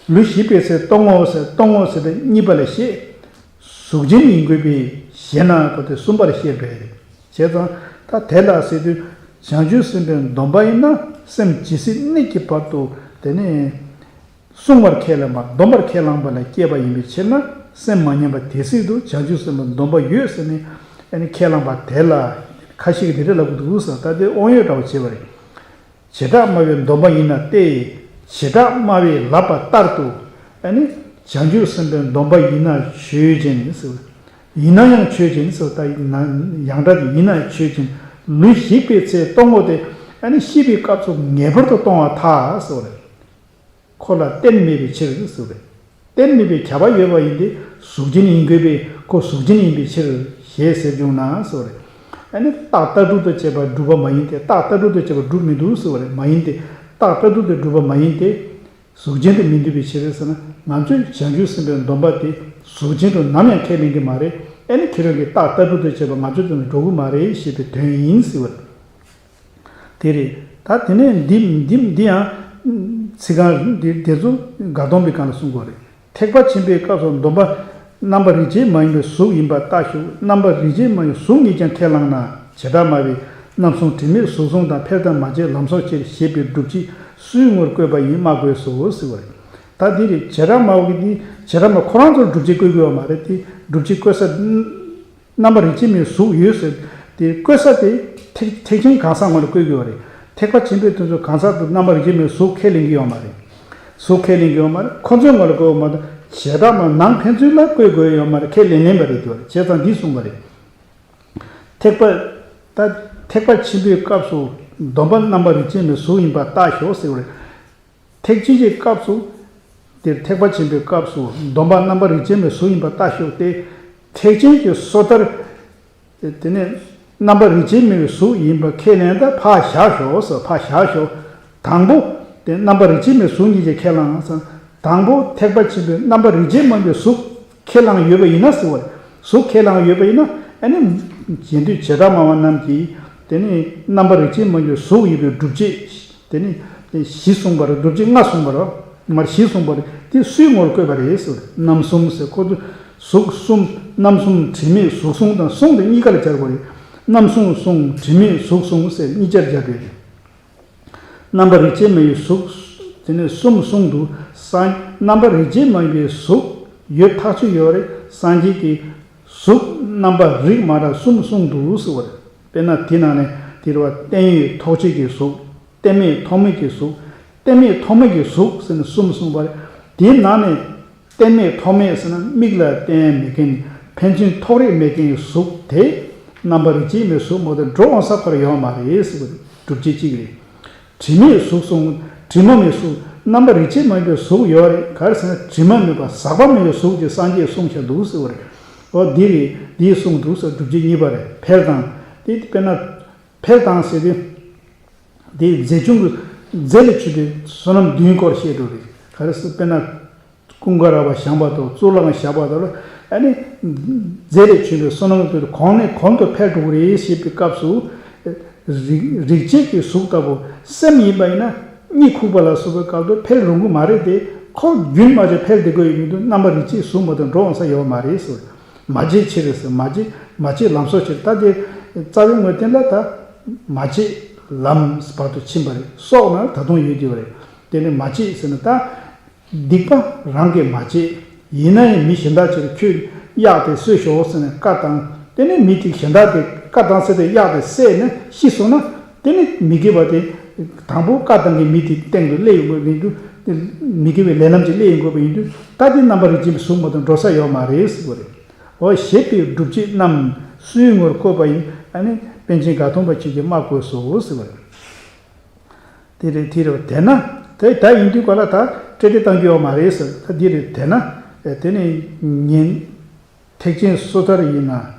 ལུས་ཞིག་པའི་ཚེ་སྟོང་ངོ་ཟེར། སྟོང་ངོ་ཟེར་དེ་གཉིས་པ་ལ་བཤད། གཟུགས་ཅན་ཡིན་དགོས་པས་ཞེ་ན་གོ་དེ་གསུམ་པར་བཤད་པས། བྱས་ཙང་ད་དེ་ལ་ཟེར་དུས་བྱང་ཆུབ་སེམས་དཔའི་སྡོམ་པ་ཡིན་ན་སེམས་ཇི་སྲིད་གནས་ཀྱི་བར་དུ་དེ་ནི་བསྲུང་བར་ཁས་བླངས་པ། སྡོམ་པར་ཁས་བླངས་པ་ལ་སྐྱེས་པ་ཡིན་པའི་ཕྱིར་ན། སེམས་མ་ཉམས་པ་དེ་སྲིད་དུ་བྱང་ཆུབ་སེམས་དཔའི་སྡོམ་པ་ཡོད་ཟེར་ནས་ཨ་ནི་ཁས་བླངས་པ་དེ་ལ་ཁ་ཤས་ཀྱིས་དེ་འདྲ་ལབ་ཀྱི་འདུག་ཟེར། ད་དེ་དབང་ཡོད་འདྲ་བོ་བྱས་པ་རེད། བྱེ་བྲག་སྨྲ་བའི་སྡོམ་པ་ཡིན་ན་སྟེ། བྱེ་བྲག་སྨྲ་བས་ལབ་པ་ལྟར་དུ། ཨ་ནི་བྱང་ཆུབ་སེམས་དཔའི་སྡོམ་པ་ཡིན་ན་ཆོས་ཅན་ཟེར། ཡིན་ན་ཡང་ཆོས་ཅན་ཟེར། ད་ཡང་སྒྲ་དེ་ཡིན་ན་ཆོས་ཅན། ལུས་ཞིག་པའི་ཚེ་སྟོང་ངོ་དེ། ཨ་ནི་ཤི་བའི་སྐབས་སུ་ངེས་པར་དུ་སྟོང་བར་ཐལ་ཟེར་བ་རེད། ཁོ་ལ་རྟེན་མེད་པའི་ཕྱིར་ཟེར་བས། རྟེན་མེད་པའི་ཁྱབ་པ་ཡོད་པ་ཡིན་ཏེ། གཟུགས་ཅན་ཡིན་དགོས་པས་ཁོ་གཟུགས་ཅན་ཡིན་པའི་ཕྱིར་ཞེས་ཟེར་བྱུང་ན་ཟེར་བ་རེད། ཨ་ནི་རྟག་ལྟ་གྲུབ་ཏུ་བྱེད་པ་གྲུབ་པ་མ་ཡིན་ཏེ། རྟག་ལྟ་གྲུབ་ཏུ་བྱེད་པ་གྲུབ་མི་འདུག་ཟེར་བ་རེད། མ་ཡིན་ཏེ། རྟག་ལྟ་གྲུབ་ཏུ་གྲུབ་པ་མ་ཡིན་ཏེ། གཟུགས་ཅན་དུ་མི་འདུས་པའི་ཕྱིར་ཟེར་ན། ང་ཚོས་བྱང་ཆུབ་སེམས་དཔའི་སྡོམ་པ་དེ་གཟུགས་ཅན་དུ་ནམ་ཡང་ཁས་ལེན་གྱི་མ་རེད། ཨ་ནི་ཁྱེད་རང་གིས་རྟག་ལྟ་གྲུབ་ཏུ་བྱེད་པ་ང་ཚོའི་དོན་དུ་འགྲོ་གི་མ་རེད་ཞེས་པའི་དོན་ཡིན་ཟེར་བ་རེད། དེ་རེད། ད་དེ་ནས་འདི་འདི་འདི་ཡང་ཚིག་རྐང་འདི་དེ་ཚོ་དགའ་སྟོན་པའི་སྒང་ལ་གསུང་དགོས་རེད། ཐེག་པ་ཆེན་པོའི་སྐབས་སུ་སྡོམ་པ་རྣམ་པ་རིགས་ཅན་མ་ཡིན་པའི་གཟུགས་ཡིན་པར་ལྟ་ཞོག་རྣམ་པ་རིགས་ཅན་མ་ཡིན་གཟུགས་ཉིད་ཀྱང་ཁས་བླངས་ན། བྱེ་བྲག་སྨྲ་བས་རྣམ་གསུམ་དྲི་མེད་གཟུགས་གསུམ་དང་། ཕལ་དང་མ་བྱེད་ལམ་སོགས་ཕྱིར་ཞེས་པའི་སྒྲུབ་བྱེད་སུའི་ངོར་བཀོད་པ་ཡིན་སྨྲ་དགོས་སོ་ཟེར་བ་རེད། ད་འདི་རེད། བྱེ་བྲག་སྨྲ་བ་གི་འདི་བྱེ་བྲག་སྨྲ་ཁོ་རང་ཚོར་སྒྲུབ་བྱེད་བཀོད་དགོས་པ་མ་རེད་དེ། སྒྲུབ་བྱེད་བཀོད་ས། རྣམ་པ་རིགས་ཅན་མའི་གཟུགས་ཡོད་ཟེར། དེ་བཀོད་ས་དེ་ཐེག་ཐེག་ཆེན་གང་ཟག་ངོ་ལ་བཀོད་དགོས་པ་རེད། ཐེག་པ་ཆེན་པོའི་དེ་ཚོ་གང་ཟག་ཏུ་རྣམ་པ་རིགས་ཅན་མའི་གཟུགས་ཁས་ལེན་གྱི་ཡོད་མ་རེད། གཟུགས་ཁས་ལེན་གྱི་ཡོད་མ་རེད། ཁོ་ཚོའི་ངོ་ལ་བཀོད་པ་མ་གཏོགས་བྱེ་བྲག་སྨྲ་ནང་ཕན་ཚུན་ལ་བཀོད་དགོས་ཡོད་མ་རེད། ཁས་ལེན་ལེན་པ་རེད་དེ། བྱས་ཙང་འདི་གསུངས་པ་རེད། ཐེག་པ། ད་ཐེག་པ་ཆེན་པོའི་སྐབས་སུ་སྡོམ་པ་རྣམ་པ་རིགས་ཅན་མའི་གཟུགས་ཡིན་པར་ལྟ་ཞོག་ཟེར་བ་རེད། ཐེག་ཆེན་གྱི་སྐབས་སུ། དེར་ཐེག་པ་ཆེན་པོའི་སྐབས་སུ་སྡོམ་པ་རྣམ་པ་རིགས་ཅན་མའི་གཟུགས་ཡིན་པར་ལྟ་ཞོག་སྟེ། ཐེག་ཆེན་གྱི་སོ་ཐར། དེ་ནས་རྣམ་པ་རིགས་ཅན་མའི་གཟུགས་ཡིན་པ་ཁས་ལེན་ད་ཕར་བཞག་ཞོག་ཟེར། ཕར་བཞག་ཞོག་དང་པོ། དེ་རྣམ་པ་རིགས་ཅན་མའི་གཟུགས་ཉིད་ཀྱིས་ཁས་བླངས་ཟེར། དང་པོ་ཐེག་པ་ཆེན་པོའི་རྣམ་པ་རིགས་ཅན་མ་ཡིན་པའི་གཟུགས་ཁས་བླངས་ཡོད་པ་ཡིན་ན་ཟེར་བ་རེད། གཟུགས་ཁས་བླངས་ཡོད་པ་ཡིན་ན། ཨ་ནི་རྗེས་ཟློས་བྱེ་བྲག་སྨྲ་བ་རྣམས་ཀྱིས། དེ་ནི་རྣམ་པ་རིགས་ཅན་མ་ཡིན་པའི་གཟུགས་ཡིན་པའི་སྒྲུབ་བྱེད། དེ་ནི་བཞི་གསུངས་པ་རེད། སྒྲུབ་བྱེད་ལྔ་གསུངས་པ་རེད། མར་བཞི་གསུངས་པ་རེད། དེ་སུའི་ངོར་བཀོད་པ་རེད་ཟེར་བ་རེད། རྣམ་གསུམ་ཟེར། ཁོ་ཚོ་གཟུགས་གསུམ། རྣམ་གསུམ། དྲི་མེད་གཟུགས་གསུམ་དང་གསུམ་དེ་གཉིས་ཀ་ལ་སྦྱར་དགོས་རེད། རྣམ་གསུམ་གསུམ། དྲི་མེད་གཟུགས་གསུམ་ཟེར་གཉིས་ཆར་སྦྱར་དགོས་རེད། རྣམ་པ་རིགས་ཅན་མ་ཡིན་པའི་གཟུགས། དེ་ནས་གསུམ་གསུམ་དུ་སངས། རྣམ་པ་རིགས་ཅན་མ་ཡིན་པའི་གཟུགས་ཡོད་ཐག་ཆོད་ཡོད་རེད། སངས་རྒྱས་ཀྱི་གཟུགས་རྣམ་པ་རིགས་མ་འདྲ་གསུམ་གསུམ་དུ་ཟེར་བ་རེད། དཔེར་ན་དེ་ནང་ནས་དེ་རེད་བ། རྟེན་ཡོད་ཐོགས་བཅས་ཀྱི་གཟུགས། རྟེན་མེད་ཐོགས་མེད་ཀྱི་གཟུགས། རྟེན་མེད་ཐོགས་མེད་ཀྱི་གཟུགས་ཟེར་ནས་གསུམ་གསུངས་པ་རེད། དེའི་ནང་ནས་རྟེན་མེད་ཐོགས་མེད་ཟེར་ན་མིག་ལ་རྟེན་མེད་མཁན། ཕན་ཚུན་ཐོགས་རེག་མེད་མཁན་གྱི་གཟུགས་དེ་རྣམ་པ་རིགས་ཅན་མའི་གཟུགས་མ་གཏོགས་འགྲོ་འོང་ས་ཁོ་ར་ཡོད་མ་རེད་ཟེར་བ་རེད། སྒྲུབ་བྱེད་གཅིག་རེད། དྲི་མེད་གཟུགས་གསུངས། དྲི་མ་མེད་གཟུགས། རྣམ་པ་རིགས་ཅན་མ་ཡིན་པའི་གཟུགས་ཡོད་རེད། ག་རེ་ཟེར་ན་དྲི་མ་མེད་པ་ཟག་པ་མེད་པའི་གཟུགས་ཀྱི་སངས་རྒྱས་གསུངས་བཞག་འདུག་ཟེར་བ་རེད། འོ་འདི་རེད། འདིའི་གསུང་འདུག་ཟེར། སྒྲུབ་བྱེད་གཉིས་པ་རེད། འཕེལ་དང་། དེ་དཔེར་ན། འཕེལ་དང་ཟེར་དུས། དེ་རྫས་བྱུང་གི་རྫས་ལས་བྱུང་བའི་བསོད་ནམས་བདུན་སྐོར་བཤད་འགྲོ་རེད། ག་རེ་ཟེར། དཔེར་ན། ཀུན་དགའ་ར་བ་བཞེངས་པ་དང་གཙུག་ལག་ཁང་བཞེངས་པ་དང་། ཨ་ནི། རྫས་ལས་བྱུང་བའི་བསོད་ནམས་དེ་གོང་ནས་གོང་དུ་འཕེལ་འགྲོ་གི་རེད་ཞེས་པའི་སྐབས་སུ། རིག་རིག་བྱེད་ཀྱི་གཟུགས་ལྟ་བུ་སེམས་ཡིན་པ་ཡིན་ན། གཉིད་ཁུག་པ་ལ་སོགས་པའི་སྐབས་སུ་འཕེལ་རུང་གི་མ་རེད་དེ། ཁོ་རྒྱུན་མ་ཆད་འཕེལ་བསྡད་དགོས་ཡོད་མི་འདུག་རྣམ་པ་རིག་བྱེད་གཟུགས་མ་གཏོགས་འགྲོ་འོང་ས་ཡོད་མ་རེད་ཟེར། མ་བྱས་ཕྱིར་ཟེར། མ་བྱས། མ་བྱས་ལམ་སོགས་ཕྱིར། ད་དེ་རྩ་བའི་ངོས་སྟེང་ལ་ད་མ་བྱས་ལམ་བར་དུ་ཕྱིན་པ་རེད། སོགས་ན་ད་དུང་ཡོད་དེ་བ་རེད། དེ་ནི་མ་བྱས་ཟེར་ན་ད། སྡིག་པ་རང་གིས་མ་བྱས། ཡིན་ན་ཡང་མི་གཞན་དག་ཅིག་ལ་ཁྱོད་གཡག་དེ་གསོད་ཤོག་ཟེར་ནས་བཀའ་བཏང་། དེ་ནས་མི་དེ་གཞན་དག་དེ་བཀའ་བཏང་ཚེ་དེ་གཡག་དེ་བསད་ནས་ཤི་སོང་ན། དེ་ནས་མི་དགེ་བ་དེ་དང་པོ་བཀའ་བཏང་མཁན་མི་དེ་སྟེང་དུ་སླེབས་ཡོང་དགོས་པ་ཡིན་དུས། མི་དགེ་བའི་ལས་རྣམ་ཅིག་སླེབས་ཡོང་དགོས་པ་ཡིན་དུས། ད་དེ་རྣམ་པར་རིག་བྱེད་པའི་གཟུགས་མ་གཏོགས་འགྲོ་ས་ཡོད་མ་རེད་ཟེར་བ་རེད། འོ་ཞེས་པའི་སྒྲུབ་བྱེད་རྣམས་སུའི་ངོར་བཀོད་པ་ཡིན། ཨ་ནི་པཎ་ཆེན་དགའ་སྟོན་པ་ཁྱོད་ཀྱིས་སྨྲ་དགོས་སོ་ཟེར་བ་རེད། དེ་རེད། དེ་རེད། དེ་ན། དེ་ད་ཡིན་དུས་ག་ལ་ད་བཀྲེས་བཀྲེས་བཏང་རྒྱུ་ཡོད་མ་རེད་ཟེར། ད་འདི་རེད། དེ་ན། དེ་ནི་ཉན། ཐེག་ཆེན་སོ་ཐར་ཡིན་ན།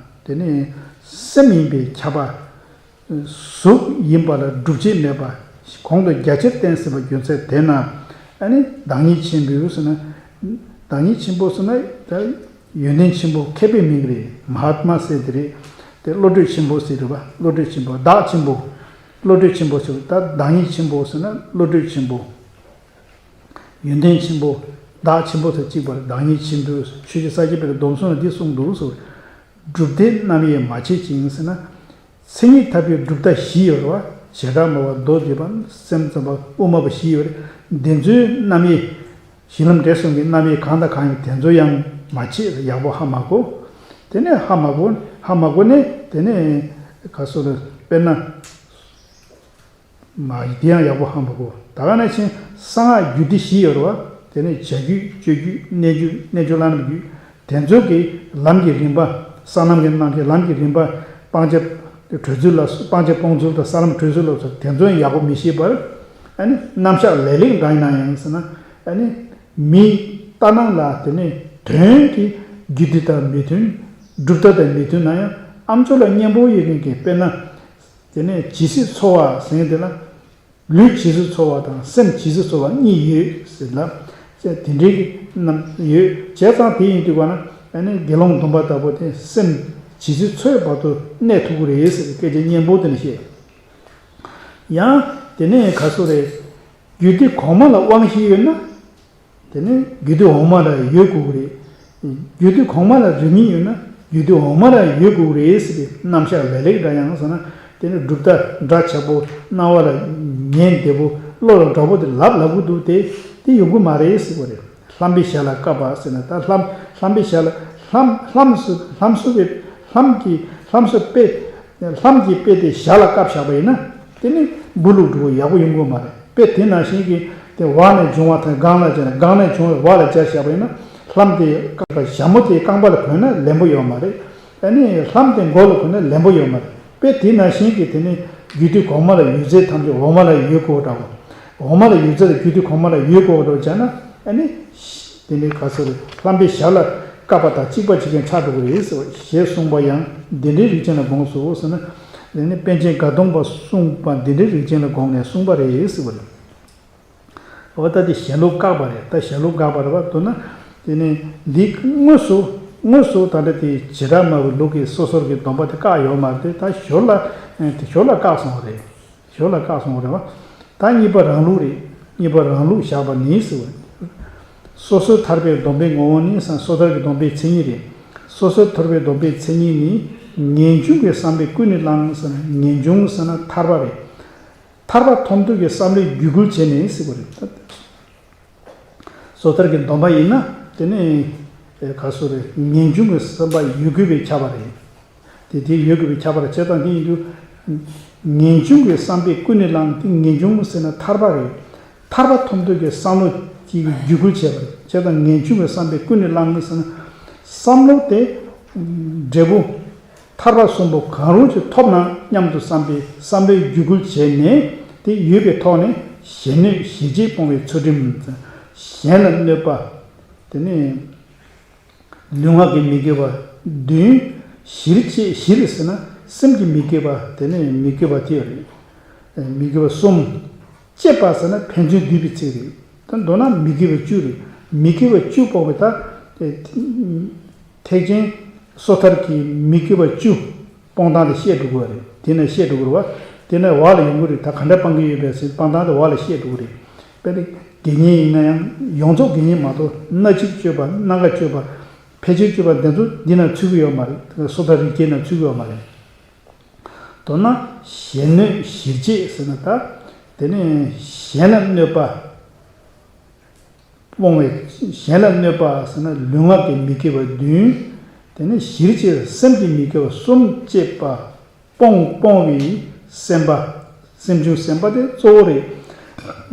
དེ་ནི་སེམས་ཡིན་པས་ཁྱབ་པ། གཟུགས་ཡིན་པ་ལ་སྒྲུབ་བྱེད་མེད་པ་གོང་དུ་རྒྱ་ཆེར་བསྟན་ཟིན་པ་རྒྱུ་མཚན་དེ་ན། ཨ་ནི་བདག་ཉིད་ཆེན་པོས་ཟེར་ན། བདག་ཉིད་ཆེན་པོ་ཟེར་ན་ད། ཡོན་ཏན་ཆེན་པོ་མཁས་པའི་མིང་རེད། མ་ཧཱ་ཏྨ་ཟེར་དེ་རེད། དེ་བློ་གྲོས་ཆེན་པོ་ཟེར་རེད་པ། བློ་གྲོས་ཆེན་པོ། བདག་ཆེན་པོ། བློ་གྲོས་ཆེན་པོ་ཟེར། ད་བདག་ཉིད་ཆེན་པོ་ཟེར་ན་བློ་གྲོས་ཆེན་པོ། ཡོན་ཏན་ཆེན་པོ། བདག་ཆེན་པོ་དང་གཅིག་པར་བདག་ཉིད་ཆེན་པོས། ཆོས་རྗེ་ས་སྐྱ་པཎྜི་ཏས་སྡོམ་གསུམ་ལ་འདི་གསུངས་འདུག་ཟེར། སྒྲུབ་སྡེ་རྣམ་དབྱེ་མ་ཕྱེད་ཅིང་ཟེར་ན། མཚན་ཉིད་ཐར་པའི་སྒྲུབ་ཐབས་བཞི་ཡོད་རེད་པ། བྱེ་བྲག་སྨྲ་བ། མདོ་སྡེ་པ། སེམས་ཙམ་པ། དབུ་མ་པ་བཞི་ཡོད་རེད། འདི་ཚོའི་རྣམ་དབྱེ། གཞི་ལམ་འབྲས་གསུམ་གྱི་རྣམ་དབྱེ་གང་དང་གང་ཡིན་དེ་ཚོ་ཡང་མ་ཕྱེད། ཡག་པོ་ཧ་མ་གོ། དེ་ནས་ཧ་མ་གོ། ཧ་མ་གོ་ནས་དེ་ནས་ག་སོ་རེད། དཔེར་ན། མ་དེ་ཡང་ཡག་པོ་ཧ་མ་གོ། ད་ག་ནང་བཞིན་གསང་སྔགས་རྒྱུད་སྡེ་བཞི་ཡོད་རེད་པ། དེ་ནས་བྱ་རྒྱུད། སྤྱོད་རྒྱུད། གནས་རྒྱུད། རྣལ་འབྱོར་བླ་ན་མེད་རྒྱུད། དེ་ཚོ་གི་ལམ་གྱི་རིམ་པ། གསང་རྣམ་གྱི་རྣམ་གྱི་ལམ་གྱི་རིམ་པ། སྤང་བྱ་གྲོལ་ཚུལ་ལ། སྤང་བྱ་སྤོང་ཚུལ་དང་གསང་རྣམ་གྲོལ་ཚུལ་ལ་སོགས་དེ་ཚོ་ཡང་ཡག་པོ་མི་ཤེས་པར། ཨ་ནི་རྣམ་གཞག་ལེ་ལེ་འདྲ་ཡིན་ན་ཡང་ཟེར་ན། ཨ་ནི་མིའི་ལྟ་སྣང་ལ་དེ་ནས་དོན་གྱི་རྒྱུད་སྡེ་དང་མི་མཐུན། སྒྲུབ་ཐབས་དང་མི་མཐུན་ན་ཡང་། ཨ་མཆོག་ལ་གཉེན་པོ་ཡོད་མཁན་གྱི། དཔེར་ན། དེ་ནས་ཇི་སྲིད་འཚོ་བ་ཟེར་མཁན་དེ་ལ། ལུས་ཇི་སྲིད་འཚོ་བ་དང་སེམས་ཇི་སྲིད་འཚོ་བ་གཉིས་ཡོད་ཟེར་ལ། དེ་འདྲའི་རྣམ་ཡོད། བྱས་ཙང་དེ་ཡིན་དུས་ག་ན། ཨ་ནི་དགེ་སློང་སྡོམ་པ་ལྟ་བུ་དེ་སེམས་ཇི་སྲིད་འཚོའི་བར་དུ་གནས་ཐུབ་ཀྱི་རེད་ཟེར་བའི་སྐད་ཆ་སྙན་པོ་དེ་ནས་བཤད། ཡང་དེ་ནས་ག་སོ་རེད། རྒྱུད་སྡེ་གོང་མ་ལ་དབང་ཤེས་ཡོད་ན། དེ་ནས་རྒྱུད་སྡེ་འོག་མ་ལ་ཡོད་དགོས་ཀྱི་རེད། རྒྱུད་སྡེ་གོང་མ་ལ་རིགས་ངེས་ཡོད་ན། རྒྱུད་སྡེ་འོག་མ་ལ་ཡོད་དགོས་ཀྱི་རེད་ཟེར་བའི་རྣམ་གཞག་ལེ་ལེ་འདྲ་ཡང་ཟེར་ན། དེ་ནི་སྒྲུབ་ཐབས་འདྲ་ཆགས་པོ། རྣ་བ་ལ་ཉན་བདེ་པོ། བློ་ལ་འདྲ་པོ་དེ་ལབ་ལབ་གི་འདུག་དེ་དེ་ཡོང་གི་མ་རེད་ཟེར་བ་རེད། ལྷམ་པའི་ཞྭ་ལ་བཀབ་པ་ཟེར་ན། ད་ལྷམ། ལྷམ་པའི་ཞྭ་ལ། ལྷམ། ལྷམ་སོ། ལྷམ་སོ་པའི། ལྷམ་གྱི། ལྷམ་སོ་དཔེ། ལྷམ་གྱི་དཔེ་དེ་ཞྭ་ལ་བཀབ་བཞག་པ་ཡིན་ན། དེ་ནི་སྦུ་ལུག་འགྲོ་ཡག་པོ་ཡོང་གི་མ་རེད། དཔེ་དེ་ནང་བཞིན་གྱི་དེ་འོག་ནས་བྱུང་བ་དང་། སྒང་ལ་སྦྱར་ནས། སྒང་ནས་བྱུང་བའི་འོག་ལ་སྦྱར་བཞག་པ་ཡིན་ན། ལྷམ་དེ་བཀབ་པ། ཞྭ་མོ་དེ་རྐང་པ་ལ་གོན་ན་ལེན་པོ་ཡོད་མ་རེད། ཨ་ནི་ལྷམ་དེ་མགོ་ལ་གོན་ན་ལེན་པོ་ཡོད་མ་རེད། དཔེ་དེ་ནང་བཞིན་གྱི་དེ་ནི་རྒྱུད་སྡེ་གོང་མ་ལ་ཡོད་ཚད་ཐམས་ཅད་འོག་མ་ལ་ཡོད་དགོས་འདྲ་བོ། འོག་མ་ལ་ཡོད་ཚད་དང་རྒྱུད་སྡེ་གོང་མ་ལ་ཡོད་དགོས་འདྲ་བོ་བྱས་ན། ཨ་ནི། དེ་ནི་ག་ཚོད་རེད། ལྷམ་པའི་ཞྭ་ལ་བཀབ་པ་དང་གཅིག་པ་གཅིག་རྐྱང་ཆགས་འགྲོ་གི་རེད་ཟེར་བ་ཞེས་གསུངས་པ་ཡང་འདི་འདྲའི་རིགས་ཅན་ལ་དགོངས་སོ་ཟེར་ན། དེ་ནི་པཎ་ཆེན་དགའ་གདོང་པ་གསུངས་པ་འདི་འདྲའི་རིགས་ཅན་ལ་དགོངས་ནས་གསུངས་པ་རེད་ཟེར་བ་རེད། འོ་ད་དེ་ཞྭ་ལུག་བཀག་པ་རེད། ད་ཞྭ་ལུག་བཀག་པ་རེད་བ། མདོར་ན་དེ་ནི་འདི་དངོས་སུ། དངོས་སུ་ད་ལྟ་དེ་བྱེ་བྲག་སྨྲ་བའི་ལུགས་ཀྱི་སོ་སོར་གྱི་སྡོམ་པ་དེ་བཀག་ཡོད་མ་རེད་དེ། ད་ཞོར་ལ། དེ་ཞོར་ལ་བཀག་སོང་བ་རེད། ཞོར་ལ་བཀག་སོང་བ་རེད་བ། ད་གཉིས་པ་རང་ལུགས་རེད། གཉིས་པ་རང་ལུགས་བཞག་པ་ནི་ཟེར་བ། སོ་སོར་ཐར་པའི་སྡོམ་པའི་ངོ་བོ་ནི་ཟེར་ན། སོ་ཐར་གྱི་སྡོམ་པའི་མཚན་ཉིད་རེད། སོ་སོར་ཐར་པའི་སྡོམ་པའི་མཚན་ཉིད་ནི། ངེས་འབྱུང་གི་བསམ་པས་ཀུན་ནས་བསླངས་ཟེར་ན། ངེས་འབྱུང་ཟེར་ན་ཐར་པ་རེད། ཐར་པ་ཐོབ་འདོད་ཀྱི་བསམ་བློས་བརྒྱུད་སྐུལ་བྱས་ནས་ཟེར་བ་རེད། སོ་ཐར་གྱི་སྡོམ་པ་ཡིན་ན་དེ་ནི་ག་སོ་རེད། ངེས་འབྱུང་གི་བསམ་པ་ཡོད་དགོས་པས་ཁྱབ་པ་རེད། དེ་དེ་ཡོད་དགོས་པས་ཁྱབ་པ་རེད། བྱས་ཙང་དེ་ཡིན་དུས། ངེས་འབྱུང་གི་བསམ་པས་ཀུན་ནས་བསླངས། དེ་ངེས་འབྱུང་ཟེར་ན་ཐར་པ་རེད། ཐར་པ་ཐོབ་འདོད་ཀྱི་བསམ་བློ་གྱིས་བརྒྱུད་སྐུལ་བྱས་པ་རེད། བྱས་ཙང་ངེས་འབྱུང་གི་བསམ་པས་ཀུན་ནས་བསླངས་ཟེར་ན། བསམ་བློ་དེ་འབྲས་བུ་ཐར་པ་གསུམ་པོ་གང་རུང་ཅིག་ཐོབ་ན་སྙམ་དུ་བསམ་པའི་བསམ་པའི་བརྒྱུད་སྐུལ་བྱས་ནས། དེ་ཡོད་པའི་ཐོག་ནས་གཞན་གནོད་གཞན་གཅེས་སྤོང་བའི་ཚུལ་ཁྲིམས། གཞན་ལ་གནོད་པ། དེ་ནས་ལུས་ངག་གི་མི་དགེ་བ། བདུན། བཞིར་བཅས། བཞིར་ཟེར་ན་སེམས་ཀྱི་མི་དགེ་བ། དེ་ནས་མི་དགེ་བ་དེ་རེད། མི་དགེ་བ་གསུམ། བཅས་པ་ཟེར་ན་ཕན་ཚུན་བསྡུས་པའི་ཚིག་རེད། ད་མདོར་ན་མི་དགེ་བ་བཅུ་རེད། མི་དགེ་བ་བཅུ་སྤོང་བའི་ད། ཐེག་ཆེན་སོ་ཐར་གྱི་མི་དགེ་བ་བཅུ་སྤོང་སྟངས་དེ་བཤད་འགྲོ་གི་རེད། དེ་ནས་བཤད་འགྲོ་གི་རེད་བ། དེ་ནས་འོག་ལ་ཡོང་གི་རེད། ད་ག་འདྲ་སྤང་གི་ཡོད་པའི་ཟེར་སྤང་སྟངས་དེ་འོག་ལ་བཤད་འགྲོ་གི་རེད། དཔེར་ན་དགེ་བསྙེན་ཡིན་ན་ཡང་ཡོངས་རྫོགས་དགེ་བསྙེན་མ་གཏོགས་སྣ་གཅིག་སྤྱོད་པ། སྣ་འགའ་སྤྱོད་པ། ཕལ་ཆེར་སྤྱོད་པ་འདི་ཚོ་འདི་ན་ཚུད་ཀྱི་ཡོད་མ་རེད། སོ་ཐར་རིག་བྱེད་ན་ཚུད་ཀྱི་ཡོད་མ་རེད། མདོར་ན་གཞན་གནོད་གཞིར་བྱས་ཟེར་ན་ད། དེ་ནས་གཞན་ལ་གནོད་པ་སྤོང་བའི། གཞན་ལ་གནོད་པ་ཟེར་ན་ལུས་ངག་གི་མི་དགེ་བ་བདུན། དེ་ནས་གཞིར་བྱས་སེམས་ཀྱི་མི་དགེ་བ་གསུམ་བཅས་པ་སྤོང་སྤོང་བའི་སེམས་པ། སེམས་བྱུང་སེམས་པ་དེ་གཙོ་བོ་རེད།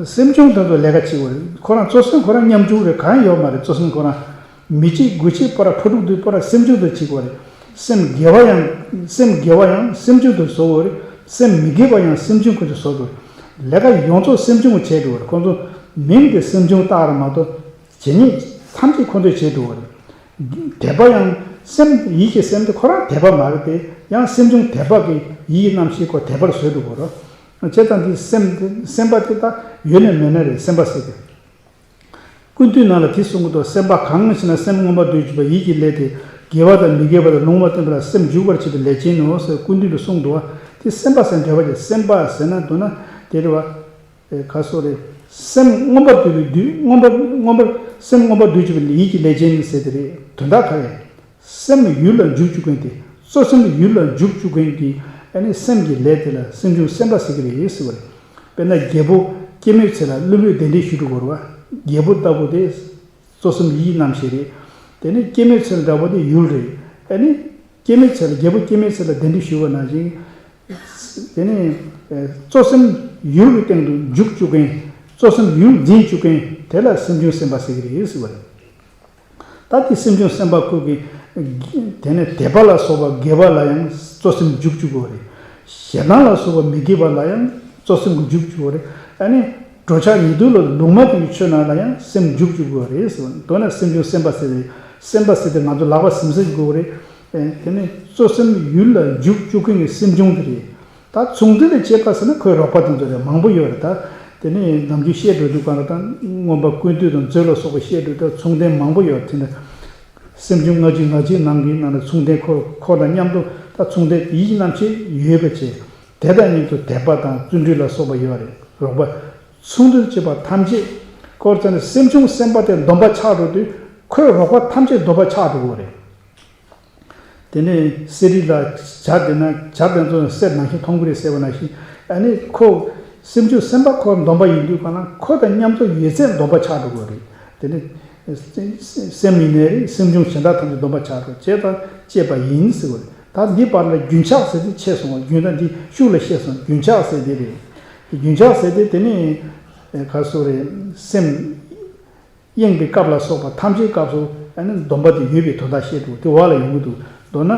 སེམས་བྱུང་དེ་ཚོ་ལས་ཀ་བྱེད་དགོས་རེད། ཁོ་རང་གཙོ་སེམས་ཁོ་རང་ཉམ་ཆུང་རེད། གང་ཡོད་མ་རེད། གཙོ་སེམས་ཁོ་རང་མི་གཅིག་དགུ་གཅིག་པོ་ར་ཕོ་ཕྲུག་དུས་པོ་ར་སེམས་བྱུང་དུ་བྱེད་དགོས་རེད། སེམས་དགེ་བ་ཡང་སེམས་དགེ་བ་ཡང་སེམས་བྱུང་དུ་བཟོ་དགོས་རེད། སེམས་མི་དགེ་བ་ཡང་སེམས་བྱུང་ཁོ་ཚོ་བཟོ་དགོས་རེད། ལས་ཀ་ཡོངས་རྫོགས་སེམས་བྱུང་བྱས་འགྲོ་བར་ཁོང་ཚོ་མིང་དེ་སེམས་བྱུང་བཏགས་ར་མ་གཏོགས་བྱེད་ཉེས་ཐམས་ཅད་ཁོང་ཚོས་བྱས་འགྲོ་བ་རེད། དད་པ་ཡང་སེམས་ཡིད་ཀྱི་སེམས་དེ་ཁོ་རང་དད་པ་མ་རེད་དེ། ཡང་སེམས་བྱུང་དད་པ་གི་ཡིད་ཀྱི་རྣམ་ཤེས་ཁོ་དད་པར་བཟོས་འགྲོ་བ་རེད། བྱས་ཙང་དེ་སེམས་དེ་སེམས་པ་དེ་ད་ཡོད་ནས་མེད་ནས་རེད། སེམས་པ་ཟེར་དེ། ཀུན་བཏུས་ནང་ལ་དེ་གསུང་གི་འདུག་སེམས་པ་གང་ཞེ་ན་སེམས་མངོན་པར་འདུ་བྱེད་པ་ཡིད་ཀྱི་ལས་དེ། དགེ་བ་དང་མི་དགེ་བ་དང་ལུང་བ་བསྟན་པ་ལ་སེམས་འཇུག་པར་བྱེད་པའི་ལས་ཅན་ནོ་ཟེར་ཀུན་བཏུས་ལ་གསུངས་འདུག་བ། དེ་སེམས་པ་ཟེར་འདྲ་བ་ཀྱི་སེམས་པ་ཟེར་ན་འདུག་ན་དེ་རེད་བ། ཨེ་ག་སོ་རེད། སེམས་མངོན་པར་འདུ་བའི་དུས་མངོན་པར་མངོན་པར་སེམས་མངོན་པར་འདུ་བྱེད་པའི་ཡིད་ཀྱི་ལས་ཅན་ཟེར་དེ་རེད། དོན་དག་ག་རེ། སེམས་ཡུལ་ལ་འཇུག་བཅུག་མཁན་དེ། གཙོ་སེམས་ཡུལ་ལ་འཇུག་བཅུག་མཁན་གྱི་ཨ་ནི་སེམས་ཀྱི་ལས་དེ་ལ་སེམས་བྱུང་སེམས་པ་ཟེར་གྱི་རེད་ཟེར་བ་རེད། དཔེར་ན་རྒྱལ་པོ་སྐྱེད་མོས་ཚལ་ལ་བློན་པོས་གདན་འདྲེན་ཞུ་འགྲོ་དགོས་རེད་བ། རྒྱལ་པོ་ལྟ་བུ་དེ་གཙོ་སེམས་ཡིད་རྣམ་ཤེས་རེད། དེ་ནས་སྐྱེད་མོས་ཚལ་འདྲ་བོ་དེ་ཡུལ་རེད། ཨ་ནི་སྐྱེད་མོས་ཚལ་རྒྱལ་པོ་སྐྱེད་མོས་ཚལ་ལ་གདན་འདྲེན་ཞུ་བ་ནང་བཞིན། དེ་ནས་གཙོ་སེམས་ཡུལ་གྱི་སྟེང་དུ་འཇུག་བཅུག་མཁན། གཙོ་སེམས་ཡུལ་འཛིན་བཅུག་མཁན་དེ་ལ་སེམས་བྱུང་སེམས་པ་ཟེར་གྱི་རེད་ཟེར་བ་རེད། ད་དེ་སེམས་བྱུང་སེམས་པ་ཁོ་གི་དེ་ནས་དད་པ་ལ་སོགས་པ་དགེ་བ་ལ་ཡང་གཙོ་སེམས་འཇུག་བཅུག་དགོས་རེད། ཞེ་སྡང་ལ་སོགས་པ་མི་དགེ་བ་ལ་ཡང་གཙོ་སེམས་འཇུག་བཅུག་དགོས་རེད། ཨ་ནི་འགྲོ་འཆག་ཉལ་འདུག་ལ་ལུང་མ་དེ་གི་ཆོས་རྣམས་ལ་ཡང་སེམས་འཇུག་བཅུག་དགོས་རེད་ཟེར་བ། མདོར་ན་སེམས་བྱུང་སེམས་པ་ཟེར་རེད། སེམས་པ་ཟེར་དེ་ང་ཚོ་ལག་པ་ཟིམ་ཟིམ་དགོས་རེད། དེ་ནས་གཙོ་སེམས་ཡུལ་ལ་འཇུག་བཅུག་མཁན་གྱི་སེམས་བྱུང་དེ་རེད། ད་མཚུངས་ལྡན་ལ་དཔྱད་པ་ཟེར་ན་ཁོའི་རོགས་པ་དེ་ཚོ་རེད། མང་པོ་ཡོད་རེད། ད་དེ་ནས་ནམ་རྒྱུན་བཤད་འགྲོ་དུས་གང་ལ་ད་མངོན་པ་ཀུན་བཏུས་དང་མཛོད་ལ་སོགས་པ་བཤད་འགྲོ་དུས་མཚུངས་ལྡན་མང་པོ་ཡོད་རེད། དེ་ནས་སེམས་བྱུང་ལྔ་བཅུ་ང་གཅིག་ནང་གི་ནང་ལ་མཚུངས་ལྡན་ཁོ་ཁོ་དང་མཉམ་དུ་ད་མཚུངས་ལྡན་ཡིད་ཀྱི་རྣམ་ཤེས་ཡོད་པ་བྱས། དེ་དང་མཉམ་དུ་དད་པ་དང་བརྩོན་འགྲུས་ལ་སོགས་པ་ཡོད་རེད། རོགས་པ་མཚུངས་ལྡན་བྱེད་པ་ཐམས་ཅད་ཁོར་བརྩམས་ནས་སེམས་བྱུང་སེམས་པ་དེ་སྡོམ་པ་ཆགས་འགྲོ་དུས་ཁོའི་རོགས་པ་ཐམས་ཅད་སྡོམ་པ་ཆགས་འགྲོ་གི་རེད། དེ་ནས་གསེར་རི་ལ་བྱ་དེ་ན་བྱ་དེ་ཚོ་གསེར་ནང་བཞིན་མཐོང་གི་རེད་ཟེར་བ་ནང་བཞིན། ཨ་ནི་ཁོ་སེམས་བྱུང་སེམས་པ་ཁོ་སྡོམ་པ་ཡིན་དུས་གང་ན་ཁོ་དང་མཉམ་དུ་ཡོད་ཚད་སྡོམ་པ་ཆགས་འགྲོ་གི་རེད། དེ་ནི་སེམས་ཡིན་ནའི་རེད། སེམས་བྱུང་གཞན་དག་ཐམས་ཅད་སྡོམ་པ་ཆགས་འགྲོ་བྱས་དང་བཅས་པ་ཡིན་ཟེར་བ་རེད། ད་འདི་བར་ལ་རྒྱུན་ཆགས་ཟེར་དེ་ཆད་སོང་བ། རྒྱུན་དང་འདི་ཤུགས་ལ་བཤད་སོང་། རྒྱུན་ཆགས་ཟེར་དེ་རེད། རྒྱུན་ཆགས་ཟེར་དེ་དེ་ནི་ག་སོ་རེད། སེམས་གཡེངས་པའི་སྐབས་ལ་སོགས་པ་ཐམས་ཅད་སྐབས་སུ་ཨ་ནི་སྡོམ་པ་དེ་ཡོད་པའི་དོན་དག་བཤད་འདུག་དེ་འོག་ལ་ཡོང་གི་འདུག་མདོར་ན་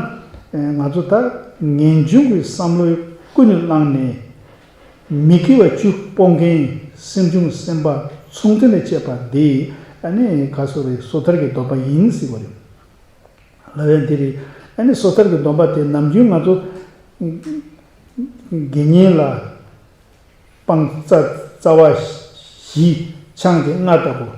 ང་ཚོ་ད་ངེས་འབྱུང་གི་བསམ་བློའི་ཀུན་ནས་བསླངས་ནས་མི་དགེ་བ་བཅུ་སྤོང་མཁན་སེམས་བྱུང་སེམས་པ་མཚུངས་ལྡན་ལ་བཅས་པ་འདི་ཨ་ནི་ག་སོ་རེད། སོ་ཐར་གྱི་སྡོམ་པ་ཡིན་ཟེར་བ་རེད། ལབ་ཡ་འདི་རེད། ཨ་ནི་སོ་ཐར་གྱི་སྡོམ་པ་དེ་ནམ་རྒྱུན་ང་ཚོ་དགེ་བསྙེན་ལ་སྤང་རྩ་རྩ་བ་བཞི་ཆང་དེ་ལྔ་ལྟ་བུ།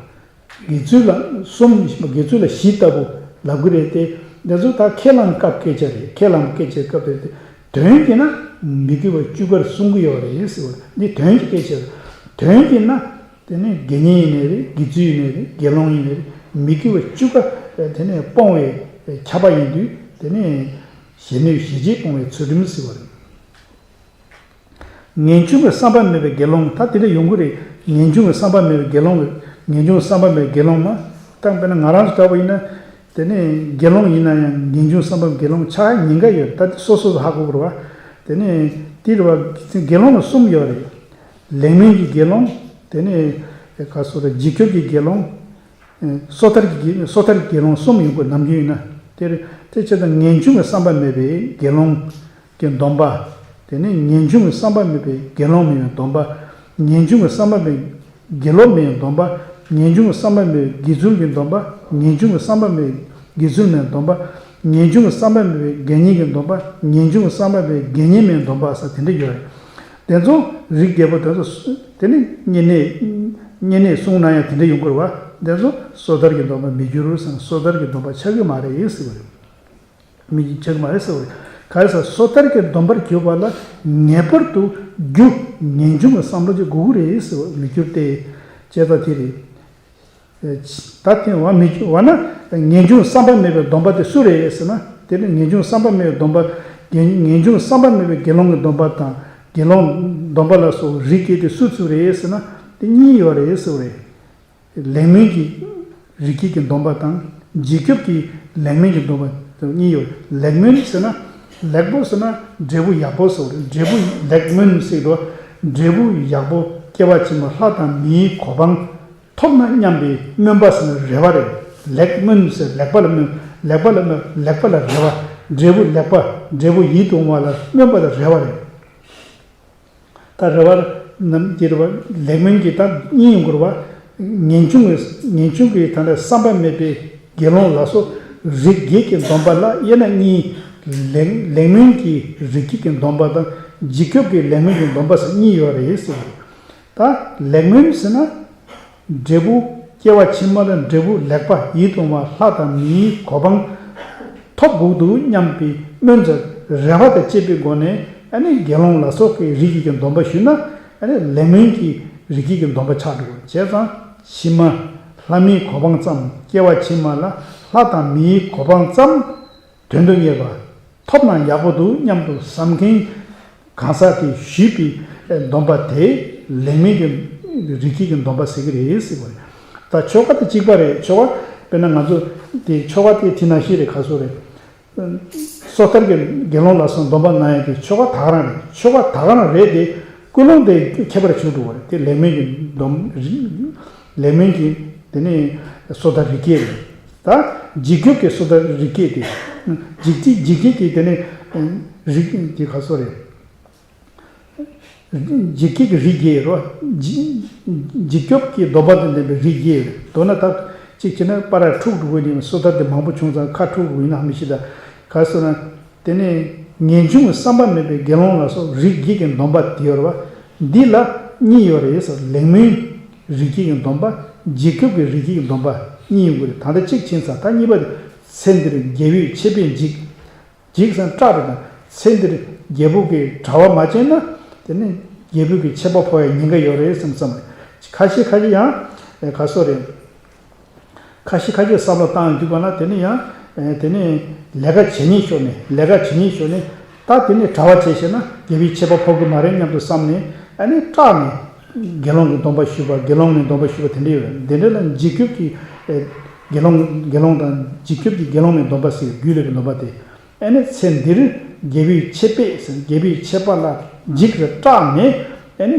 དགེ་ཚུལ་ལ་གསུམ། དགེ་ཚུལ་ལ་བཞི་ལྟ་བུ་ལབ་ཀྱི་རེད་དེ། འདི་ཚོ་ད་ཁས་བླངས་སྐབས་སྐད་ཆ་རེད། ཁས་བླངས་སྐད་ཆའི་སྐབས་རེད་དེ། དོན་གྱིས་ན་མི་དགེ་བ་བཅུ་ཀར་གསུང་གི་ཡོད་རེད་ཟེར་བ་འདི་དོན་གྱི་སྐད་ཆ་རེད། དོན་གྱིས་ན་དེ་ནས་དགེ་བསྙེན་ཡིན་ནའི་རེད། དགེ་ཚུལ་ཡིན་ནའི་རེད། དགེ་སློང་ཡིན་ནའི་རེད། མི་དགེ་བ་བཅུ་ཀ་དེ་ནས་སྤོང་བའི་ཁྱབ་པ་ཡིན་དུས་དེ་ནས་གཞན་གནོད་གཞིར་བྱས་སྤོང་བའི་ཚུལ་ཁྲིམས་ཟེར་བ་རེད། ངེས་འབྱུང་གི་བསམ་པ་མེད་པའི་དགེ་སློང་། ད་དེ་འདྲ་ཡོང་གི་རེད། ངེས་འབྱུང་གི་བསམ་པ་མེད་པའི་དགེ་སློང་གི། ངེས་འབྱུང་གི་བསམ་པ་མེད་པའི་དགེ་སློང་མ། ད་དཔེར་ན་ང་རང་ཚོ་འདྲ་བོ་ཡིན་ན། དེ་ནས་དགེ་སློང་ཡིན་ན་ཡང་ངེས་འབྱུང་བསམ་པ་མེད་པའི་དགེ་སློང་ཆགས་ཡིན་ག་ཡོད། ད་དེ་སོ་སོ་སོ་ཧ་གོ་དགོས་རེད་བ། དེ་ནས་དེ་རེད་བ། དགེ་སློང་ལ་གསུམ་ཡོད་རེད། ལེགས་སྨོན་གྱི་དགེ་སློང་། དེ་ནས་ག་སོ་རེད། འཇིགས་སྐྱོབ་ཀྱི་དགེ་སློང་། སོ་ཐར་གྱི་དགེ། སོ་ཐར་གྱི་དགེ་སློང་གསུམ་ཡོང་དགོས། ནམ་རྒྱུན་ཡིན་ན། དེ་རེད། དེ་བྱས་ཙང་ངེས་འབྱུང་གི་བསམ་པ་མེད་པའི་དགེ་སློང་གི་སྡོམ་པ། དེ་ནས་ངེས་འབྱུང་གི་བསམ་པ་མེད་པའི་དགེ་སློང་མིན་པའི་སྡོམ་པ། ངེས་འབྱུང་གི་བསམ་པ་མེད་དགེ་སློང་མིན་པའི་སྡོམ་པ། ངེས་འབྱུང་གི་བསམ་པ་མེད་དགེ་ཚུལ་གྱི་སྡོམ་པ། ངེས་འབྱུང་གི་བསམ་པ་མེད་དགེ་ཚུལ་མིན་པའི་སྡོམ་པ། ངེས་འབྱུང་གི་བསམ་པ་མེད་པའི་དགེ་བསྙེན་གྱི་སྡོམ་པ། ངེས་འབྱུང་གི་བསམ་པ་མེད་པའི་དགེ་བསྙེན་མའི་སྡོམ་པ་ཟེར་དེ་འདྲ་ཡོད་རེད། དེ་ཚོ་རིགས་བརྒྱད་པོ་དེ་ཚོ་དེ་ནི་བསྙེན་གནས་བསྙེན་གནས་གསུངས་ན་ཡང་དེ་འདྲ་ཡོང་གི་རེད་བ། དེ་ཚོ་སོ་ཐར་གྱི་སྡོམ་པར་མི་འགྱུར་ཟེར་ན་སོ་ཐར་གྱི་སྡོམ་པ་ཆགས་ཀྱི་མ་རེད་ཟེར་བ་རེད། མི་འགྱུར་ཆགས་ཀྱི་མ་རེད་ཟེར་བ་རེད། ག་རེ་ཟེར་སོ་ཐར་གྱི་སྡོམ་པར་གྱུར་པ་ལ་ངེས་པར་དུ་རྒྱུ་ངེས་འབྱུང་གི་བསམ་བློ་ཅིག་དགོས་ཀྱི་རེད་ཟེར་བ་མི་འགྱུར་ཏེ། བྱས་ཙང་དེ་རེད། ད་དེ་བ་མི་བ་ན་ངེས་འབྱུང་བསམ་པ་མེད་པའི་སྡོམ་པ་དེ་སུ་རེད་ཟེར་ན། དེ་ནི་ངེས་འབྱུང་བསམ་པ་མེད་པའི་སྡོམ་པ། ངེས་ངེས་འབྱུང་བསམ་པ་མེད་པའི་དགེ་སློང་གི་སྡོམ་པ་དང་དགེ་སློང་སྡོམ་པ་ལ་སོགས་རིགས་བརྒྱད་དེ་སུ་ཚུགས་རེད་ཟེར་ན། དེ་གཉིས་ཡོད་རེད་ཟེར་བ་རེད། ལེགས་སྨོན་གྱི་རིགས་བརྒྱད་ཀྱི་སྡོམ་པ་དང་། འཇིགས་སྐྱོབ་ཀྱི་ལེགས་སྨོན་གྱི་སྡོམ་པ་གཉིས་ཡོད། ལེགས་སྨོན་ཟེར་ན་ལེགས་པོ་ཟེར་ན་འབྲས་བུ་ཡག་པོ་ཟེར་བ་རེད། འབྲས་བུ་ལེགས་སྨོན་ཟེར་དུས་འབྲས་བུ་ཡག་པོ་སྐྱེ་བ་ཕྱི་མ་ལྷ་དང་མིའི་གོ་འཕང་ཐོབ་ན་སྙམ་པའི་སྨོན་པ་ཟེར་ན་རེ་བ་རེད། ལེགས་སྨོན་ཟེར་ལེགས་པ་ལ་སྨོན། ལེགས་པ་ལ་སྨོན། ལེགས་པ་ལ་རེ་བ། འབྲས་བུ་ལེགས་པ་འབྲས་བུ་ཡིད་དུ་འོང་བ་ལ་སྨོན་པ་ལ་རེ་བ་རེད། ད་རེ་བ་རྣམས་ཀྱི་རེ་བ་ལེགས་སྨོན་གྱི་ད་གཉིས་ཡོང་གི་རེད་བ། ངེས་འབྱུང་གི་ངེས་འབྱུང་གི་ད་ལྟ་བསམ་པ་མེད་པའི་དགེ་སློང་ལ་སོགས་རིགས་བརྒྱད་ཀྱི་སྡོམ་པ་ལ་དབྱེ་ན་གཉིས། ལེགས་ལེགས་སྨོན་གྱི་རིགས་བརྒྱད་ཀྱི་སྡོམ་པ་དང་། འཇིགས་སྐྱོབ་ཀྱི་ལེགས་སྨོན་གྱི་སྡོམ་པ་ཟེར་གཉིས་ཡོད་རེད་ཟེར་གྱི་རེད། ད་ལེགས་སྨོན་ཟེར་ན། འབྲས་བུ་སྐྱེ་བ་ཕྱི་མ་ལ་འབྲས་བུ་ལེགས་པ་ཡིད་དུ་འོང་བ་ལྷ་དང་མིའི་གོ་འཕང་ཐོབ་དགོས་འདུག་སྙམ་པའི་སྨོན་ཚོགས་རེ་བ་དང་བཅས་པའི་སྒོ་ནས་ཨ་ནི་དགེ་སློང་ལ་སོགས་ཀྱི་རིགས་བརྒྱད་ཀྱི་སྡོམ་པ་ཞུས་ན། ཨ་ནི་ལེགས་སྨོན་གྱི་རིགས་བརྒྱད་ཀྱི་སྡོམ་པ་ཆགས་འགྲོ་བ་བྱས་ཙང་ཕྱི་མ་ལྷ་མིའི་གོ་འཕང་ཙམ། སྐྱེ་བ་ཕྱི་མ་ལ་ལྷ་དང་མིའི་གོ་འཕང་ཙམ་དོན་དུ་གཉེར་བ་ཐོབ་ན་ཡག་པོ་འདུག་སྙམ་དུ་བསམ་མཁན་གང་ཟག་དེས་ཞུས་པའི་སྡོམ་པ་དེ་ལེགས་སྨོན་གྱི་རིགས་བརྒྱད་ཀྱི་སྡོམ་པ་ཟེར་གྱི་རེད་ཟེར་བ་རེད། ད་ཆོ་ག་དེ་གཅིག་པ་རེད། ཆོ་ག་དཔེར་ན་ང་ཚོ་དེ་ཆོ་ག་དེ་དེ་ནང་བཞིན་རེད། ག་སོ་རེད། སོ་ཐར་གྱི་དགེ་སློང་ལ་སོགས་སྡོམ་པ་གནང་ཡག་གི་ཆོ་ག་ད་ག་རང་རེད། ཆོ་ག་ད་ག་རང་རེད་དེ་ཀུན་སློང་དེ་ཁྱད་པར་ཆེན་པོ་འགྲོ་བ་རེད། དེ་ལེགས་སྨོན་གྱི་སྡོམ་ལེགས་སྨོན་གྱི་དེ་ནས་སོ་ཐར་རིགས་བརྒྱད་རེད། ད་འཇིགས་སྐྱོབ་ཀྱི་སོ་ཐར་རིགས་བརྒྱད་དེ། འཇིགས་བྱེད་འཇིགས་བྱེད་ཀྱི་དེ་ནས་རིགས་དེ་ག་སོ་རེད། འཇིགས་བྱེད་ཀྱི་རིགས་བརྒྱད་རོ། འཇིགས་འཇིགས་སྐྱོབ་ཀྱི་སྡོམ་པ་དང་ལྡན་པའི་རིགས་བརྒྱད་རེད། མདོར་ན་ད་གཅིག་བྱས་ན་པར་འཁྲུག་འགྲོ་གི་ཡིན། སོ་ཐར་དེ་མང་པོ་བྱུང་ཙང་ཁ་འཁྲུག་འགྲོ་གི་ཡིན་ན་མི་ཤེས། ད་ག་སོ་ན། དེ་ནས་ངེས་འབྱུང་གི་བསམ་པ་མེད་པའི་དགེ་སློང་ལ་སོགས་རིགས་བརྒྱད་ཀྱི་སྡོམ་པ་དེ་ཡོད་རེད་བ། འདི་ལ་གཉིས་ཡོད་རེད་ཟེར། ལེགས་སྨོན་རིགས་བརྒྱད་ཀྱི་སྡོམ་པ། འཇིགས་སྐྱོབ་ཀྱི་རིགས་བརྒྱད་ཀྱི་སྡོམ་པ་གཉིས་ཡོང་གི་རེད། ད་ལྟ་གཅིག་ཕྱིན་ཚར། ད་གཉིས་པ་དེ། ཚེ་འདིར་རྒྱལ་བའི་ཆད་པས་འཇིགས། འཇིགས་ཟེར་སྐྲག་པ་དང་། ཚེ་འདིར་རྒྱལ་པོ་གི་གྲྭ་པ་མ་བྱས་ན། དེ་ནི་རྒྱལ་པོ་གི་ཆད་པ་ཕོག་ཡའི་ཉེན་ཁ་ཡོད་རེད་བསམ་བསམ་རེད། ཁ་ཤས་ཁ་ཤས་ཡང་ག་སོ་རེད། ཁ་ཤས་ཁ་ཤས་བསམ་བློ་བཏང་འདུག་པ་ན། དེ་ནི་ཡང་དེ་ནི་ལས་ཀ་བྱེད་ཉེན་ཤོར་ནས། ལས་ཀ་བྱེད་ཉེན་ཤོར་ནས། ད་དེ་ནི་གྲྭ་པ་བྱས་ཤེ་ན་རྒྱལ་པོའི་ཆད་པ་ཕོག་གི་མ་རེད་སྙམ་དུ་བསམ་ནས། ཨ་ནི་སྐྲག་ནས་དགེ་སློང་གི་སྡོམ་པ་ཞུས་པ། དགེ་སློང་མའི་སྡོམ་པ་ཞུས་པ་དེ་འདྲ་ཡོད་རེད། དེ་འདྲ་ལ་འཇིགས་སྐྱོབ་ཀྱི་དགེ་སློང་དགེ་སློང་དང་། འཇིགས་སྐྱོབ་ཀྱི་དགེ་སློང་མའི་སྡོམ་པ་ཟེར། རྒྱུད་བླ་གི་སྡོམ་པ་དེ། ཨ་ནི་ཚེ་འདིར་རྒྱལ་པོའི་ཆད་པས་ཟེར། རྒྱལ་པོའི་ཆད་པ་ལ་འཇིགས་ཀྱིས་སྐྲག་ནས། ཨ་ནི་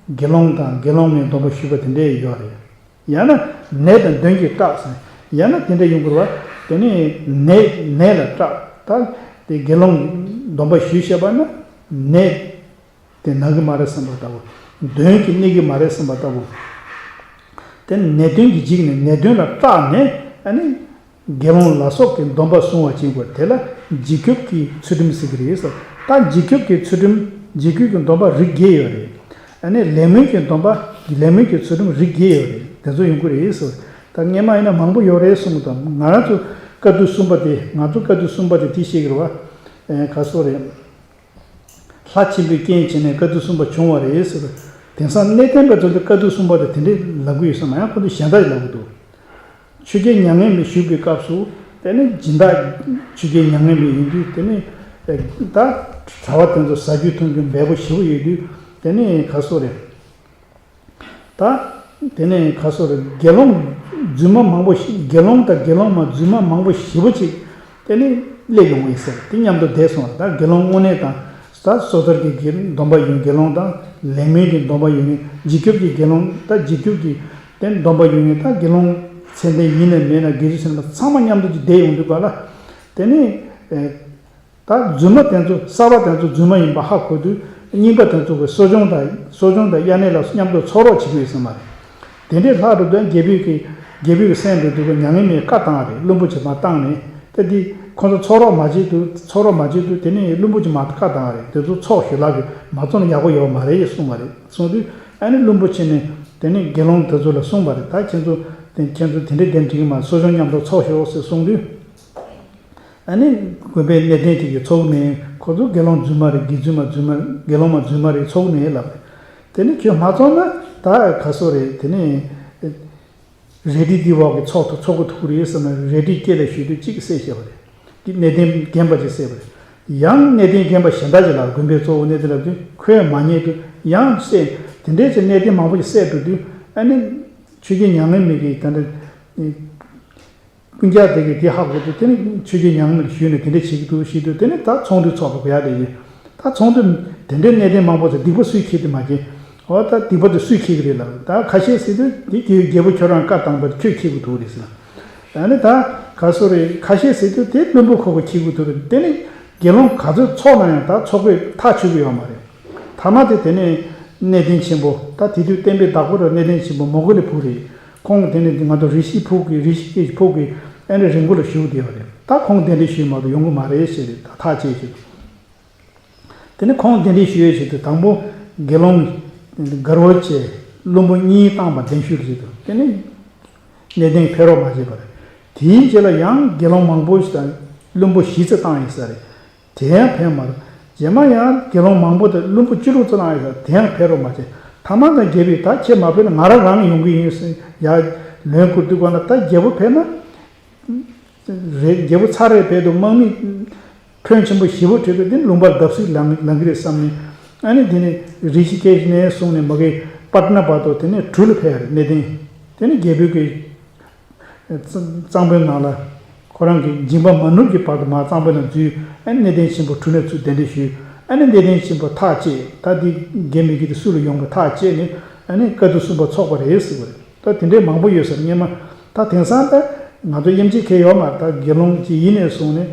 དགེ་སློང་དང་དགེ་སློང་མའི་སྡོམ་པ་ཞུས་པ་དེ་འདྲ་ཡོད་རེད། ཡང་ན་ནད་དང་གདོན་གྱིས་སྐྲག་ཟེར། ཡང་ན་དེ་འདྲ་ཡོང་དགོས་རེད་བ། དེ་ནི་ནད་ནད་ལ་སྐྲག་ད་དེ་དགེ་སློང་སྡོམ་པ་ཞུས་བྱས་པ་ན་ནད་དེ་ན་གི་མ་རེད་བསམ་པ་ལྟ་བུ། གདོན་གྱིས་གནོད་ཀྱི་མ་རེད་བསམ་པ་ལྟ་བུ། དེ་ནད་གདོན་གྱིས་འཇིགས་ནས་ནད་གདོན་ལ་སྐྲག་ནས། ཨ་ནི་དགེ་སློང་ལ་སོགས་ཀྱི་སྡོམ་པ་བསྲུང་བ་ཅན་དགོས། དེ་ལ་འཇིགས་སྐྱོབ་ཀྱི་ཚུལ་ཁྲིམས་ཟེར་གྱི་རེད་ཟེར། ད་འཇིགས་སྐྱོབ་ཀྱི་ཚུལ་ཁྲིམས། འཇིགས་སྐྱོབ་ཀྱི་སྡོམ་པ་རིགས་བརྒྱད་ཡོད་རེད། ཨ་ནི་ལེགས་སྨོན་གྱི་སྡོམ་པ། ལེགས་སྨོན་གྱི་ཚུལ་ཁྲིམས་རིགས་བརྒྱད་ཡོད་རེད། དེ་ཚོ་ཡོང་གི་རེད་ཟེར། ད་སྔས་མ་ཡིན་ན་མང་པོ་ཡོད་རེད་གསུངས་དང་། ང་རང་ཚོ་བཀའ་བསྡུ་གསུམ་པ་དེ། ང་ཚོ་བཀའ་བསྡུ་གསུམ་པ་དེ་དེ་བཤད་ཀྱི་རེད་བ། ཨེ་ག་སོ་རེད། ལྷ་ཆེན་པོའི་རྐྱེན་བྱས་ནས་བཀའ་བསྡུ་གསུམ་པ་བྱུང་བ་རེད་ཟེར། དེང་སང་གནས་བརྟན་པ་ཚོ་འདི་བཀའ་བསྡུ་གསུམ་པ་དེ་དེ་འདྲའི་ལབ་ཀྱི་ཡོད་ས་མ། ཡང་ཁོ་ཚོ་གཞན་དག་ལབ་ཀྱི་འདུག་ཆོས་རྒྱལ་མྱ་ངན་མེད་བཞུགས་པའི་སྐབས་སུ། དེ་ནི་སྦྱིན་བདག་ཆོས་རྒྱལ་མྱ་ངན་མེད་ཡིན་དུས། དེ་ནི་ད་གྲྭ་པ་དེ་ཚོ་ཟ་རྒྱུ་འཐུང་རྒྱུ་འབེལ་པོ་ཞེ་པོ་ཡོད་དུས། དེ་ནི་ག་སོ་རེད། ད་དེ་ནས་ག་སོ་རེད། དགེ་སློང་རྫུན་མ་མང་པོ་ཞིག་དགེ་སློང་དང་དགེ་སློང་མ་རྫུན་མ་མང་པོ་ཞེ་པོ་ཅིག་དེ་ནས་སླེབས་ཡོང་བས་ཟེར། དེ་མཉམ་དུ་བསྡད་སོང་བ། ད་དགེ་སློང་དངོས་གནས་དང་། ད་སོ་ཐར་གྱི་དགེ་སྡོམ་པ་ཡོད་མཁན་དགེ་སློང་དང་། ལེགས་སྨོན་གྱི་སྡོམ་པ་ཡོད་མཁན། འཇིགས་སྐྱོབ་ཀྱི་དགེ་སློང་། ད་འཇིགས་སྐྱོབ་ཀྱི་དེ་སྡོམ་པ་ཡོད་མཁན། ད་དགེ་སློང་ཚད་ལྡན་ཡིན་ནམ་མིན་ན། དགེ་ཚུལ་ཅན་ཚང་མ་མཉམ་དུ་ཅིག་བསྡད་ཡོང་དུས་ག་ལ། དེ་ནས་ཨེ། ད་རྫུན་མ་དེ་ཚོ། གསར་པ་དེ་ཚོ་རྫུན་མ་ཡིན་པ་ཧ་གོ་དུས། རྙིང་པ་དེ་ཚོ་གི་གསོ་སྦྱོང་དང་། གསོ་སྦྱོང་དང་དབྱར་གནས་ལ་མཉམ་དུ་ཚོགས་རོགས་བྱེད་ཀྱི་ཡོད་ས་མ་རེད། དེ་འདྲའི་ལྷག་འགྲོ་དུས་རྒྱལ་པོས་ཀྱི། རྒྱལ་པོས་ཀྱི་སེམས་འགྲོ་དུས་ཀྱི་མྱ་ངན་མེད་བཀའ་བཏང་བ་རེད། བློན་པོ་བྱེ་བྲག་བཏང་ནས། ད་འདི་ ཁོ་ཚོ་ཚོགས་རོགས་མ་བྱེད་དུས་ཚོགས་རོགས་མ་བྱེད་དུས་དེ་ནས་བློན་པོ་ཅིག་མ་བཀའ་བཏང་བ་རེད། དེ་ཚོ་ཚོགས་ཞུ་ལག་གི་མ་ཚོགས་ན་ཡག་པོ་ཡོད་མ་རེད་གསུངས་པ་རེད། གསུངས་དུས་ཨ་ནི་བློན་པོ་ཆེ་ནས་དེ་ནས་དགེ་སློང་དེ་ཚོ་ལ་གསུངས་པ་རེད། ད་ཁྱེད་ཚོ་དེ་ཁྱེད་ཚོ་དེ་འདྲའི་གདན་འདྲེན་གྱི་མ་སོ་སྐྱོང་མཉམ་དུ་ཚོགས་ཤོག་ཟེར་གསུངས་དུས། ཨ་ནི་དགོན་པའི་གནས་བརྟན་དེ་གི་ཚོགས་མི་ཁོ་ཚོ་དགེ་སློང་རྫུན་མ་རེད། དགེ་རྫུན་མ་རྫུན་མ་དགེ་སློང་མ་རྫུན་མ་རེད། ཚོགས་མི་ལབ་རེད། དེ་ནས་ཁྱོད་མ་ཚོགས་ན་ད་ག་སོ་རེད། དེ་ནས་རལ་གྲི་འདི་འོག་གི་ཚོགས་ཐུག་ཚོགས་ཀྱི་ཐུག་རེད་ཟེར་ན་རལ་གྲི་སྐེ་ལ་གཞུས་དུས་གཅིག་བསད་བྱས་པ་རེད། དེ་གནས་བརྟན་རྒན་པ་ཅིག་བསད་པ་རེད། ཡང་གནས་བརྟན་རྒན་པ་གཞན་དག་ཅིག་ལ་དགོན་པའི་གཙོ་བོ་གནས་བརྟན་ལབ་དུས་ཁོས་མ་ཉེས་དུས་ཡང་བསད། དེ་འདྲའི་ཅིག་གནས་བརྟན་མང་པོ་ཅིག་བསད་འགྲོ་དུས་ཨ་ནི་ཆོས་རྒྱལ་མྱ་ངན་མེད་ཀྱི་ད་འདྲ། སྤུན་ཀྱག་དེ་གིས་དེ་ཧ་གོ་དུས་དེ་ནི་ཆོས་རྒྱལ་མྱ་ངན་མེད་ཞུས་ནས་དེ་འདྲ་བྱེད་ཀྱི་འདུག་ཞུས་དུས་དེ་ནི་ད་ཚོགས་འདུ་ཚོགས་པ་དགོས་ཡ་རེད། ད་ཚོགས་འདུ་དེ་འདྲའི་གནད་དོན་མང་པོ་ཚོ་སྡིག་པ་སུས་འཁྱེར་དེ་མ་འཁྱེར། འོ་ད་སྡིག་པ་དེ་སུས་འཁྱེར་གི་རེད་ལབ། ད་ཁ་ཤས་ཟེར་དུས་དེ་རྒྱལ་རྒྱལ་པོ་ཁྱོད་རང་བཀའ་བཏང་པ་ཁྱོད་འཁྱེར་གི་འདུག་རེད་ཟེར། ད་ནི་ད་ག་སོ་རེད། ཁ་ཤས་ཟེར་དུས་དེ་བློན་པོ་ཁོ་གོ་འཁྱེར་གི་འདུག་རེད། དེ་ནི་དགེ་སློང་ག་ཚོད་ཚོགས་ན་ཡང་ད་ཚོགས་པས་ཐག་ཆོད་གི་ཡོད་མ་རེད། ཐ་མ་དེ་དེ་ནས་གནས་བརྟན་ཆེན་པོ་ད་དེ་དུས་བསྟན་པའི་བདག་པོ་ར་གནས་བརྟན་ཆེན་པོ་མོ་གོ་ལའི་བུ་རེད། ཁོང་དེ་ནས་ང་ཚོ་རི་ཤི་ཕུག་གི་རི་ཤི་ཀེ་ཕུག་གི་ཨ་ནི་རི་མགོ་ལ་བཞུགས་བསྡད་པ་རེད། ད་ཁོང་གདན་འདྲེན་ཞུས་མ་གཏོགས་ཡོང་གི་མ་རེད་ཟེར་རེད། ད་ཐག་བཅད་ཅིག་དེ་ནས་ཁོང་གདན་འདྲེན་ཞུ་ཡས་ཆེད་དུ་དང་པོ་དགེ་སློང་དཀར་པོ་བཅས་བློན་པོ་གཉིས་བཏང་བ་གདན་ཞུས་རེད་དོ། དེ་ནས་གནས་བརྟན་ཕེབས་རོགས་མ་བྱས་པར་དེའི་རྗེས་ལ་ཡང་དགེ་སློང་མང་པོ་ཞིག་དང་བློན་པོ་བཞི་ཙམ་བཏང་ཡིན་ས་རེད། དེ་ཡང་ཕན་མ་རེད། རྗེས་མ་ཡང་དགེ་སློང་མང་པོ་དང་བློན་པོ་བཅུ་དྲུག་ཙམ་ལངས་ཡོད་ས་དེ་ཡང་ཕན་རོགས་མ་བྱས། ཐ་མ་དང་རྒྱལ་པོས་ད་ཁྱེད་མ་ཕེབས་ན་ང་རང་རང་ཡོང་གི་ཡིན་ཟེར་ཡར་ལན་བསྐུར་དུས་གོ་ན་ད་རྒྱལ་པོ་ཕེབས་ན་རེད། རྒྱལ་པོ་ཚར་རེ་ཕེབས་དུས་དམག་མི་ཕོན་ཆེན་པོ་ཞེ་པོ་ཁྲིད་དུས་དེ་ལུང་པར་བརྡབ་གསིག་ལང་ལང་གི་རེད་བསམ་ནས། ཨ་ནི་དེ་ནས་རི་ཤི་ཀེཤ་ནས་བཟུང་ནས་མ་གི་པཊ་ན་བར་དུ་དེ་ནས་གྲུ་ལ་ཕེབས་རེད་གནས་བརྟན། དེ་ནས་རྒྱལ་པོའི་གི་གཙང་པོའི་ནང་ལ་ཁོ་རང་གི་འཇིགས་པ་མ་ནུབ་ཀྱི་བར་དུ་མར་གཙང་པོའི་ནང་འཛུལ། ཨ་ནི་གནས་བརྟན་ཆེན་པོ་གྲུ་ནས་ཚུར་གདན་འདྲེན་ཞུས། ཨ་ནི་གནས་བརྟན་ཆེན་པོ་ཐག་བཅད། ད་འདི་རྒྱལ་མི་གི་དེ་སུ་ལ་ཡོང་གི་ཐག་བཅད་ནས་ཨ་ནི་བཀའ་བསྡུ་གསུམ་པ་ཚོགས་པ་རེད་ཟེར་བ་རེད། ད་དེ་འདྲའི་མང་པོ་ཡོད་ཟེར་སྔོན་མ། ད་དེང་སང་ད་ང་ཚོ་དབྱེ་འབྱེད་གལ་ཡོད་མ་རེད། ད་དགེ་སློང་ཅིག་ཡིན་ནས་བཟུང་ནས་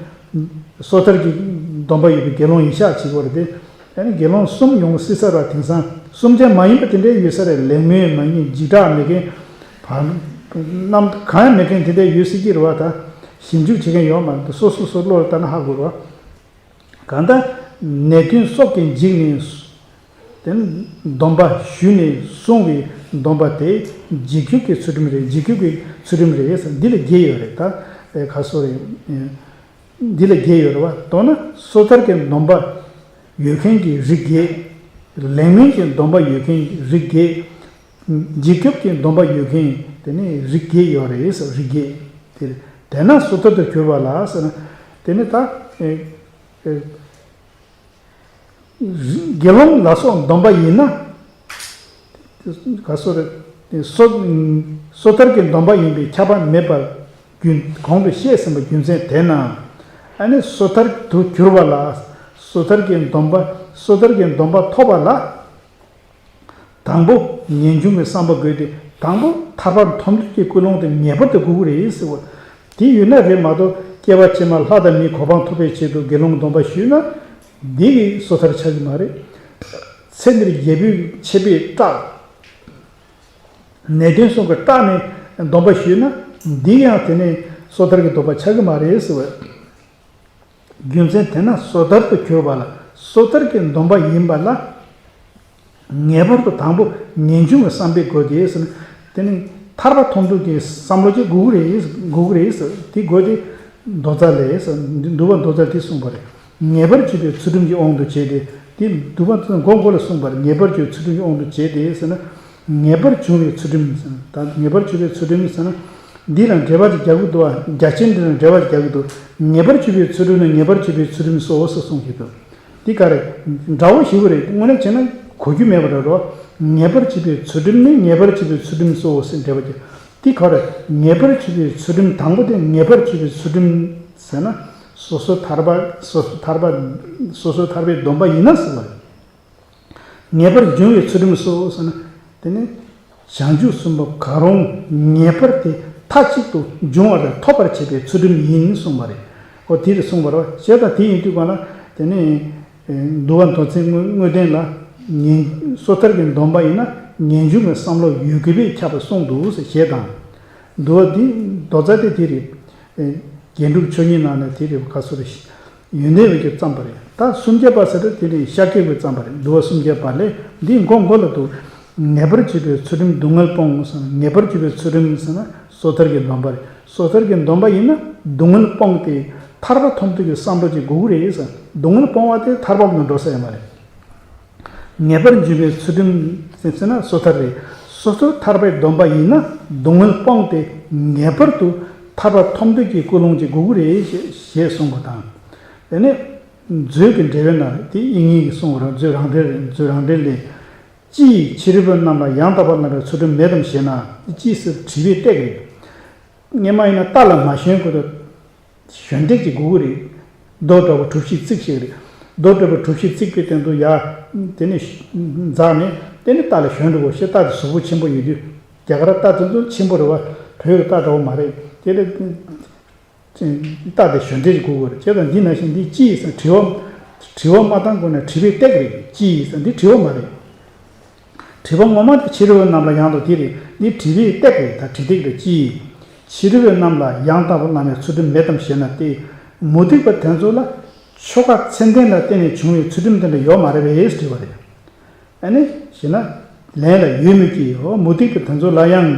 སོ་ཐར་གྱི་སྡོམ་པ་ཡོད་པའི་དགེ་སློང་ཡིན་ཤག་བྱེད་དགོས་རེད་དེ། ཨ་ནི་དགེ་སློང་གསུམ་ཡོང་སྲིད་ས་རེད་བ། དེང་སང་གསུམ་ཆ་མ་ཡིན་པ་དེ་འདྲའི་ཡོད་ས་རེད། ལེགས་སྨོན་མ་ཡིན་འཇིགས་སྐྲག་མེད་མཁན། བར་རྣམ་གང་ཡང་མེད་མཁན་དེ་འདྲ་ཡོད་སྲིད་ཀྱི་རེད་བ། ད་ཞིབ་འཇུག་བྱེད་མཁན་ཡོད་མ་རེད། སོ་སོ་སོ་བློ་ལ་བལྟས་ན་ཧ་གོ་རེད་བ། གང་ལྟར་ནད་གདོན་སྲོག་གིས་འཇིགས་ནས་དེ་སྡོམ་པ་ཞུས་ནས་བསྲུང་བའི་སྡོམ་པ་དེ་འཇིགས་སྐྱོབ་ཀྱི་ཚུལ་ཁྲིམས་རེད། འཇིགས་སྐྱོབ་ཀྱི་ཚུལ་ཁྲིམས་རེད་ཟེར། འདི་ལ་བརྒྱད་ཡོད་རེད། ད་ཨེ་ག་སོ་རེད། འདི་ལ་བརྒྱད་ཡོད་རེད་བ། མདོར་ན་སོ་ཐར་གྱི་སྡོམ་པ་ཡོད་མཁན་གྱི་རིགས་བརྒྱད། ལེགས་སྨོན་གྱི་སྡོམ་པ་ཡོད་མཁན་རིགས་བརྒྱད། འཇིགས་སྐྱོབ་ཀྱི་སྡོམ་པ་ཡོད་མཁན་དེ་ནི་རིགས་བརྒྱད་ཡོད་རེད་ཟེར། རིགས་བརྒྱད་དེ་རེད། དེས་ན་སོ་ཐར་དུ་གྱུར་པ་ལ་ཟེར་ན། དེ་ནི་ད་ཨེ་ཨེ་དགེ་སློང་ལ་སོགས་སྡོམ་པ་ཡིན་ན། ག་སོ་རེད། སོ་སོ་ཐར་གྱི་སྡོམ་པ་ཡིན་པས་ཁྱབ་པ་མེད་པར་རྒྱུ་གོང་དུ་བཤད་ཟིན་པ་རྒྱུ་མཚན་དེས་ན། ཨ་ནི་སོ་ཐར་དུ་གྱུར་པ་ལ། སོ་ཐར་གྱི་སྡོམ་པ་སོ་ཐར་གྱི་སྡོམ་པ་ཐོབ་པ་ལ། དང་པོ་ངེས་འབྱུང་གི་བསམ་པ་དགོས་ཏེ། དང་པོ་ཐར་པ་ཐོབ་འདོད་ཀྱི་ཀུན་སློང་དེ་ངེས་པར་དུ་དགོས་ཀྱི་རེད་ཟེར་བ། དེ་ཡོད་ན་རེད་མ་གཏོགས་སྐྱེ་བ་ཕྱི་མ་ལྷ་དང་མིའི་གོ་འཕང་ཐོབ་པའི་ཆེད་དུ་དགེ་སློང་སྡོམ་པ་ཞུས་ན། འདི་གི་སོ་ཐར་ཆགས་ཀྱི་མ་རེད། ཚེ་འདིར་རྒྱལ་པོའི་ཆད་པས་སྐྲག་ནད་གདོན་གསུམ་གྱིས་སྐྲག་ནས་སྡོམ་པ་ཞུས་ན། འདི་ཡང་དེ་ནས་སོ་ཐར་གྱི་སྡོམ་པ་ཆགས་ཀྱི་མ་རེད་ཟེར་བས། རྒྱུ་མཚན་དེས་ན་སོ་ཐར་དུ་གྱུར་པ་ལ། སོ་ཐར་གྱི་སྡོམ་པ་ཡིན་པ་ལ། ངེས་པར་དུ་དང་པོ་ངེས་འབྱུང་གི་བསམ་པའི་སྒོ་དེ་ཟེར་ན། དེ་ནི་ཐར་པ་ཐོབ་འདོད་ཀྱི་བསམ་བློ་ཅིག་དགོས་ཀྱི་རེད། དགོས་ཀྱི་རེད་ཟེར། དེ་སྒོ་དེ་མདོ་རྩ་ལས་ཟེར། འདུལ་བ་མདོ་རྩ་དེ་གསུངས་པ་རེད། ངེས་པར་འབྱུང་བའི་ཚུལ་ཁྲིམས་ཀྱི་དབང་དུ་བྱས་ཏེ། དེ་འདུལ་བ་མགོ་མགོ་ལ་གསུངས་པ་རེད། ངེས་པར་འབྱུང་བའི་ཚུལ་ཁྲིམས་ཀྱི་དབང་དུ་བྱས་ཏེ་ཟེར་ན། ངེས་པར་འབྱུང་བའི་ཚུལ་ཁྲིམས་ཟེར་ན། ད་ངེས་པར་འབྱུང་བའི་ཚུལ་ཁྲིམས་ཟེར་ན། འདི་ལ་འགྲེལ་པ་ཅིག་རྒྱག་གི་འདུག་བ། རྒྱ་ཆེན་འདི་ལ་འགྲེལ་པ་ཅིག་རྒྱག་གི་འདུག་ངེས་པར་འབྱུང་བའི་ཚུལ་ཁྲིམས་ནི་ངེས་པར་འབྱུང་བའི་ཚུལ་ཁྲིམས་སོ་ཟེར་གསུངས་ཀྱི་འདུག་འདི་ག་རེ། འདྲ་བོ་ཞིག་རེད། དངོས་གནས་བྱས་ན་གོ་རྒྱུ་མེད་པ་རེད་རོ། ངེས་པར་བྱེད་པའི་ཚུལ་ཁྲིམས་ནི་ངེས་པར་བྱེད་པའི་ཚུལ་ཁྲིམས་སོ་ཟེར་འགྲེལ་པ་ཅིག་འདི་ག་རེ། ངེས་པར་བྱེད་པའི་ཚུལ་ཁྲིམས་དང་པོ་དེ་ངེས་པར་བྱེད་པའི་ཚུལ་ཁྲིམས་ཟེར་ན། སོ་སོ་ཐར་པ་སོ་སོ་ཐར་པ་སོ་སོ་ཐར་པའི་སྡོམ་པ་ཡིན་ན་ཟེར་བ་རེད། ངེས་པར་འབྱུང་བའི་ཚུལ་ཁྲིམས་སོ་ཟེར་ན། དེ་ནི་བྱང་ཆུབ་སེམས་དཔའ་གང་རུང་ངེས་པར་དེ་མཐའ་གཅིག་ཏུ་འབྱུང་བ་དང་ཐོབ་པར་བྱེད་པའི་ཚུལ་ཁྲིམས་ཡིན་གསུངས་པ་རེད། ཨོ་དེ་རེད་གསུངས་པ་རེད། བྱས་ཙང་དེ་ཡིན་དུས་གང་ལ་དེ་ནི་འདུལ་བ་མདོ་རྩའི་དངོས་དངོས་བསྟན་ལ། ངེས་སོ་ཐར་གྱི་སྡོམ་པ་ཡིན་ན་ངེས་འབྱུང་གི་བསམ་བློ་ཡོད་དགོས་པས་ཁྱབ་པ་གསུངས་འདུག་ཟེར་ཞེས་དང་། འདུལ་བ་འདི་མདོ་རྩ་དེ་དེ་རེད། རྒྱན་དྲུག་མཆོག་གཉིས་ནང་ནས་དེ་རེད་བ། ཁ་སོ་རེ། ཡོན་ཏན་འོད་ཀྱིས་བརྩམས་པ་རེད། ད་སུམ་བརྒྱ་པ་ཟེར་དུས་དེ་ནི་ཤཱཀྱའི་འོད་བརྩམས་པ་རེད། འདུལ་བ་སུམ་བརྒྱ་པ་ལས་འདིའི་མགོ་མགོ་ལ་འདུག་ངེས་པར་བྱེད་པའི་ཚུལ་ཁྲིམས་སྡུག་བསྔལ་སྤོང་ཟེར་ན། ངེས་པར་བྱེད་པའི་ཚུལ་ཁྲིམས་ཟེར་ན་སོ་ཐར་གྱི་སྡོམ་པ་རེད། སོ་ཐར་གྱི་སྡོམ་པ་ཡིན་ན་སྡུག་བསྔལ་སྤོང་སྟེ་ཐར་པ་ཐོབ་འདོད་ཀྱི་བསམ་བློ་ཅིག་དགོས་ཀྱི་རེད་ཟེར། སྡུག་བསྔལ་སྤོང་བ་དེ་ཐར་པ་ལ་འགྲོ་ས་ཡོད་མ་རེད། ངེས་པར་འབྱུང་བའི་ཚུལ་ཁྲིམས་ཟེར་ན་སོ་ཐར་རེད། སོ་ཐར་ཐར་པའི་སྡོམ་པ་ཡིན་ན་སྡུག་བསྔལ་སྤོང་སྟེ་ངེས་པར་དུ་ཐར་པ་ཐོབ་འདོད་ཀྱི་ཀུན་སློང་ཅིག་དགོས་ཀྱི་རེད་ཞེས་གསུངས་པ་དང་། དེ་ནས་མཛོད་ཀྱི་འགྲེལ་པའི་ནང་དེ་དབྱིག་གཉེན་གྱིས་གསུངས་པ་རེད། མཛོད་རང་འགྲེལ་རེད། མཛོད་རང་འགྲེལ་ལས། ཅི་ཡིས་ཕྱི་རོལ་པ་རྣམས་ལ་ཡང་དག་པར་བླང་བའི་ཚུལ་ཁྲིམས་མེད་དམ་ཞེ་ན། ཅི་ཟེར་དྲི་བའི་སྟེགས་རེད། སྔོན་མ་ཡིན་ན་རྟ་ལ་མ་ཞོན་དགོས་དུས་ཞོན་སྟེགས་ཅིག་དགོས་ཀྱི་རེད། རྡོ་འདྲ་བོ་གྲུ་བཞི་བརྩིགས་ཤིག་རེད། རྡོ་འདྲ་བོ་གྲུ་བཞི་བརྩིགས་པའི་སྟེང་དུ་ཡར་དེ་ནས་འཛེགས་ནས་དེ་ནས་རྟ་ལ་ཞོན་འགྲོ་དགོས་ཞེས། རྟ་དེ་གཟུགས་པོ་ཆེན་པོ་ཡོད་དུས། རྒྱ་གར་རྟ་དེ་ཚོ་ཆེན་པོ་རེད་བ། བོད་ཀྱི་རྟ་འདྲ་བོ་མ་རེད། དེ་ལས་རྟ་དེ་ཞོན་སྟེགས་ཅིག་དགོས་ཀྱི་རེད། བྱས་ཙང་འདི་ནང་བཞིན་འདི་ཅི་ཡིས་ཟེར་དྲི་བ། དྲི་བ་མ་བཏང་གོང་ནས་དྲི་བའི་སྟེགས་རེད། ཅི་ཡིས་ཟེར་འདི་དྲི་བ་མ་རེད། དྲི་བ་ངོ་མ་དེ་ཕྱི་རོལ་པ་རྣམས་ལ་ཡང་དག་དེ་རེད། འདི་དྲི་བའི་སྟེགས་རེད། ད་དྲི་སྟེགས་རེད། ཅི་ཡིས་ཕྱི་རོལ་པ་རྣམས་ལ་ཡང་དག་པར་བླང་བའི་ཚུལ་ཁྲིམས་མེད་དམ་ཞེ་ན་སྟེ། མུ་སྟེགས་པ་དེ་ཚོ་ལ་ཆོ་ག་མཚན་ལྡན་ལ་བརྟེན་ནས་བྱུང་བའི་ཚུལ་ཁྲིམས་དེ་འདྲ་ཡོད་མ་རེད་པས་དྲི་བ་རེད། ཨ་ནི་ཞེ་ན། ལན་ལ་ཡོད་མོད་ཀྱི། འོ་མུ་སྟེགས་པ་དེ་ཚོ་ལ་ཡང་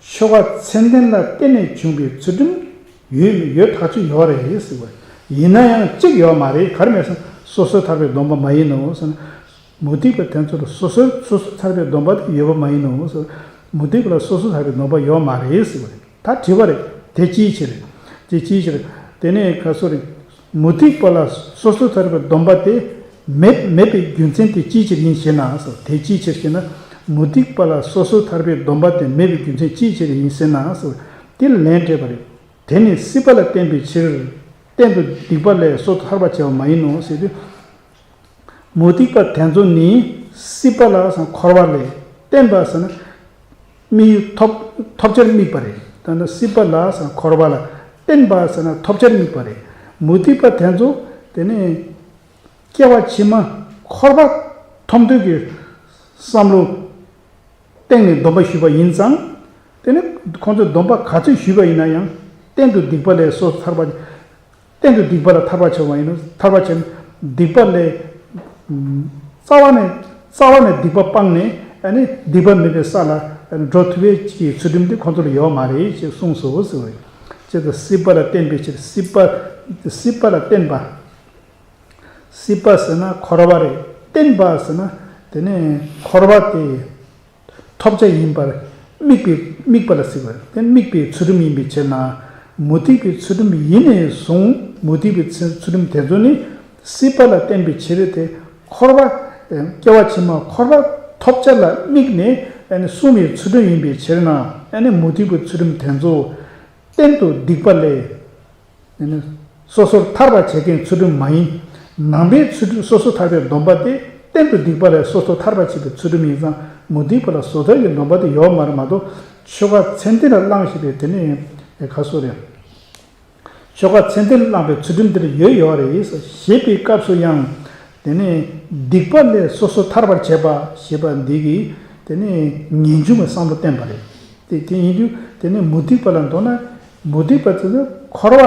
ཆོ་ག་མཚན་ལྡན་ལ་བརྟེན་ནས་བྱུང་བའི་ཚུལ་ཁྲིམས་ཡོད་ཡོད་ཐག་ཆོད་ཡོད་རེད་ཟེར་བ། ཡིན་ན་ཡང་གཅིག་ཡོད་མ་རེད། ག་རེ་མེད་ཟེར་ན་སོ་སོར་ཐར་པའི་སྡོམ་པ་མ་ཡིན་ནོ་ཟེར་ན། མུ་སྟེགས་པ་དེ་ཚོ་ལ་སོ་སོར་སོ་སོར་ཐར་པའི་སྡོམ་པ་དེ་ཡོད་པ་མ་ཡིན་ནོ་ཟེར། མུ་སྟེགས་པ་ལ་སོ་སོར་ཐར་པའི་སྡོམ་པ་ཡོད་མ་རེད་ཟེར་བ་རེད། ད་དྲི་བ་རེད། དེ་ཅིའི་ཕྱིར། དེ་ཅིའི་ཕྱིར། དེ་ནས་ཁ་སོ་རེད། མུ་སྟེགས་པ་ལ་སོ་སོར་ཐར་པའི་སྡོམ་པ་དེ་མེད་མེད་པའི་རྒྱུ་མཚན་དེ་ཅིའི་ཕྱིར་ཡིན་ཞེ་ན་ཟེར། དེ་ཅིའི་ཕྱིར་ཞེ་ན། མུ་སྟེགས་པ་ལ་སོ་སོར་ཐར་པའི་སྡོམ་པ་དེ་མེད་པའི་རྒྱུ་མཚན་ཅིའི་ཕྱིར་ཡིན་ཞེ་ན་ཟེར། དེ་ལ་ལན་སྤྲད་པ་རེད། དེ་ནི་སྲིད་པ་ལ་བརྟེན་པའི་ཕྱིར། གཏན་དུ་སྡིག་པ་ལས་སོ་སོར་ཐར་པར་བྱ་བ་མ་ཡིན་ནོ་ཟེར་དུས། མུ་སྟེགས་པ་དེ་ཚོ་ནི་སྲིད་པ་ལ་ཟེར་ན་འཁོར་བ་ལས། བརྟེན་པ་ཟེར་ན་དམིགས་ཡུལ་ཐོབ་ཐོབ་བྱར་དམིགས་པ་རེད། ད་ནི་སྲིད་པ་ལ་ཟེར་ན་འཁོར་བ་ལ། བརྟེན་པ་ཟེར་ན་ཐོབ་བྱར་དམིགས་པ་རེད། མུ་སྟེགས་པ་དེ་ཚོ་དེ་ནི་སྐྱེ་བ་ཕྱི་མ་འཁོར་བ་ཐོབ་འདོད་ཀྱི་བསམ་བློ་སྟེང་ནས་སྡོམ་པ་ཞུས་པ་ཡིན་ཙང་། དེ་ནི་ཁོང་ཚོས་སྡོམ་པ་ག་ཚོད་ཞུས་པ་ཡིན་ན་ཡང་། གཏན་དུ་སྡིག་པ་ལས་སོ་སོར་ཐར་པ། གཏན་དུ་སྡིག་པ་ལ་ཐར་པ་བྱ་བ་ཡིན་ན། ཐར་པ་བྱས་ན་སྡིག་པ་ལས། རྩ་བ་ནས་རྩ་བ་ནས་སྡིག་པ་སྤངས་ནས། ཨ་ནི་སྡིག་པ་མེད་པའི་ས་ལ་འགྲོ་ཐུབ་པའི་ཅིག་ཚུལ་ཁྲིམས་དེ་ཁོང་ཚོ་ལ་ཡོད་མ་རེད་ཅེས་གསུངས་སོ་ཟེར་བ་རེད། ཅེས་དང་སྲིད་པ་ལ་བརྟེན་པའི་ཕྱིར། སྲིད་པ། སྲིད་པ་ལ་བརྟེན་པ། སྲིད་པ་ཟེར་ན་འཁོར་བ་རེད། བརྟེན་པ་ཟེར་ན་དེ་ནི་འཁོར་བ་དེ་ཐོབ་བྱ་ཡིན་པར་དམིགས་པའི་དམིགས་པ་ལ་ཟེར་བ་རེད། དེ་དམིགས་པའི་ཚུལ་ཁྲིམས་ཡིན་པའི་ཕྱིར་ན། མུ་སྟེགས་པའི་ཚུལ་ཁྲིམས་ཡིན་ནས་བཟུང་། མུ་སྟེགས་པའི་ཚུལ་ཚུལ་ཁྲིམས་དེ་ཚོ་ནི་སྲིད་པ་ལ་བརྟེན་པའི་ཕྱིར་ཏེ། འཁོར་བ། སྐྱེ་བ་ཕྱི་མ་འཁོར་བ་ཐོབ་བྱ་ལ་དམིགས་ནས་ཨ་ནི་གསུངས་པའི་ཚུལ་ཁྲིམས་ཡིན་པའི་ཕྱིར་ན། ཨ་ནི་མུ་སྟེགས་པའི་ཚུལ་ཁྲིམས་དེ་ཚོ་གཏན་དུ་སྡིག་པ་ལས། ཨ་ནི་སོ་སོར་ཐར་པར་བྱེད་མཁན་ཚུལ་ཁྲིམས་མ་ཡིན། ནང་པའི་ཚུལ་ཁྲིམས། སོ་སོར་ཐར་པའི་སྡོམ་པ་དེ་གཏན་དུ་སྡིག་པ་ལས་སོ་སོར་ཐར་པར་བྱེད་པའི་ཚུལ་ཁྲིམས་ཡིན་ཙང་། མུ་སྟེགས་པ་ལ་སོ་ཐར་གྱི་སྡོམ་པ་དེ་ཡོད་མ་རེད་མ་གཏོགས། ཆོ་ག་མཚན་ལྡན་ལ་བླངས་ཞེས་པའི་དེ་ནི་ཁ་སོ་རེད། ཆོ་ག་མཚན་ལྡན་ལ་བླངས་པའི་ཚུལ་ཁྲིམས་དེ་ལ་ཡོད་ཡོད་རེད་ཞེས་པའི་སྐབས་སུ་ཡང་། དེ་ནི་སྡིག་པ་ལས་སོ་སོར་ཐར་པར་བྱེད་པ་ཞེས་པ་འདི་གིས་དེ་ནི་ངེས་འབྱུང་གི་བསམ་བློ་བསྟན་པ་རེད། དེ་དེ་ཡིན་དུས་དེ་ནི་མུ་སྟེགས་པ་ལ་མདོར་ན། མུ་སྟེགས་པ་ཚོ་ནི་འཁོར་བ།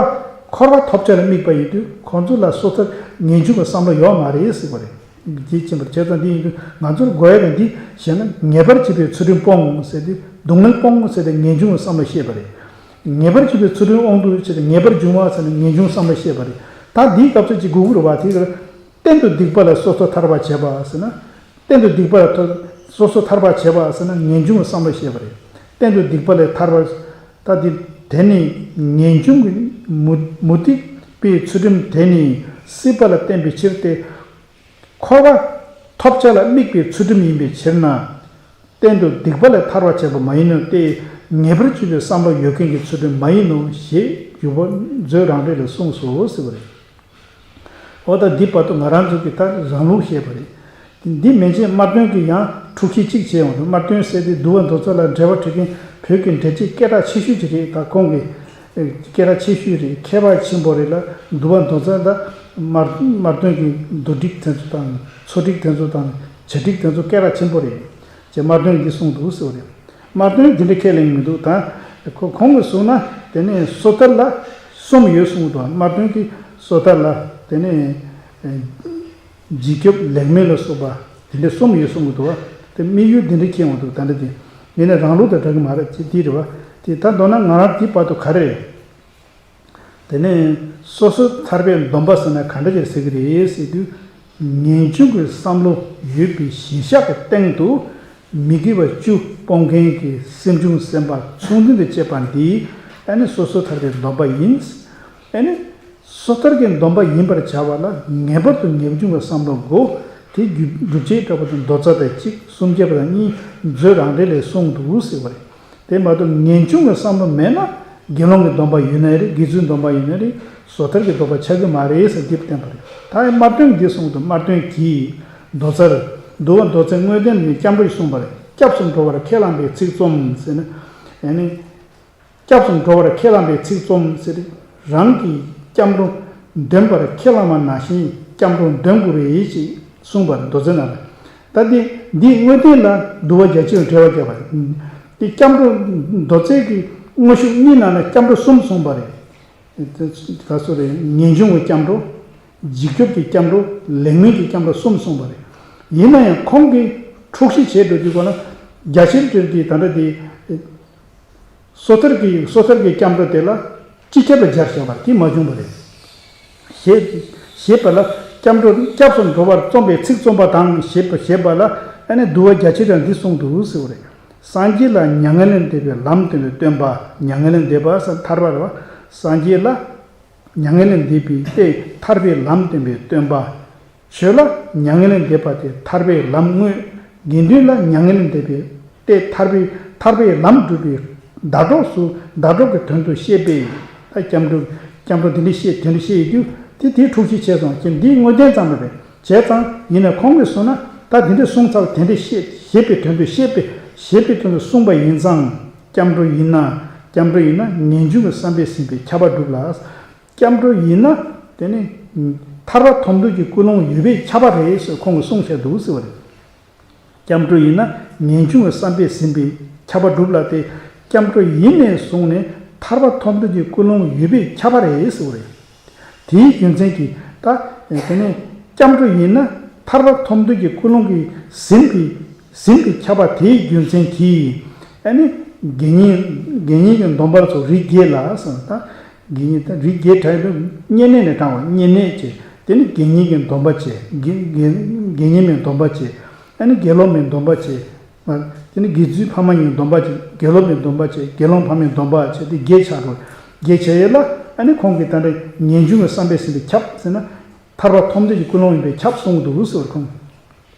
འཁོར་བ་ཐོབ་བྱ་ལ་དམིགས་པ་ཡིན་དུས། ཁོང་ཚོ་ལ་སོ་སོར་ངེས་འབྱུང་གི་བསམ་བློ་ཡོད་མ་རེད་ཟེར་བ་རེད། འདི་ཕྱིན་པར་བྱས་ཙང་། འདི་ཡིན་དུས་ང་ཚོར་དགོས་ཡ་དེ་འདི་བྱས་ན། ངེས་པར་བྱེད་པའི་ཚུལ་ཁྲིམས་སྤོང་ཟེར་དུས། སྡུག་བསྔལ་སྤོང་ཟེར་ཏེ་ངེས་འབྱུང་གི་བསམ་བློ་བཤད་པ་རེད། ངེས་པར་བྱེད་པའི་ཚུལ་ཁྲིམས་དབང་དུ་བྱས་ཏེ། ངེས་པར་འབྱུང་བ་ཟེར་ན་ངེས་འབྱུང་བསམ་བློ་བཤད་པ་རེད། ད་འདིའི་སྐབས་སུ་ཅིག་དགོས་ཀྱི་རེད་བ། དེ་གཏན་དུ་སྡིག་པ་ལས་སོ་སོར་ཐར་པར་བྱེད་པ་ཟེར་ན། གཏན་དུ་སྡིག་པ་ལས་ཐར། སོ་སོར་ཐར་པར་བྱེད་པ་ཟེར་ན་ངེས་འབྱུང་གི་བསམ་བློ་བཤད་པ་རེད། གཏན་དུ་སྡིག་པ་ལས་ཐར་པར། ད་འདི་དེ་ནི་ངེས་འབྱུང་གི་མུ་མུ་སྟེགས་པའི་ཚུལ་ཁྲིམས་དེ་ནི་སྲིད་པ་ལ་བརྟེན་པའི་ཕྱིར་ཏེ། འཁོར་བ་ཐོབ་བྱ་ལ་དམིགས་པའི་ཚུལ་ཁྲིམས་ཡིན་པའི་ཕྱིར་ན། གཏན་དུ་སྡིག་པ་ལས་ཐར་བར་བྱེད་པ་མ་ཡིན་ནོ་སྟེ། ངེས་པར་བྱེད་པའི་བསམ་བློ་ཡོད་མཁན་གྱི་ཚུལ་ཁྲིམས་མ་ཡིན་ནོ་ཞེས་འཇུག་པ་མཛོད་རང་འགྲེལ་ལས་གསུངས་སོ་ཟེར་བ་རེད། འོ་ད་འདི་བར་དུ་ང་རང་ཚོ་གིས་ད་རང་ལུགས་བཤད་པ་རེད། འདི་མན་ཆད་དམར་དོན་གྱིས་ཡང་འཁྲུག་གཞི་གཅིག་བྱས་ཡོང་དུས། དམར་དོན་ཟེར་དེ་འདུལ་བ་མདོ་རྩ་ལ་འགྲེལ་པ་འབྲི་མཁན་བོད་ཀྱི་འགྲེལ་བྱེད་སྐད་གྲགས་ཆེ་ཤོས་ཅིག་རེད། ད་ཁོང་གི་སྐད་གྲགས་ཆེ་ཤོས་རེད། མཁས་པ་ཆེན་པོ་རེད་ལ། འདུལ་བ་མདོ་རྩ་ད་དམར་དམར་དོན་གྱི་མདོ་སྒྲིག་དེ་ཚོ་དང་། མཚོ་སྒྲིག་དེ་ཚོ་དང་། བྱ་སྒྲིག་དེ་ཚོ་སྐད་གྲགས་ཆེན་པོ་རེད། ཅེས་དམར་དོན་འདི་གསུངས་འདུག་ཟེར་བ་རེད། དམར་དོན་འདི་འདྲ་ཁས་ལེན་མི་འདུག་ད་ཁོ་ཁོང་གིས་གསུངས་ན། དེ་ནས་སོ་ཐར་ལ་ གསུམ་ཡོད་གསུངས་འདུག་དམར་སྟོན་གྱི་སོ་ཐར་ལ་དེ་ནས་འཇིགས་སྐྱོབ་ལེགས་སྨོན་ལ་སོགས་པ་དེ་འདྲ་གསུམ་ཡོད་གསུངས་འདུག་དེ་དམིགས་ཡུལ་འདི་འདྲ་ཁྱེར་འོང་འདུག་ད་འདྲ་དེ་ཡིན་ན་རང་ལུགས་དང་འདྲ་གི་མ་རེད་ཅེས་དེ་རེད་བ། དེ་ད་མདོར་ན་ང་རང་དེ་བར་དུ་ག་རེ་རེད། དེ་ནས་སོ་སོ་ཐར་པའི་སྡོམ་པ་ཟེར་ན་ག་འདྲ་ཅིག་ཟེར་གི་རེད་ཟེར་དུས། ངེས་འབྱུང་གི་བསམ་བློ་ཡོད་པའི་གཞིར་བཞག་གི་སྟེང་དུ་མི་དགེ་བ་བཅུ་སྤོང་མཁན་གྱི་སེམས་བྱུང་སེམས་དཔའ་ཚུལ་འཛིན་དང་བཅས་པ་འདིས་ཨ་ནི་སོ་སོ་ཐར་པའི་སྡོམ་པ་ཡིན། ཨ་ནི་སོ་ཐར་གྱི་སྡོམ་པ་ཡིན་པར་བྱ་བ་ལ་ངེས་པར་དུ་ངེས་འབྱུང་གི་བསམ་བློ་དགོས། དེ་སྒྲུབ་བྱེད་གྲགས་པ་དང་མདོ་རྩ་དང་གཅིག་སུམ་བརྒྱ་པ་དང་གཉིས་མཛོད་རང་འགྲེལ་ལས་གསུངས་འདུག་ཟེར་བ་རེད། དེ་མ་གཏོགས་ངེས་འབྱུང་གི་བསམ་བློ་མེད་ན་དགེ་སློང་གི་སྡོམ་པ་ཡོད་ན་རེད། དགེ་ཚུལ་སྡོམ་པ་ཡོད་ན་རེད། སོ་ཐར་གྱི་སྡོམ་པ་ཆགས་ཀྱི་མ་རེད་ཟེར་འདི་བསྟན་པ་རེད། ད་ཡང་དམར་སྟོན་འདི་གསུངས་འདུག་དམར་སྟོན་གྱིས་མདོ་རྩར་འདུལ་བ་མདོ་རྩའི་དངོས་བསྟན་ནི་སྐྱབས་འགྲོ་ཞིག་གསུངས་པ་རེད། སྐྱབས་སུ་འགྲོ་བར་ཁས་བླངས་པའི་ཚིག་རྩོམ་ཟེར་ན། ཡང་ནི། སྐྱབས་སུ་འགྲོ་བར་ཁས་བླངས་པའི་ཚིག་རྩོམ་ཟེར། རང་གིས་སྐྱབས་འགྲོ་འདོན་པར་ཁས་བླངས་པ་ནང་བཞིན་སྐྱབས་འགྲོ་འདོན་དགོས་རེད་ཅེས་གསུངས་པར་མདོ་རྩའི་ནང་ལ། ད་འདི་འདིའི་དངོས་བསྟན་ལ་འདུལ་བ་རྒྱ་ཆེར་འགྲེལ་བ་བརྒྱབ་པ་རེད། འདི་སྐྱབས་འགྲོ་མདོ་རྩའི་གི་དངོས་ཤུགས་གཉིས་ནང་ལ་སྐྱབས་འགྲོ་གསུམ་གསུངས་པ་རེད། ད་སོ་རེད། ངེས་འབྱུང་གི་སྐྱབས་འགྲོ། འཇིགས་སྐྱོབ་ཀྱི་སྐྱབས་འགྲོ། ལེགས་སྨོན་གྱི་སྐྱབས་འགྲོ་གསུམ་གསུངས་པ་རེད། ཡིན་ན་ཡང་ཁོང་གིས་འཁྲུག་གཞི་བྱས་འགྲོ་དུས་གོ་ན་རྒྱ་ཆེར་འགྲེལ་གྱི་ད་ལྟ་དེ། སོ་ཐར་གྱི་སོ་ཐར་གྱི་སྐྱབས་འགྲོ་དེ་ལ་སྤྱི་ཁྱབ་ལ་སྦྱར་བཞག་པ་དེ་མ་བྱུང་བ་རེད། ཞེས་ཞེས་པ་ལ་སྐྱབས་འགྲོ་སྐྱབས་སུ་འགྲོ་བར་རྩོམ་པའི་ཚིག་རྩོམ་པ་དང་ཞེས་པ་ཞེས་པ་ལ་ཨ་ནི་འདུལ་བ་རྒྱ་ཆེར་ཡང་འདི་གསུངས་འདུག་ཟེར་བ་རེད། སངས་རྒྱས་ལ་མྱ་ངན་ལས་འདས་པའི་ལམ་སྟོན་པའི་སྟོན་པ། མྱ་ངན་ལས་འདས་པ་ཟེར་ཐར་པ་རེད་བ། སངས་རྒྱས་ལ་མྱ་ངན་ལས་འདས་པའི་ཏེ་ཐར་པའི་ལམ་སྟོན་པའི་སྟོན་པ། ཆོས་ལ་མྱ་ངན་ལས་འདས་པ་སྟེ་ཐར་པའི་ལམ་དངོས། དགེ་འདུན་ལ་མྱ་ངན་ལས་འདས་པའི་སྟེ་ཐར་པའི་ཐར་པའི་ལམ་སྒྲུབ་པའི་ཟླ་གྲོགས་སུ་ཟླ་གྲོགས་ཀྱི་དོན་དུ་བཤད་པས། ད་སྐྱབས་འགྲོ་སྐྱབས་འགྲོ་འདི་འདྲ་བཤད་དེ་འདྲ་བཤད་ཡོད་དུས་དེ་དེའི་འཁྲུག་གཞི་བྱས་སོང་ཀྱང་འདིའི་དངོས་བསྟན་ཙམ་རེད། བྱས་ཙང་ཡིན་ན་ཁོང་གིས་གསུངས་ན་ད་དེ་འདྲ་གསུངས་ཚར་དེ་འདྲ་བཤད་ཞེས་པའི་དོན་དུ་བཤད་པས་ཞེས་པའི་དོན་དུ་གསུངས་པ་ཡིན་ཙང་སྐྱབས་འགྲོ་ཡིན་ན་སྐྱབས་འགྲོ་ཡིན་ན་ངེས་འབྱུང་གི་བསམ་པས་ཟིན་པའི་ཁྱབ་པ་འགྲུབ་ལ། སྐྱབས་འགྲོ་ཡིན་ན་དེ་ནི་ཐར་པ་ཐོབ་འདོད་ཀྱི་ཀུན་སློང་ཡོད་པས་ཁྱབ་པ་རེད་ཟེར་ཁོང་གིས་གསུངས་བཞག་འདུག་ཟེར་བ་རེད། སྐྱབས་འགྲོ་ཡིན་ན་ངེས་འབྱུང་གི་བསམ་པས་ཟིན་པས་ཁྱབ་པ་འགྲུབ་ལ་སྟེ། སྐྱབས་འགྲོ་ཡིན་ནས་བཟུང་ནས་ཐར་པ་ཐོབ་འདོད་ཀྱི་ཀུན་སློང་ཡོད་པས་ཁྱབ་པ་རེད་ཟེར་བ་རེད། དེའི་རྒྱུ་མཚན་གྱིས་ད་དེ་ནས་སྐྱབས་འགྲོ་ཡིན་ན་ཐར་པ་ཐོབ་འདོད་ཀྱི་ཀུན་སློང་གིས་ཟིན་པའི་ཟིན་པའི་ཁྱབ་པ་དེའི་རྒྱུ་མཚན་གྱིས་ཨ་ནི་དགེ་བསྙེན་དགེ་བསྙེན་གྱི་སྡོམ་པ་ཚོ་རིགས་བརྒྱད་ལ་ཟེར་ད། དགེ་བསྙེན་ད་རིགས་བརྒྱད་གྲས་དུ་བསྙེན་གནས་ནས་དྲངས་པ་བསྙེན་གནས་བྱས། དེ་ནི་དགེ་བསྙེན་གྱི་སྡོམ་པ་བྱས། དགེ་དགེ་དགེ་བསྙེན་མའི་སྡོམ་པ་བྱས། ཨ་ནི་དགེ་སློང་མའི་སྡོམ་པ་བྱས། དེ་ནི་དགེ་ཚུལ་ཕ་མ་གཉིས་སྡོམ་པ་བྱས། དགེ་སློང་མའི་སྡོམ་པ་བྱས། དགེ་སློང་ཕ་མའི་སྡོམ་པ་བྱས་ཏེ་བརྒྱད་ཆགས་འགྲོ། བརྒྱད་བྱས་ཡོད་ལ་ཨ་ནི་ཁོང་གིས་ད་ལྟ་ངེས་འབྱུང་གི་བསམ་པས་ཟིན་པས་ཁྱབ་ཟེར་ན། ཐར་པ་ཐོབ་འདོད་ཀྱི་ཀུན་སློང་ཡིན་པས་ཁྱབ་གསུངས་འདུག་ཟེར་བར་ཁོང་།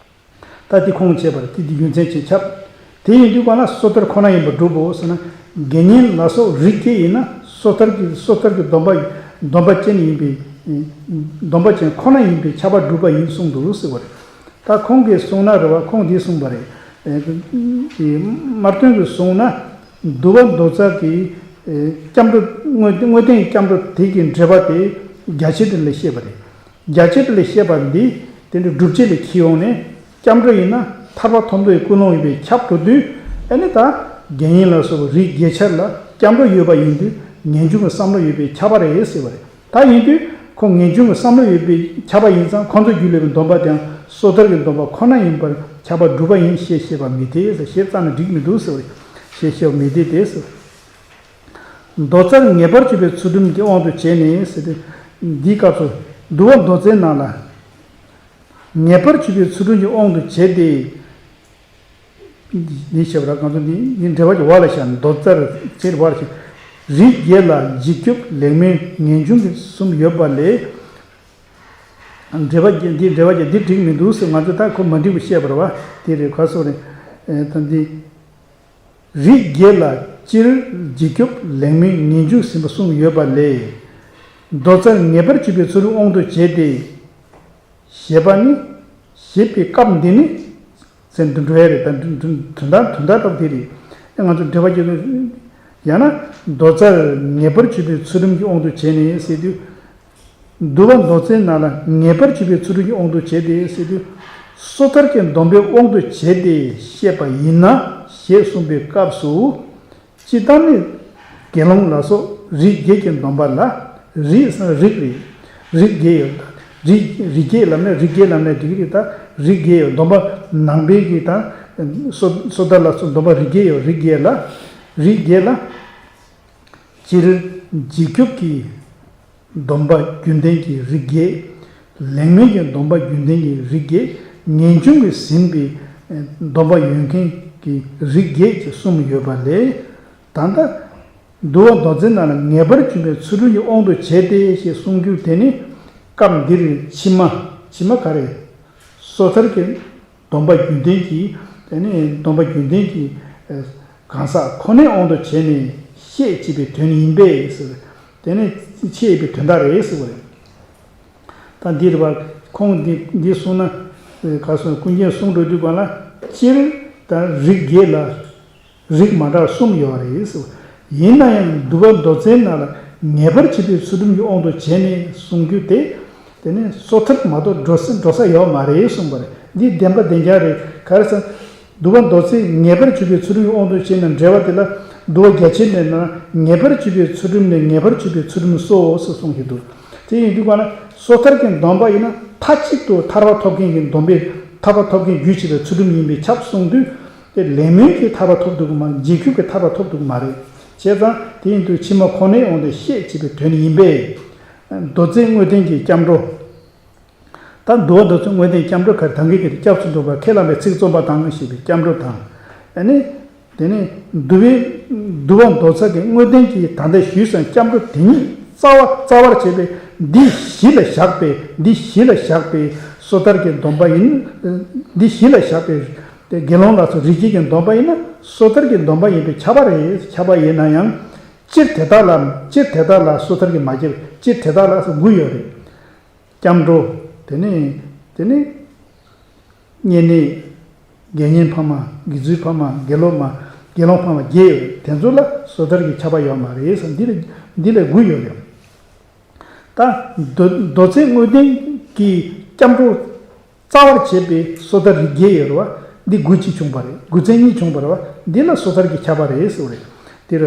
ད་འདི་ཁོང་བྱས་པར་དེ་འདི་རྒྱུ་མཚན་ཅན་ཁྱབ། དེ་ཡིན་དུས་གང་ལ་སོ་ཐར་ཁོ་ན་ཡིན་པར་གྲུབ་བོ་ཟེར་ན། དགེ་བསྙེན་ལ་སོགས་རིགས་བརྒྱད་ཡིན་ན་སོ་ཐར་གྱི་སོ་ཐར་གྱི་སྡོམ་པ་སྡོམ་པ་ཅན་ཡིན་པའི་སྡོམ་པ་ཅན་ཁོ་ན་ཡིན་པའི་ཁྱབ་པ་གྲུབ་པ་ཡིན་གསུངས་འདུག་ཟེར་བ་རེད། ད་ཁོང་གིས་གསུངས་ན་རེད་བ། ཁོང་འདིས་གསུངས་པ་རེད། དམར་སྟོན་གྱིས་གསུངས་ན་འདུལ་བ་མདོ་རྩ་གི་སྐྱབས་འགྲོ་དངོས་དངོས་བསྟན་སྐྱབས་འགྲོ་དེ་གི་འགྲེལ་པ་དེ་རྒྱ་ཆེར་དེ་ལ་བཤད་པ་རེད། རྒྱ་ཆེར་དེ་ལ་བཤད་པ་འདི་དེ་འདྲ་སྒྲུབ་བྱེད་ལས་ཁྱེར་ཡོང་ནས་སྐྱབས་འགྲོ་ཡིན་ན་ཐར་པ་ཐོབ་འདོད་ཀྱི་ཀུན་སློང་ཡོད་པས་ཁྱབ་འགྲོ་དུས་ཨ་ནི་ད་དགེ་བསྙེན་ལ་སོགས་པ་རིགས་བརྒྱད་ཆར་ལ་སྐྱབས་འགྲོ་ཡོད་པ་ཡིན་དུས་ངེས་འབྱུང་གི་བསམ་བློ་ཡོད་པས་ཁྱབ་པ་རེད་ཟེར་བ་རེད། ད་ཡིན་དུས་ཁོ་ངེས་འབྱུང་གི་བསམ་བློ་ཡོད་པས་ཁྱབ་པ་ཡིན་ཙང་ཁོ་ཚོ་རྒྱུད་ལས་པའི་སྡོམ་པ་དེའང་སོ་ཐར་གྱི་སྡོམ་པ་ཁོ་ན་ཡིན་པར་ཁྱབ་པ་གྲུབ་པ་ཡིན་ཞེས་བཤད་པ་མི་འཐད་ཟེར། ཞེས་རྩ་ནས་འགྲིག་མི་འདུག་ཟེར་བ་རེད། ཞེས་བཤད་པ་མི་འཐད་དེ་ཟེར། མདོ་རྩར་ངེས་པར་གྱུར་པའི་ཚུལ་ཁྲིམས་ཀྱི་དབང་དུ་བྱས་ནས་ཟེར་ཏེ། འདིའི་སྐབས་སུ་འདུལ་བ་མདོ་རྩའི་ནང་ལ། ངེས་པར་གྱུར་པའི་ཚུལ་ཁྲིམས་ཀྱི་དབང་དུ་བྱས་ཏེ། འདི་བཤད་པ་ར་གང་ཚོ་འདི་འདི་འགྲེལ་པ་གྱི་བར་ལ་བཞག་མདོ་རྩར་ཚེར་བར་བཞག་རིགས་བརྒྱད་ལ་འཇིགས་སྐྱོབ་ལེགས་སྨོན་ངེས་འབྱུང་གི་གསུམ་ཡོད་པ་ལས། འགྲེལ་པ་བརྒྱད་འདི་འགྲེལ་པ་བརྒྱད་འདི་འགྲིག་མི་འདུག་ཟེར་ང་ཚོ་ད་ཁོ་མ་འགྲིག་པ་བཤད་པ་རེད་བ། དེ་རེད་ག་སོ་རེད། ད་འདི། རིགས་བརྒྱད་ལ་སྤྱིར་འཇིགས་སྐྱོབ་ལེགས་སྨོན་ངེས་འབྱུང་ཟིན་པ་གསུམ་ཡོད་པ་ལས། མདོ་རྩར་ངེས་པར་གྱུར་པའི་ཚུལ་དབང་དུ་བྱས་ཏེ། ཞེས་པ་ནི། ཞེས་པའི་སྐབས་འདི་ནི། ཟེར་འདི་འགྲོ་ཡ་རེད་ད་དོན་དག་དོན་དག་སྐབས་འདི་རེད། ཨེ་ང་ཚོ་འགྲེལ་པ་རྒྱག་དུས། ཡང་ན། མདོ་རྩར་ངེས་པར་གྱུར་པའི་ཚུལ་ཁྲིམས་ཀྱི་དབང་དུ་བྱས་ནས་ཟེར་དུས། འདུལ་བ་མདོ་རྩའི་ནང་ལ་ངེས་པར་གྱུར་པའི་ཚུལ་ཁྲིམས་ཀྱི་དབང་དུ་བྱས་ཏེ་ཟེར་དུས། སོ་ཐར་གྱི་སྡོམ་པའི་དབང་དུ་བྱས་ཏེ་བཤད་པ་ཡིན་ན་ཞེས་གསུངས་པའི་སྐབས་སུ། སྤྱིར་བཏང་ནི་དགེ་སློང་ལ་སོགས་རིགས་བརྒྱད་ཀྱི་སྡོམ་པ་ལ་ རིགས་ཟེར་ན་རིགས་རེད། རིགས་བརྒྱད་ཡོད། རིགས་རིགས་བརྒྱད་ལབ་ན་རིགས་བརྒྱད་ལབ་ན་འགྲིག་གི་རེད། ད་རིགས་བརྒྱད་ཡོད། སྡོམ་པ་ནང་པའི་གི་ད་སོ་སོ་ཐར་ལ་སོགས་སྡོམ་པ་རིགས་བརྒྱད་ཡོད། རིགས་བརྒྱད་ལ། རིགས་བརྒྱད་ལ། སྤྱིར་འཇིགས་སྐྱོབ་ཀྱི་སྡོམ་པ་རྒྱུན་ལྡན་གྱི་རིགས་བརྒྱད། ལེགས་སྨོན་གྱི་སྡོམ་པ་རྒྱུན་ལྡན་གྱི་རིགས་བརྒྱད། ངེས་འབྱུང་གིས་ཟིན་པའི་སྡོམ་པ་ཡོད་མཁན་གྱི་རིགས་བརྒྱད་ཅེས་གསུམ་ཡོད་པ་ལས། ད་ལྟ་འདུལ་བ་མདོ་རྩའི་ནང་ལ་ངེས་པར་འབྱུང་བའི་ཚུལ་ཁྲིམས་ཀྱི་དབང་དུ་བྱས་ཏེ་ཞེས་གསུང་རྒྱུ་དེ་ནི། སྐབས་འདིར་ཕྱི་མ། ཕྱི་མ་ག་རེ། སོ་ཐར་གྱི་སྡོམ་པ་རྒྱུན་ལྡན་གྱི། དེ་ནི་སྡོམ་པ་རྒྱུན་ལྡན་གྱི། གང་ཟག་ཁོ་ནའི་དབང་དུ་བྱས་ནས་བཤད་ཅེས་པའི་དོན་ཡིན་པས་ཟེར། དེ་ནི་ཆེས་པའི་དོན་དག་རེད་ཟེར་བ་རེད། ད་འདིར་བར་ཁོང་འདི་འདི་གསུངས་ན། ག་སོང་ཀུན་མཁྱེན་གསུང་འགྲོ་དུས་གང་ལ་སྤྱིར་ད་རིགས་བརྒྱད་ལ། རིགས་མ་འདྲ་གསུམ་ཡོད་རེད་ཟེར། ཡིན་ན་ཡང་འདུལ་བ་མདོ་རྩའི་ནང་ལ་ངེས་པར་བྱེད་པའི་ཚུལ་ཁྲིམས་ཀྱི་དབང་དུ་བྱས་ནས་གསུང་རྒྱུ་དེ། དེ་ནི་སོ་ཐར་མ་གཏོགས་འགྲོ་ས་འགྲོ་ས་ཡོད་མ་རེད་གསུངས་པ་རེད། འདི་བདེན་པ་བདེན་རྐྱང་རེད། ག་རེ་ཟེར། འདུལ་བ་མདོ་རྩའི་ངེས་པར་བྱེད་པའི་ཚུལ་ཁྲིམས་ཀྱི་དབང་དུ་བྱས་ནས་འགྲེལ་བ་དེ་ལ་འདུལ་བ་རྒྱ་ཆེར་ནས་ན་ངེས་པར་བྱེད་པའི་ཚུལ་ཁྲིམས་ནི་ངེས་པར་བྱེད་པའི་ཚུལ་ཁྲིམས་སོ་ཞེས་གསུངས་ཀྱི་འདུག་དེ་ཡིན་དུས་གང་ལ་སོ་ཐར་གྱི་སྡོམ་པ་ཡིན་ན་མཐའ་གཅིག་ཏུ་ཐར་པ་ཐོབ་མཁན་གྱི་སྡོམ་པས་ཐར་པ་ཐོབ་མཁན་རྒྱུ་བྱེད་པའི་ཚུལ་ཁྲིམས་ཡིན་པས་ཁྱབ་གསུངས་དུས། དེ་ལེགས་སྨོན་གྱིས་ཐར་པ་ཐོབ་ཐུབ་ཀྱི་མ་རེད། འཇིགས་སྐྱོབ་ཀྱིས་ཐར་པ་ཐོབ་ཐུབ་ཀྱི་མ་རེད། བྱས་ཙང་དེ་ཡིན་དུས་ཕྱི་མ་ཁོ་ནའི་དབང་དུ་བཤད་ཅེས་པའི་དོན་ཡིན་པས། མདོ་རྩའི་དངོས་བསྟན་གྱི་སྐྱབས་འགྲོ། ད་འདུལ་བ་མདོ་རྩའི་དངོས་བསྟན་སྐྱབས་འགྲོ་ག་རེ་དང་གི་དེ་སྐྱབས་སུ་འགྲོ་བ་ཁས་བླངས་པའི་ཚིག་རྩོམ་པ་དང་ཞེས་པའི་སྐྱབས་འགྲོ་དང་། ཨ་ནི། དེ་ནས་འདུལ་བའི་འདུལ་བ་མདོ་རྩ་གི་དངོས་བསྟན་གྱི་ད་ལྟ་ཞུས་ཟིན་སྐྱབས་འགྲོ་དེ་ཉིད་རྩ་བ་རྩ་བར་བྱས་པའི་འདི་གཞི་ལ་བཞག་པའི་འདི་གཞི་ལ་བཞག་པའི་སོ་ཐར་གྱི་སྡོམ་པ་ཡིན། འདི་གཞི་ལ་བཞག་པའི་དགེ་སློང་ལ་སོགས་རིགས་བརྒྱད་ཀྱི་སྡོམ་པ་ཡིན་ན་སོ་ཐར་གྱི་སྡོམ་པ་ཡིན་པས་ཁྱབ་པ་རེད། ཁྱབ་པ་ཡིན་ན་ཡང་། སྤྱིར་དེ་དག་ལ་སྤྱིར་དེ་དག་ལ་སོ་ཐར་གྱིས་མ་ཁྱབ། སྤྱིར་དེ་དག་ལ་སོགས་དགུ་ཡོད་རེད། སྐྱབས་འགྲོ། དེ་ནས་དེ་ནས། བསྙེན་གནས། དགེ་བསྙེན་ཕ་མ། དགེ་ཚུལ་ཕ་མ། དགེ་སློབ་མ། དགེ་སློང་ཕ་མ་བརྒྱད་ཡོད་རེད། དེ་ཚོ་ལ་སོ་ཐར་གྱི་ཁྱབ་པ་ཡོད་མ་རེད་ཟེར། འདི་ལ་འདི་ལ་དགུ་ཡོད་རེད། ད་མདོ་མདོ་རྩའི་དངོས་བསྟན་གྱི་སྐྱབས་འགྲོ་རྩ་བར་བྱེད་པའི་སོ་ཐར་རིགས་བརྒྱད་ཡོད་རེད་བ། འདི་དགུ་གཅིག་བྱུང་བ་རེད། དགུ་ཚན་གཉིས་བྱུང་བ་རེད་བ། འདི་ལ་སོ་ཐར་གྱི་ཁྱབ་པ་རེད་ཟེར་བ་རེད། དེ་ར་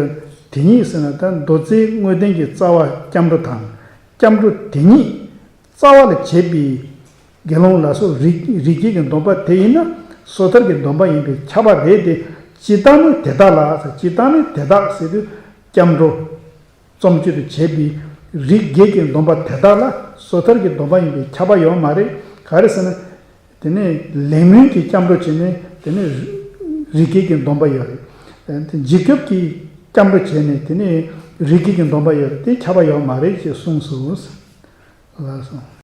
དེ་ཉིད་ཟེར་ན་ད་མདོ་རྩའི་དངོས་བསྟན་གྱི་རྩ་བ་སྐྱབས་འགྲོ་དང་། སྐྱབས་འགྲོ་དེ་ཉིད་རྩ་བ་ལ་བྱེད་པའི་དགེ་སློང་ལ་སོགས་རིགས་རིགས་བརྒྱད་ཀྱི་སྡོམ་པ་དེ་ཡིན་ན་སོ་ཐར་གྱི་སྡོམ་པ་ཡིན་པས་ཁྱབ་པ་རེད་དེ། སྤྱིར་བཏང་ནི་དེ་དག་ལ་ཟེར། སྤྱིར་བཏང་ནི་དེ་དག་ཟེར་དུས་སྐྱབས་འགྲོ་རྩོམ་གཅོད་དུ་བྱས་པའི་རིགས་བརྒྱད་ཀྱི་སྡོམ་པ་དེ་དག་ལ་སོ་ཐར་གྱི་སྡོམ་པ་ཡིན་པས་ཁྱབ་པ་ཡོད་མ་རེད། ག་རེ་ཟེར་ན། དེ་ནས་ལེགས་སྨོན་གྱི་སྐྱབས་འགྲོ་བྱས་ནས་དེ་ནས་རིགས་བརྒྱད་ཀྱི་སྡོམ་པ་ཡོད་རེད། དེ་འཇིགས་སྐྱོབ་ཀྱི་སྐྱབས་འགྲོ་བྱས་ནས་དེ་ནས་རིགས་བརྒྱད་ཀྱི་སྡོམ་པ་ཡོད་རེད། དེ་ཁྱབ་པ་ཡོད་མ་རེད་ཅེས་གསུངས་སོ། ལགས་སོ།